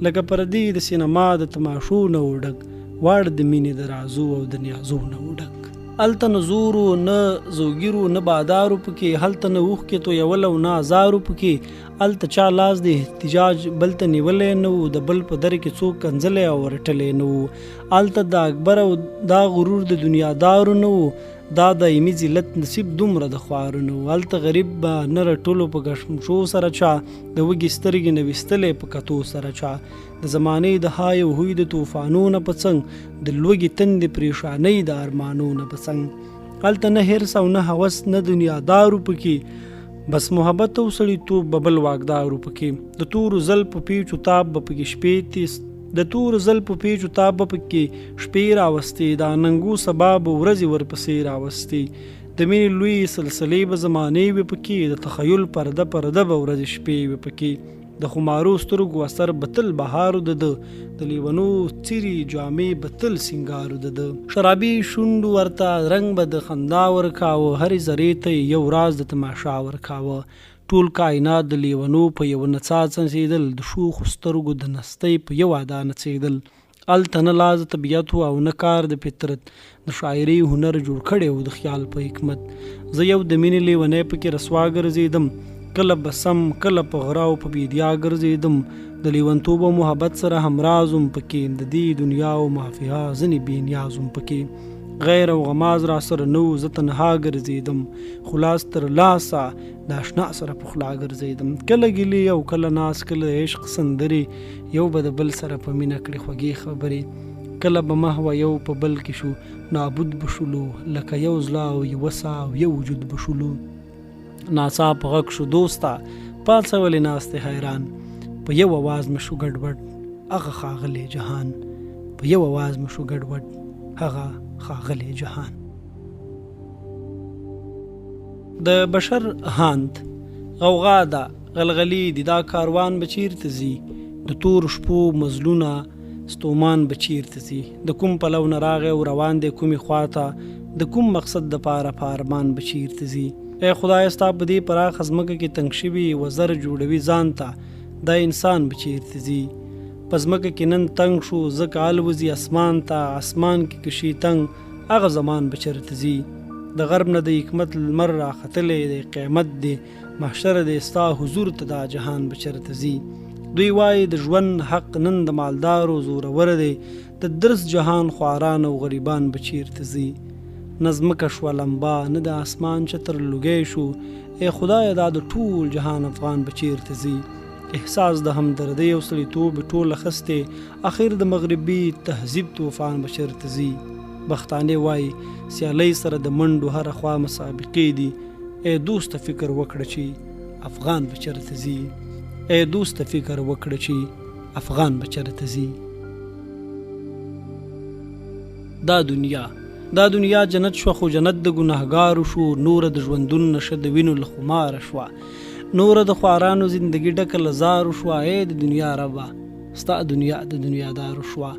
Speaker 1: لکه پردې د سینما د تماشو نه و ډک، واړه د مینې د رازو او د نیازو نه و ډک. هلته نه زور و، نه زوګیر و، نه بادار و پکې، هلته نه اوښکې تویول او نه ازار و پکې، هلته چا لاس د احتجاج بل ته نیولی نه و، د بل په در کې څوک کنځلی او رټلی نه و، هلته د اکبر او دا غرور د دنیادارو نه و، دا دایمي ذلت نصیب دومره د خوارو نه و، هلته غریب به نه رټلو په کشمشو سره چا، د وږي سترګې نه ویستلی په کتو سره چا. د زمانې د های او هوی د طوفانو نه په څنګ، د لوږې تندې پریشانۍ د ارمانو نه په څنګ، هلته نه حرص او نه هوس نه دنیادارو پکې، بس محبت او سړیتوب به بل واکدارو پکې، د تورو زلفو پیچو تاب به پکې شپې تیس د تورو زلفو پیچو تاب به پکې شپې راوستې، د اننګو سبا به ورځې ورپسې راوستې، د مینې لویې سلسلې به زمانې وې پکې، د تخیل پرده پرده به ورځې شپې وې پکې. د خمارو سترګو اثر به تل بهارو د ده، د لیونو څیري جامې به تل سینګارو د ده. شرابي شونډو ورته رنګ به د خندا ورکاوه، هرې ذرې ته یې یو راز د تماشا ورکاوه. ټول کاینات د لیونو په یوه نڅا څنڅېدل، د شوخو سترګو د نستۍ په یوه ادا نڅېدل. هلته نه لاس د طبیعت و او نه کار د فطرت، د شاعرۍ هنر جوړ کړی و د خیال په حکمت. زه یو د مینې لیونی پکې رسوا ګرځېدم، کله به سم کله په غره او په بیدیا ګرځېدم، د لیونتوب او محبت سره همراز وم پکې، د دې دنیا او مافیها ځنې بې نیاز وم پکې. غیر او غماز راسره نه و، زه تنها ګرځېدم، خو لاس تر لاسه د اشنا سره پخلا ګرځېدم. کله ګیلې او کله ناز، کله د عشق سندرې، یو به د بل سره په مینه کړې خوږې خبرې، کله به محوه یو په بل کې شو نابود به شولو، لکه یو زړه او یوه ساه او یو وجود به شولو. ناڅاپه غږ شو دوسته پاڅه ولې ناست یې حیران، په یو اواز مې شو ګډوډ هغه ښاغلی جهان، په یو اواز مې شو ګډوډ هغه ښاغلی جهان. د بشر هاند غوغا ده غلغلې دي دا کاروان به چیرته ځي، د تورو شپو مزلونه ستومان به چیرته ځي، د کوم پلو نه راغی او روان دی کومې خواته، د کوم مقصد د پاره په ارمان به چیرته ځي. ای خدایه ستا په دې پراخه ځمکه کې تنګ شوي وزر جوړوي ځان ته، دا انسان به چیرته ځي. په ځمکه کې نن تنګ شو ځکه الوزي اسمان ته، اسمان کې که شي تنګ هغه زمان به چرته ځي. د غرب نه د حکمت لمر راختلی دی، قیامت دی محشر دی ستا حضور ته دا جهان به چرته ځي. دوی وايي د ژوند حق نن د مالدارو زورور دی، د درس جهان خواران او غریبان به چیرته ځي. نه ځمکه شوه لمبه نه د اسمان چتر لوګی شو، ای خدایه دا د ټول جهان افغان به چیرته ځي. احساس د همدردۍ او سړیتوب یې ټول اخیستی، اخر د مغربي تهذیب توفان به چرته ځي. بختانې وايي سیالۍ سره د منډو هره خوا مسابقې دي، ای دوسته فکر وکړه چې افغان به چرته ځي. ای دوسته فکر وکړه چې افغان به چرته ځي. دا دنیا دا دنیا جنت شوه خو جنت د ګناهګارو شو، نوره د ژوندون نشه د وینو له خماره شوه، نوره د خوارانو زندګي ډکه له زارو شوه. ای د دنیا ربه ستا دنیا د دنیادارو شوه.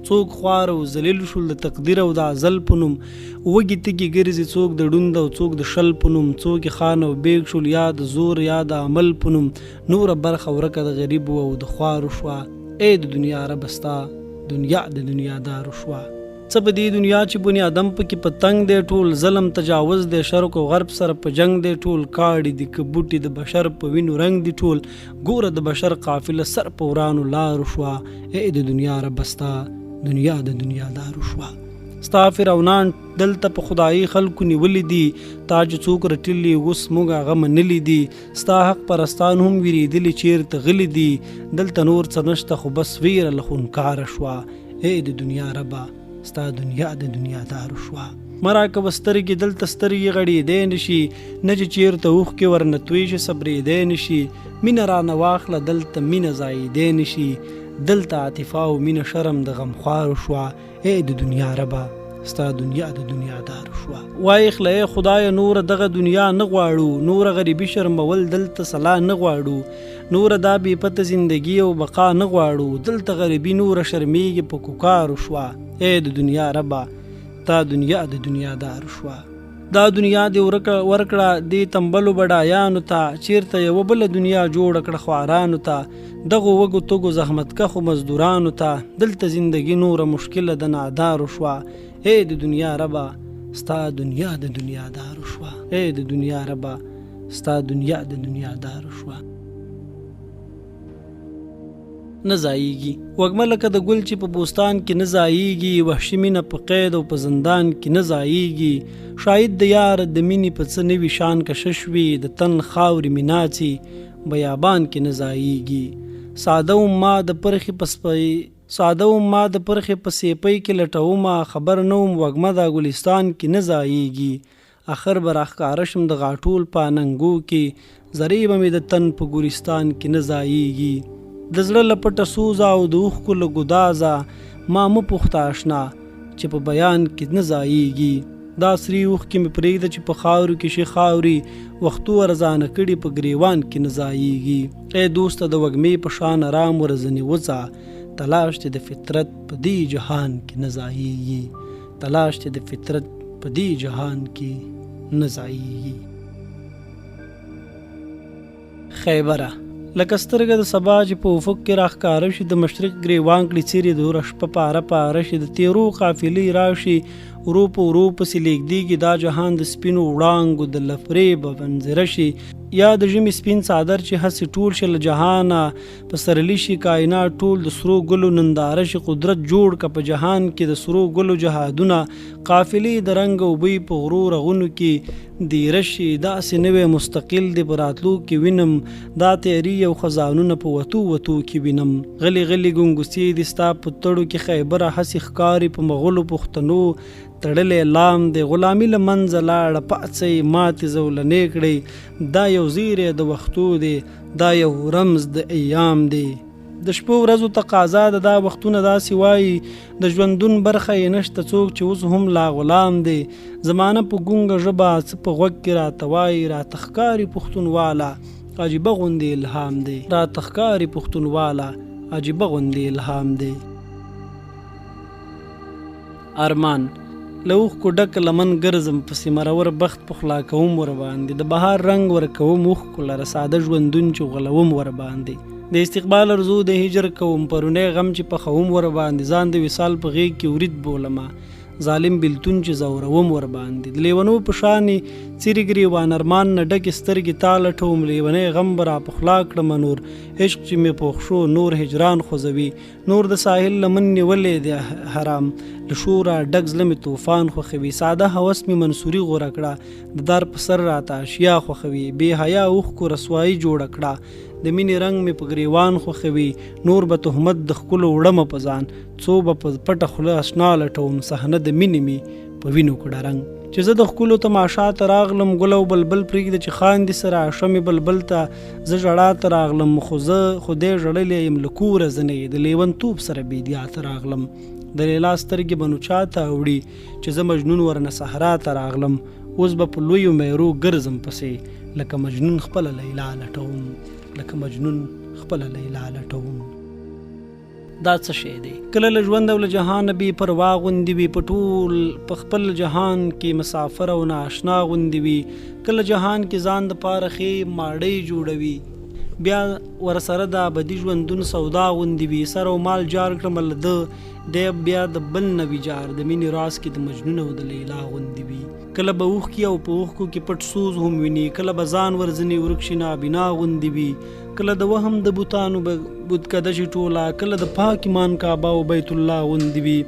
Speaker 1: څوک خوار او ذلیل شول د تقدیر او د ازل په نوم، وږي تږي ګرځي څوک د ړوند او څوک د شل په نوم، څوک یې خان او بیګ شول یا د زور یا د عمل په نوم، نوره برخه ورکه د غریبو او د خوارو شوه. ای د دنیا ربه ستا دنیا د دنیادارو شوه. څه په دې دنیا چې بني آدم پکې په تنګ دی، ټول ظلم تجاوز دی، شرق او غرب سره په جنګ دی، ټول کاړي دي که بوټي د بشر په وینو رنګ دي ټول، ګوره د بشر قافله سر په ورانو لارو شوه. ای د دنیا ربه ستا دنیا د دنیادارو شوه. ستا فرعونان دلته په خدایي خلکو نیولي دي، تا چې څوک رټلي اوس موږ هغه منلي دي، ستا حق پرستان هم ویریدلي چیرته غلي دي، دلته نور څه نشته خو بس ویره له خونکاره شوه. ای د دنیا ربه ستا دنیا د دنیادارو شوه. مه راکوه سترګې دلته سترګې غړېدی نه شي، نه چې چېرته اوښکې ورنه توی شي صبرېدی نه شي، مینه رانه واخله دلته مینه ځایېدی نه شي، دلته عاطفه او مینه شرم د غمخوارو شوه. ای د دنیا ربه ستا دنیا د دنیادارو شوه. وایخله ای خدایه نوره دغه دنیا نه غواړو، نوره غریبي شرمول دلته صلاح نه غواړو، نوره دا بې پته زندګي او بقا نه غواړو، دلته غریبي نوره شرمیږي په کوکارو شوه. ای د دنیا ربه، تا دنیا د دنیا دارو شوه. دا دنیا دې ورکړه دې تنبلو بډایانو ته، چیرته یوه بله دنیا جوړه کړه خوارانو ته، دغو وږو تږو زحمتکښو مزدورانو ته، دلته زندګي نوره مشکله د نادارو شوه. ای د دنیا ربه، ستا دنیا د دنیا دارو شوه. ای د دنیا ربه، ستا دنیا د دنیا دارو شوه. نه ځایږي وږمه لکه د ګل چې په بوستان کې نه ځایږي، وحشي مینه په قید او په زندان کې نه ځایږي. شاید د یار د مینې په څه نوي شان کشش وي، د تن خاورې مې ناڅي بیابان کې نه ځایږي. ساده وم ما د پرخې په سپۍ ساده وم ما د پرخې په سیپۍ کې لټومه، خبر نه وم وږمه دا ګلستان کې نه ځایږي. اخر به راښکاره شم د غاټول په اننګو کې، ذرې به مې د تن په ګورستان کې نه ځایږي. د زړه له پټه سوزه او د اوښکو له ګدازه، ما مه پوښته اشنا چې په بیان کې نه ځایږي. دا سرې اوښکې مې پرېږده چې په خاورو کې شي خاورې، وختو ارزانه کړي په ګریوان کې نه ځایږي. ای دوسته د وږمې په شان ارام ورځنې وځه، تلاش دې د فطرت په دې جهان کې نه ځایږي. تلاش دې د فطرت په دې جهان کې نه ځایږي. خیبره لکه سترګه د سبا چې په افق کې راښکاره شي، د مشرق ګریوان کړي څیرې د هره شپه پاره پاره شي، د تیرو قافلې راشي ورو په ورو پسې لیږدیږي، دا جهان د سپینو وړانګو د لفرېبه منظره شي. یا د ژمي سپین څادر چې هسې ټول شي له جهانه، پسرلي شي کاینات ټول د سرو ګلو ننداره شي، قدرت جوړ که په جهان کې د سرو ګلو جهادونه، قافلې د رنګ او بوی په غرو رغونو کې دیره شي. داسې نوی مستقل دې په راتلو کې وینم، دا تیري او خزانونه په وتو وتو کې وینم. غلي غلي ګنګوسې دي ستا په تړو کې خیبره، هسې ښکاري په مغولو پښتنو تړلی لام دی. غلامي له منځه لاړه پاڅئ، ماتې زولنې کړئ، دا یو زیری د وختو دی، دا یو رمز د ایام دی. د شپو ورځو تقاضا ده دا وختونه داسې وایي، د ژوندون برخه یې نشته څوک چې اوس هم لا غلام دی. زمانه په ګونګه ژبه څه په غوږ کې راته وایي، راته ښکاري پښتونواله عجیبه غوندې الهام دی. راته ښکاري پښتونواله عجیبه غوندې الهام دی. ارمان له اوښکو ډک لمن ګرځم پسې، مرور بخت پخلا کوم ورباندې، د بهار رنګ ورکوم اوښکو لره، ساده ژوندون چې غلوم ورباندې، د استقبال ارزو د هجر کوم، پرونی غم چې پخوم ورباندې، ځان د وصال په غېږ کې ورید بولمه، ظالم بیلتون چې ځوروم ورباندې، د لیونو په شانې څیرې ګریوان ارمان نه ډکې سترګې تا لټوم، لیونی غم به راپخلا کړمه نور، عشق چې مې پوخ شو نور هجران خوځوي، نور د ساحل لمن نیولې دی حرام، له شوره ډک زړه مې طوفان خوښوي، ساده هوس مې منصوري غوره کړه، د دار په سر راته اشیا خوښوي، بې حیا اوښکو رسوایي جوړه کړه، د مینې رنګ مې په ګریوان خوښوي، نور به تهمت د ښکلو وړمه په ځان، څو به په پټه خوله اشنا لټوم، صحنه د مینې مې په وینو کړه رنګ. چې زه د ښکلو تماشا ته راغلم، ګل او بلبل پرېږده چې خاندي سره، ښه مې بلبل ته زه ژړا ته راغلم، خو زه خو دی ژړلی یم له کوره ځنې، د لیونتوب سره بیدیا ته راغلم. د لیلا سترګې به نو چا ته اوړي، چې زه مجنون ورنه صحرا ته راغلم، اوس به په لویو میرو ګرځم پسې، لکه مجنون خپله لیلا لټوم، لکه مجنون خپله لیلا لټوم. دا څه شی دی؟ کله له ژوند او له جهانه بې پروا غوندې وي، په ټول په خپل جهان کې مسافر او نااشنا غوندې وي، کله جهان کې ځان د پاره ښې ماړۍ جوړوي، بیا ورسره د ابدي ژوندون سودا غوندې وي، سر او مال جار کړم له ده، دی بیا د بل نه وي جار، د مینې راز کې د مجنون او د لیلا غوندې وي. کله به اوښکې او په اوښکو کې پټ سوز هم ویني، کله به ځان ورځنې ورک شي نابینا غوندې وي، کله د وهم د بوتانو بتکده شي ټوله، کله د پاک ایمان کعبه او بیت الله غوندې وي،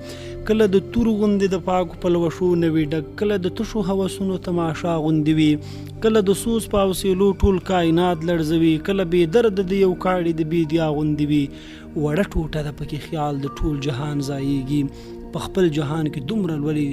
Speaker 1: کله د تور غوندې د پاکو پلوشو نه وي ډک، کله د تشو هوسونو تماشا غوندې وي، کله د سوز په حوصلو ټول کائنات لړزوي، کله بې درده د یو کاړي د بیدیا غوندې وي، وړه ټوټه ده پکې خیال د ټول جهان ځایږي، په خپل جهان کې دومره لوی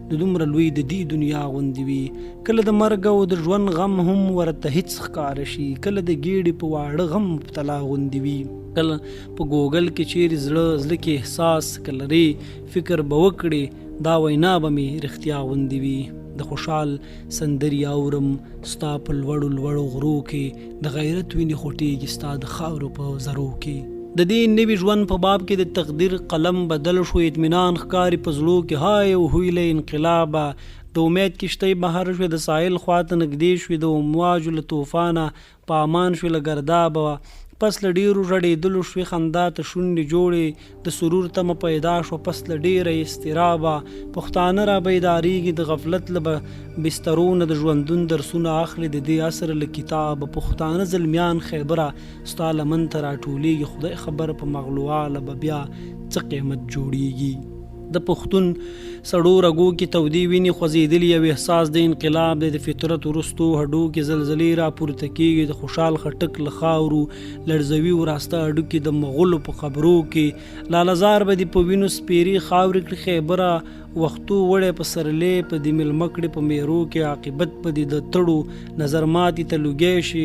Speaker 1: د دومره لوی د دې دنیا غوندې وي، کله د مرګ او د ژوند غم هم ورته هیڅ ښکاره شي، کله د ګیډې په واړه غم مبتلا غوندې وي، کله په ګوګل کې چیرې زړه زړه کې احساس که لرې فکر به وکړې دا وینا به مې رښتیا غوندې وي. د خوشحال سندري اورم ستا په لوړو لوړو غرو کې، د غیرت وینې خوټېږي ستا د خاورو په ذرو کې. د دې نوي ژوند په باب کې د تقدیر قلم بدل شو، اطمینان ښکاري په زړو کې، های او هوی له انقلابه د امید کښتۍ بهر شوې، د ساحل خواته نږدې شوې، د امواجو له توفانه په امان شوې، له ګردابه پس له ډېرو ژړېدلو شوې خندا ته شونډې جوړې، د سرور تمه پیدا شوه پس له ډېره اضطرابه پښتانه را بیدارېږي، د غفلت له بسترو نه د ژوندون درسونه اخلي، د دې عصر له کتابه پښتانه زلمیان خیبره ستا لمن ته راټولېږي، خدای خبر په مغلواله به بیا څه قیمت جوړېږي. د پښتون سړو رګو کې تودې وینې خوځېدلي، یو احساس د انقلاب دی، د فطرت وروستو هډو کې زلزلې راپورته کېږي، د خوشحال خټک له خاورو لړزوي وراسته هډوکي، د مغولو په قبرو کې لاله زار به دې په وینو سپېرې خاورې کړي، خیبره وختو وړی پسرلی په دې مېلمه کړي په مېرو کې، عاقبت به دې د تړو نظر ماتي ته لوګی شي،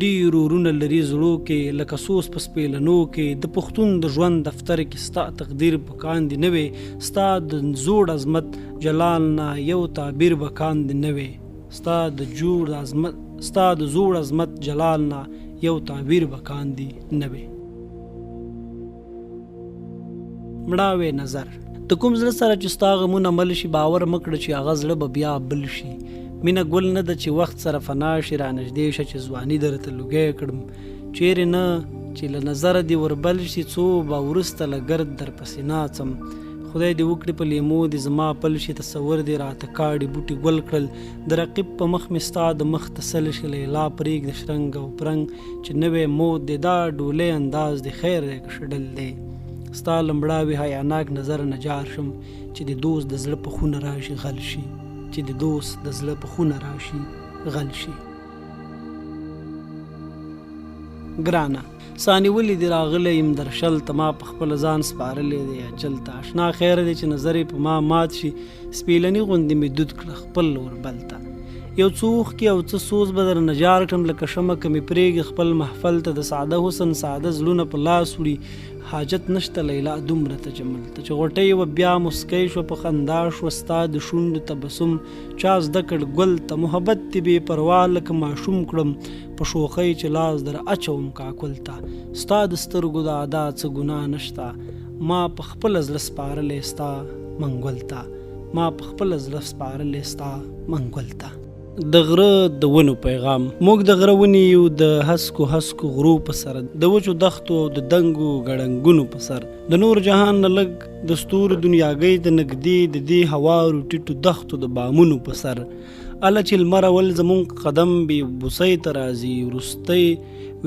Speaker 1: ډېر اورونه لري زړو کې لکه سوز په سپېلنو کې، د پښتون د ژوند دفتر کې ستا تقدیر په کاندې نه وي، ستا د زوړ عظمت جلال نه یو تعبیر به کاندې نه وي، ستا د جوړ عظمت ستا د زوړ عظمت جلال نه یو تعبیر به کاندې نه وي. مړاوی نظر د کوم زړه سره چې ستا غمونه مل شي، باور مه کړه چې هغه زړه به بیا بل شي. مینه ګل نه ده چې وخت سره فنا شي، رانږدې شه چې ځواني درته لوګی کړم، چیرې نه چې له نظره دې وربل شي، څو به وروسته له ګرد درپسې ناڅم. خدای دې وکړي په لیمو دې زما پل شي، تصور دې راته کاډي بوټي ګل کړل، د رقیب په مخ مې ستا د مخ تسل شي. لیلا پرېږده شرنګ او پرنګ چې نوی مود دی، دا ډولی انداز دی خیر دی که شډل دی. ستا له مړاوي حیاناک نظر نه جار شم، چې د دوست د زړه په خونه راشي غل شي، چې د دوست د زړه په خونه راشي غل شي. ګرانه سانیولې دې راغلی یم درشل ته، ما په خپل ځان سپارلی دی اجل ته. اشنا خیر دی چې نظر یې په ما مات شي، سپیلني غوندې مې دود کړه خپل اوربل ته. یو څو اوښکې او څه سوز به درنه جار کړم، لکه شمع که مې پرېږدې خپل محفل ته. د ساده حسن ساده زړونه په لاس وړي، حاجت نشته لیلا دومره تجمل ته. چې غوټۍ وه بیا موسکۍ شوه په خندا شوه، ستا د شونډو تبسم چا زده کړ ګل ته. محبت دې بې پروا لکه ماشوم کړم، په شوخۍ چې لاس در اچوم کاکل ته. ستا د سترګو د ادا څه ګناه نشته، ما په خپله زړه سپارلی ستا منګول ته، ما په خپله زړه سپارلی ستا منګول ته. د غره د ونو پیغام. موږ د غره ونې یو، د هسکو هسکو غرو په سر، د وچو دښتو او د دنګو ګړنګونو په سر، د نور جهان نه لږ د ستورو دنیاګۍ ته نږدې، د دې هوارو ټیټو دښتو د بامونو په سر. اله چې لمر اول زمونږ قدم بې بوسۍ ته راځي، وروستۍ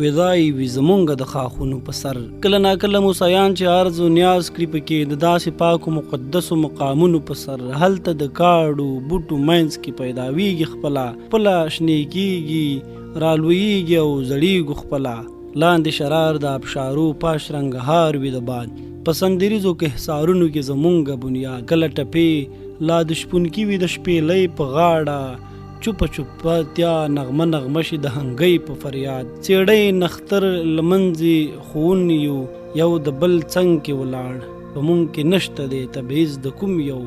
Speaker 1: وداع یې وي زمونږ د ښاخونو په سر. کله ناکله موسیان چې عرض او نیاز کړي پکې، د داسې پاکو مقدسو مقامونو په سر، هلته د کاړو بوټو منځ کې پیداویږي خپله، خپله شنې کیږي، رالویږي او زړیږو خپله. لاندې شرار د ابشارو پاش رنګهار وي د باد په سندریزو کهسارونو کې زمونږ بنیاد. کله ټپې لا د شپونکي وي د شپېلۍ په غاړه، چوپه چوپتیا نغمه نغمه شي د هنګۍ په فریاد. څېړۍ نختر له منځې ښوون یو، یو د بل څنګ کې ولاړ، په مونږ کې نشته دی تبعیض د کوم یو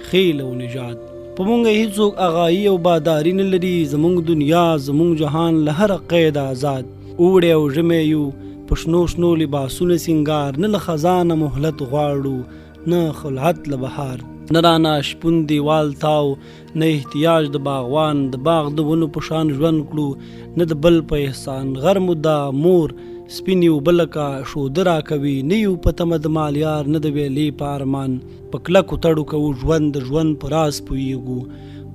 Speaker 1: خېل او نژاد. په مونږ هیڅوک اغایي او باداري نه لري، زمونږ دنیا زمونږ جهان له هره قیده ازاد. اوړی او ژمی یو په شنو شنو لباسونو سینګار، نه له خزانه مهلت غواړو نه خلعت له بهار. نه رانه شپون دیوال تاو، نه احتیاج د باغوان، د باغ د ونو په شان ژوند کړو، نه د بل په احسان. غر مو دا مور سپینې اوبه لکه شوده راکوي، نه یو په تمه د مالیار، نه د ویلې په ارمان. په کلکو تړو کوو ژوند، د ژوند په راز پوهیږو،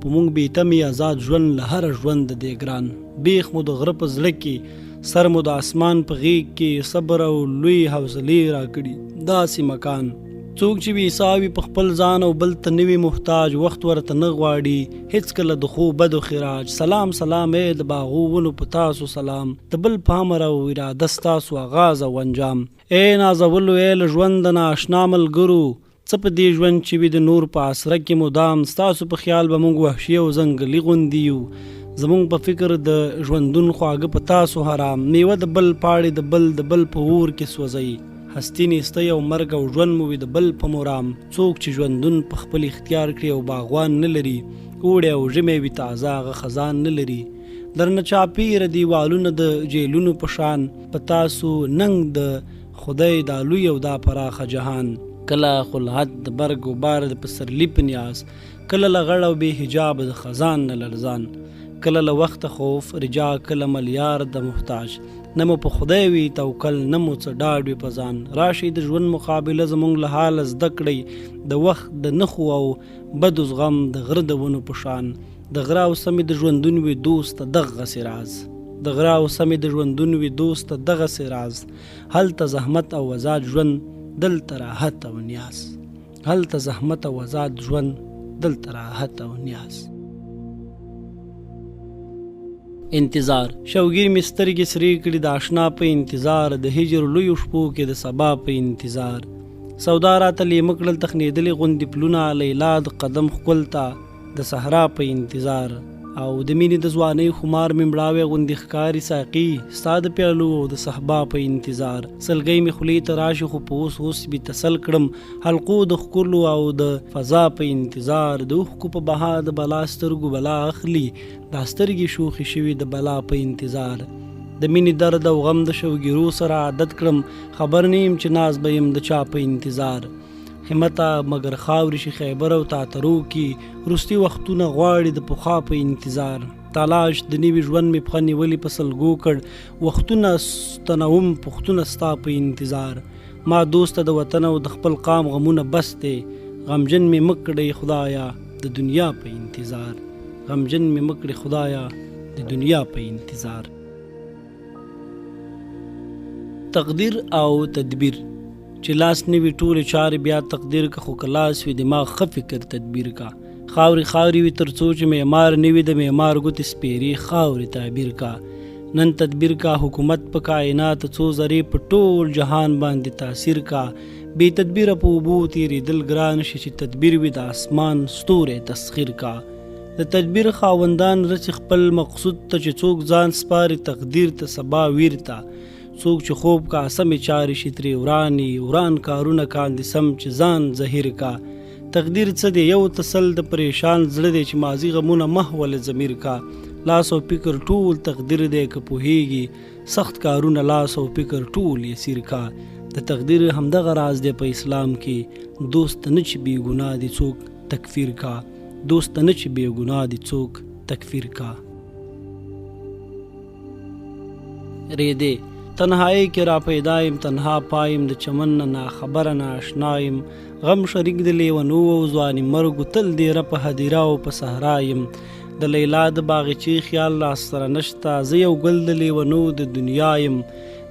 Speaker 1: په موږ بې تمې ازاد ژوند له هره ژونده دی ګران. بیخ مو د غره په زړه کې، سر مو د اسمان په غېږ کې، صبر او لوی حوصلې راکړي داسې مکان. څوک چې بې ساوي په خپل ځان او بل ته نه وي محتاج، وخت ورته نه غواړي هېڅکله د ښو بدو خراج. سلام سلام ای د باغو ونو په تاسو سلام، د بل په امر او اراده ستاسو اغاز او انجام. ای نازولو ای له ژونده نا اشنا ملګرو، څه په دې ژوند چې وي د نور په اسره کې مدام، ستاسو په خیال به موږ وحشي او ځنګلي غوندې یو، زموږ په فکر د ژوندون خواږه په تاسو حرام. میوه د بل، پاڼې د بل، د بل په اور کې سوځئ، هستي نیستۍ او مرګ او ژوند مو وي د بل په مرام. څوک چې ژوندون په خپل اختیار کړي او باغوان نه لري، اوړی او ژمی وي تازه هغه خزان نه لري. درنه چاپیره دیوالونه د جیلونو په شان، په تاسو ننګ د خدای دا لوی او دا پراخه جهان. کله خلعت د برګ او بار د پسرلي په نیاز، کله لغړ او بې حجابه د خزان نه لړزان. کله له وخته خوف رجا کله ملیار د محتاج، نه مو په خدای وي توکل نه مو څه ډاډ وي په ځان. راشئ د ژوند مقابله زمونږ له حاله زده کړئ، د وخت د نښو او بدو زغم د غره د ونو په شان. د غره او سمې د ژوندون وي دوسته دغسې راز، د غره او سمې د ژوندون وي دوسته دغسې راز. هلته زحمت او ازاد ژوند دلته راحت او نیاز، هلته زحمت او ازاد ژوند دلته راحت او نیاز. انتظار شوګیر مې سترګې سرې کړي د آشنا په انتظار، د هجر لویو شپو کې د سبا په انتظار. سودا راته لیمه کړل تخنېدلې غوندې پلونه، لیلا د قدم ښکل ته د صحرا په انتظار. او د مینې د ځوانۍ خمار مې مړاوی غوندې ښکاري ساقي، ستا د پیالو او د صحبا په انتظار. سلګۍ مې خولې ته راشي خو په اوس اوس مې تسل کړم، حلقو د ښکلو او د فضا په انتظار. د اوښکو په بها د بلا سترګو بلا اخلي، دا سترګې شوخې شوي د بلا په انتظار. د مینې درد او غم د شوګیرو سره عادت کړم، خبر نه یم چې ناز به یم د چا په انتظار. همته مګر خاورې شي خیبر او تاترو کې، وروستي وختونه غواړي د پخوا په انتظار. تلاش د نوي ژوند مې پښه نیولې په سلګو کړ، وختونه ستنوم پوښتونه ستا په انتظار. ما دوسته د وطن او د خپل قام غمونه بس دی، غمجن مې مه کړې خدایا د دنیا په انتظار، غمجن مې مه کړې خدایا د دنیا په انتظار. تقدیر او تدبیر چې لاس نه وي ټولې چارې بیا تقدیر که، خو که لاس وي دماغ ښه فکر تدبیر کا. خاورې خاورې وي تر څو چې معمار نه وي، د معمار ګوتې سپېرې خاورې تعبیر کا. نن تدبیر کا حکومت په کائنات، څو ذرې په ټول جهان باندې تاثیر کا. بې تدبیره په اوبو تېرېدل ګران شي، چې تدبیر وي د اسمان ستوری تسخیر کا. د تدبیر خاوندان رسي خپل مقصود ته، چې څوک ځان سپاري تقدیر ته سبا ویر ته. څوک چې خوب کا سمې چارې شي ترې ورانې، وران کارونه کاندي سم چې ځان زهیر کا. تقدیر څه دی یو تسل د پریشان زړه دی، چې ماضي غمونه محوه له ضمیر کا. لاس او فکر ټول تقدیر دی که پوهیږي، سخت کارونه لاس او فکر ټول یسیر کا. د تقدیر همدغه راز دی په اسلام کې، دوست نه چې بې ګناه دي څوک تکفیر کا، دوست نه چې بې ګناه دي څوک تکفیر کا. ریدې تنهایی کې را پیدا یم تنها پایم، د چمن نه ناخبره نا آشنا یم. غم شریک د لیونو او ځواني مرګو، تل دیره په هدیره او په صحرا یم. د لیلا د باغچې خیال را سره نشته، زه یو ګل د لیونو د دنیا یم.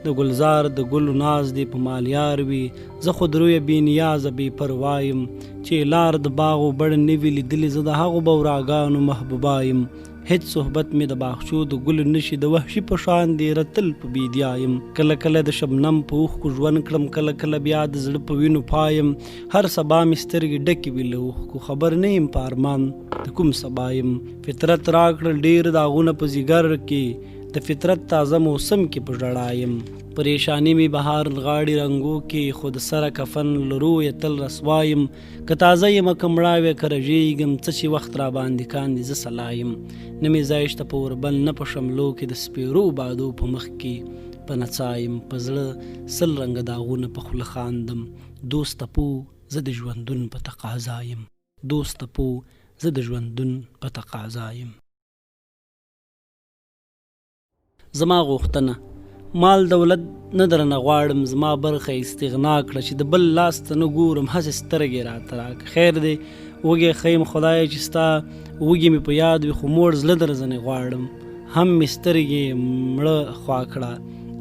Speaker 1: د ګلزار د ګلو ناز دې په مالیار وي، زه خو درویه بې نیازه بې پروا یم. چې لار د باغ و بڼ نه وي لیدلې، زه د هغو بوراګانو محبوبا یم. هیڅ صحبت مې د باغچو د ګلو نشي، د وحشي په شان دیره تل په بیدیا یم. کله کله د شبنم په اوښکو ژوند کړم، کله کله بیا د زړه په وینو پایم. هر سبا مې سترګې ډکې وي له اوښکو، خبر نه یم په ارمان د کوم سبا یم. فطرت راکړل ډېر داغونه په ځیګر کې، د فطرت تازه موسم کې په ژړا یم. پریشانی مې بهار غاړي رنګو کې، خو د سره کفن لرو یې تل رسوا یم. که تازه یم که مړاوی که رژېږم، څه چې وخت را باندې کاندي زه سلا یم. نه مې ځای شته په اوربل نه په شملو کې، د سپېرو بادو په مخ کې په نڅا یم. په زړه سل رنګه داغونه په خوله خاندم، دوسته پوه زه د ژوندون په تقاضا یم، دوسته پوه زه د ژوندون په تقاضا یم. زما غوښتنه مال دولت نه درنه غواړم، زما برخه استغنا کړه، چې د بل لاس ته نه ګورم هسې سترګې راته راکړه. خیر دی وږی ښه یم خدایه چې ستا وږي مې په یاد وي، خو موړ زړه درځنې غواړم، هم مې سترګې مړه خوا کړه.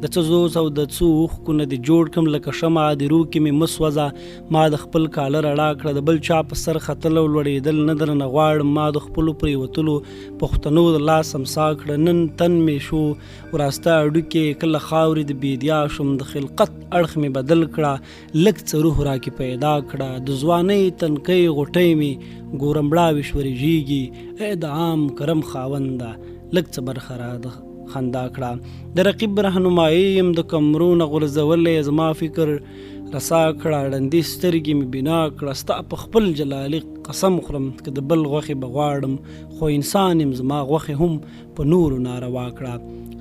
Speaker 1: د څه زوس او د څو اوښکو نه دې جوړ کړم، لکه شمع د رو کې مې مه سوځه، ما د خپل کاله رڼا کړه. د بل چا په سر ختل او لوړېدل نه درنه غواړم، ما د خپلو پرېوتلو پښتنو د لاس امسا کړه. نن تن مې شو وراسته اډوکې، کله خاورې د بیدیا شوم، د خلقت اړخ مې بدل کړه، لږ څه روح راکې پیدا کړه. د ځوانۍ تنکۍ غوټۍ مې ګوره مړاوې شوې رژېږي، ای د عام کرم خاونده لږ څه برخه را د خندا کړه. د رقیب رهنمایي یم د کمرو نه غورځولی، زما فکر رسا کړه، ړندې سترګې مې بنا کړه، ستا په خپل جلالي قسم خورم که د بل غوښې به غواړم، خو انسان یم، زما غوښې هم په نورو ناروا کړه.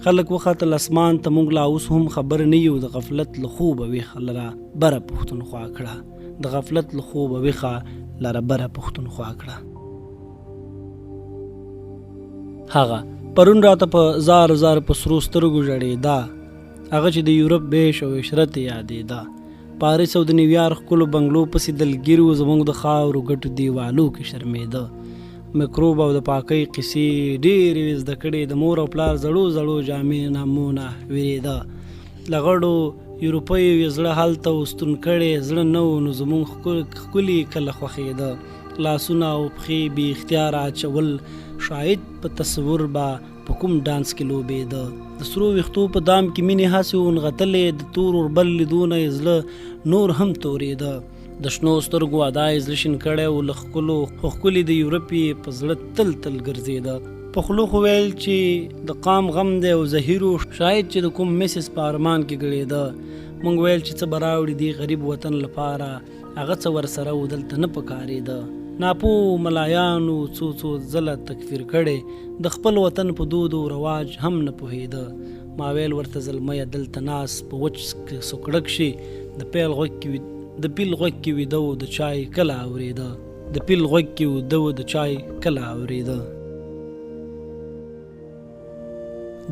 Speaker 1: خلک وختل اسمان ته، موږ لا اوس هم خبر نه یو، د غفلت له خوبه ویښه لره بره پښتونخوا کړه. د غفلت له خوبه ویښه لره بره پښتونخوا کړه. هغه پرون راته په زار زار په سرو سترګو ژړېده، هغه چې د یورپ بیش او عشرت یې یادېده. پاریس او د نیویارک ښکلو بنګلو پسې دلګیر و، زموږ د خاورو ګټو دیوالو کې شرمېده. میکروب او د پاکۍ قصې ډېرې وې زده کړې، د مور او پلار زړو زړو جامې نامو نه ویرېده. له غړو یورپیو یې زړه هلته و ستون کړی، زړه نه و نو زموږ ښکلي کله خوښېده. لاسونه او پښې بې اختیاره اچول، شاید په تصور به په کوم ډانس کې لوبېده. د سرو ویښتو په دام کې مینې هسې ونغتلې، د تور اوربل لیدو نه یې زړه نور هم تورېده. د شنو سترګو ادا یې زړه شین کړی و له ښکلو، خو ښکلي د یورپ یې په زړه تل تل ګرځېده. په خوله خو ویل چې د قام غم دی او زهیر و، شاید چې د کوم مسز په ارمان کې ګړېده. موږ ویل چې څه به راوړي دې غریب وطن لپاره، هغه څه ورسره و دلته نه پکارېده. ناپوه ملایانو څو څو ځله تکفیر کړی، د خپل وطن په دود او رواج هم نه پوهېده. ما ویل ورته زلمیه دلته ناست په وچ سوکړک شي، د پیل غوږ کې د پیل غوږ کې ویده و د چای کله اورېده. د پیل غوږ کې ویده و د چای کله اورېده.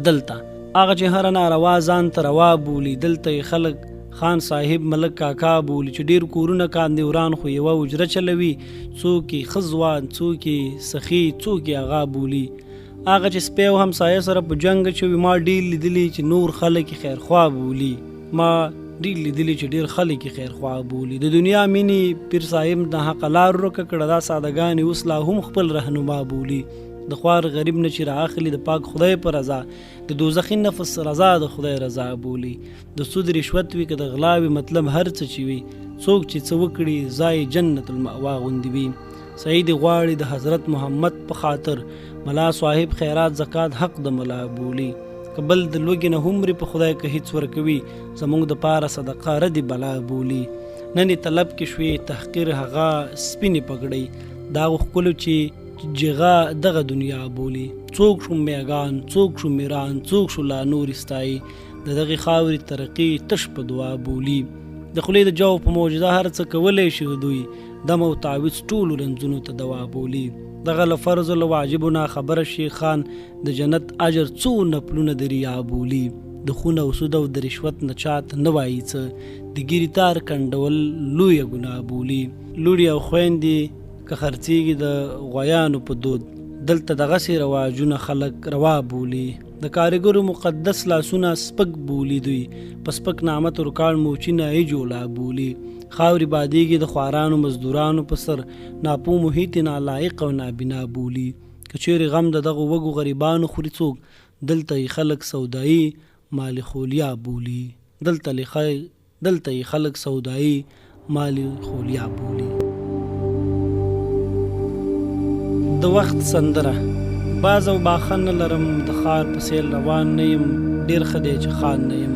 Speaker 1: دلته هغه چې هره ناروا ځان ته روا بولي، دلته یې خلک خان صاحب ملک کاکا بولي، چې ډېر کورونه کاندي وران خو یوه حجره چلوي، څوک یې ښه ځوان، څوک یې سخي، څوک یې اغا بولي. هغه چې سپی او همسایه سره په جنګ اچوي، ما ډېر لیدلي چې نور خلک یې خیرخوا بولي. ما ډېر لیدلي چې ډېر خلک یې خیرخوا بولي. د دنیا مینې پیر صاحب ناحقه لار ورکه کړه، دا سادهګانې اوس لا هم خپل رهنما بولي. د خوار غریب نه چې را اخلي د پاک خدای په رضا، د دوزخي نفس رضا د خدای رضا بولي. د سود رشوت وي که د غلا وي، مطلب هر څه چې وي، څوک چې څه وکړي ځای جنت المأوا غوندې وي. سعید غواړي د حضرت محمد په خاطر، ملا صاحب خیرات زکات حق د ملا بولي. که بل د لوږې نه هم مري په خدای که هیڅ ورکوي، زموږ د پاره صدقه ردې بلا بولي. نن یې طلب کې شوې تحقیر هغه سپینې پګړۍ، د هغو ښکلو چې جغه دغه دنیا بولي. څوک شو میګان، څوک شو میران، څوک شو لا نورې ستایي، د دغې خاورې ترقي تش په دعا بولي. د خولې د جو په معجزه هر څه کولی شي دوی، دم او تعویذ ټولو رنځونو ته دوا بولي. دغه له فرض له واجبو نه خبره شیخان، د جنت اجر څو نفلونه د ریا بولي. د خون او سود او د رشوت نه چاته نه وایي څه، د ږیرې تار کنډول لویه ګناه بولي. لوڼې او خویندې که خرڅېږي د غویانو په دود، دلته دغسې رواجونه خلک روا بولي. د کاریګرو مقدس لاسونه سپک بولي دوی، په سپک نامه ترکاڼ موچي نه یې جولا بولي. خاورې بادېږي د خوارانو مزدورانو په سر، ناپوه محیط یې نالایق او نابینا بولي. که چېرې غم د دغو وږو غریبانو خوري څوک، دلته یې خلک سودايي مالیخولیا بولي. دلته دلته یې خلک سودايي مالیخولیا بولي. د وخت سندره. باز او باخه نه لرم، د ښار په سیل روان نه یم، ډېر ښه دی چې خان نه یم.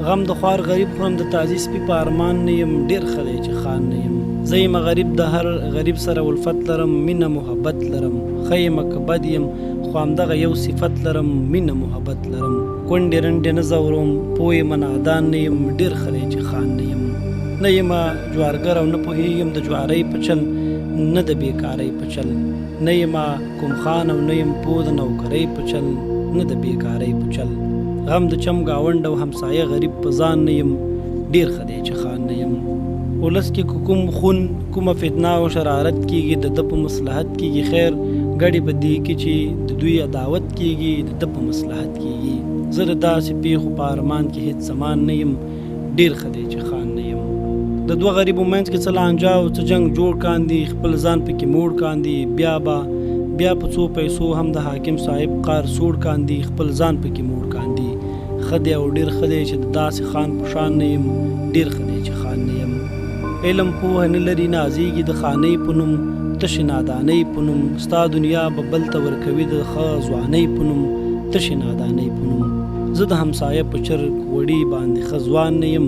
Speaker 1: غم د خوار غریب خورم، د تازي سپي په ارمان نه یم، ډېر ښه دی چې خان نه یم. زه یمه غریب، د هر غریب سره الفت لرم، مینه محبت لرم. ښه یمه که بد یم، خو همدغه یو صفت لرم، مینه محبت لرم. کونډې رنډې نه ځوروم، پوه یمه نادان نه یم، ډېر ښه دی چې خان نه یم. نه یمه جوارګر او نه پوهېږم د جوارۍ په چل، نه د بېکارۍ په چل. نه یمه کوم خان او نه یم پوه د نوکرۍ په چل، نه د بېکارۍ په چل. غم د چم ګاونډ او همسایه غریب په ځان نه یم، ډېر ښه دی چې خان نه یم. ولس کې که کوم خون، کومه فتنه او شرارت کېږي، د ده په مصلحت کېږي. خیر ګډې په دې کې چې د دوی عداوت کېږي، د ده په مصلحت کېږي. زه د داسې پېښو په ارمان کې هېڅ زمان نه یم، ډېر ښه دی چې خان نه یم. د دوه غریبو منځ کې څه لانجه او څه جنګ جوړ کاندي، خپل ځان پکې موړ کاندي. بیا به بیا په څو پیسو هم د حاکم صاحب قار سوړ کاندي، خپل ځان پکې موړ کاندي. ښه دی او ډېر ښه دی چې د داسې خان په شان نه یم، ډېر ښه دی چې خان نه یم. علم پوهه نه لري نازېږي د خانۍ په نوم، تشې نادانۍ په نوم. ستا دنیا به بل ته ورکوي د ښه ځوانۍ په نوم، تشې نادانۍ په نوم. زه د همسایه په چرګ وړي باندې ښه ځوان نه یم،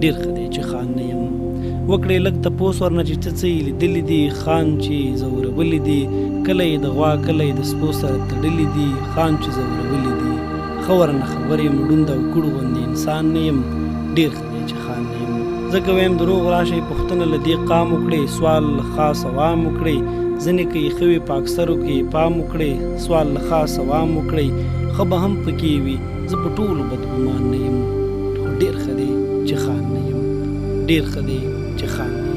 Speaker 1: ډېر ښه دی چې خان نه یم. وکړئ لږ تپوس ورنه چې څه څه یې لیدلي دي، خان چې ځورولي دي، کله یې د غوا کله یې د سپو سره تړلي دي، خان چې ځورولي دي. ښه ورنه خبر یم، ړوند او کوڼ غوندې انسان نه یم، ډېر ښه دی چې خان نه یم. ځکه وایم دروغ راشئ پوښتنه له دې قام وکړئ، سوال له خاص او عام وکړئ، ځینې که یې ښه وي په اکثرو کې یې پام وکړئ، سوال له خاص او عام وکړئ، ښه به هم پکې وي، زه په ټولو بدګمان نه یم، خو ډېر ښه دی چې خان نه یم، ډېر ښه دی چې خان نه یم.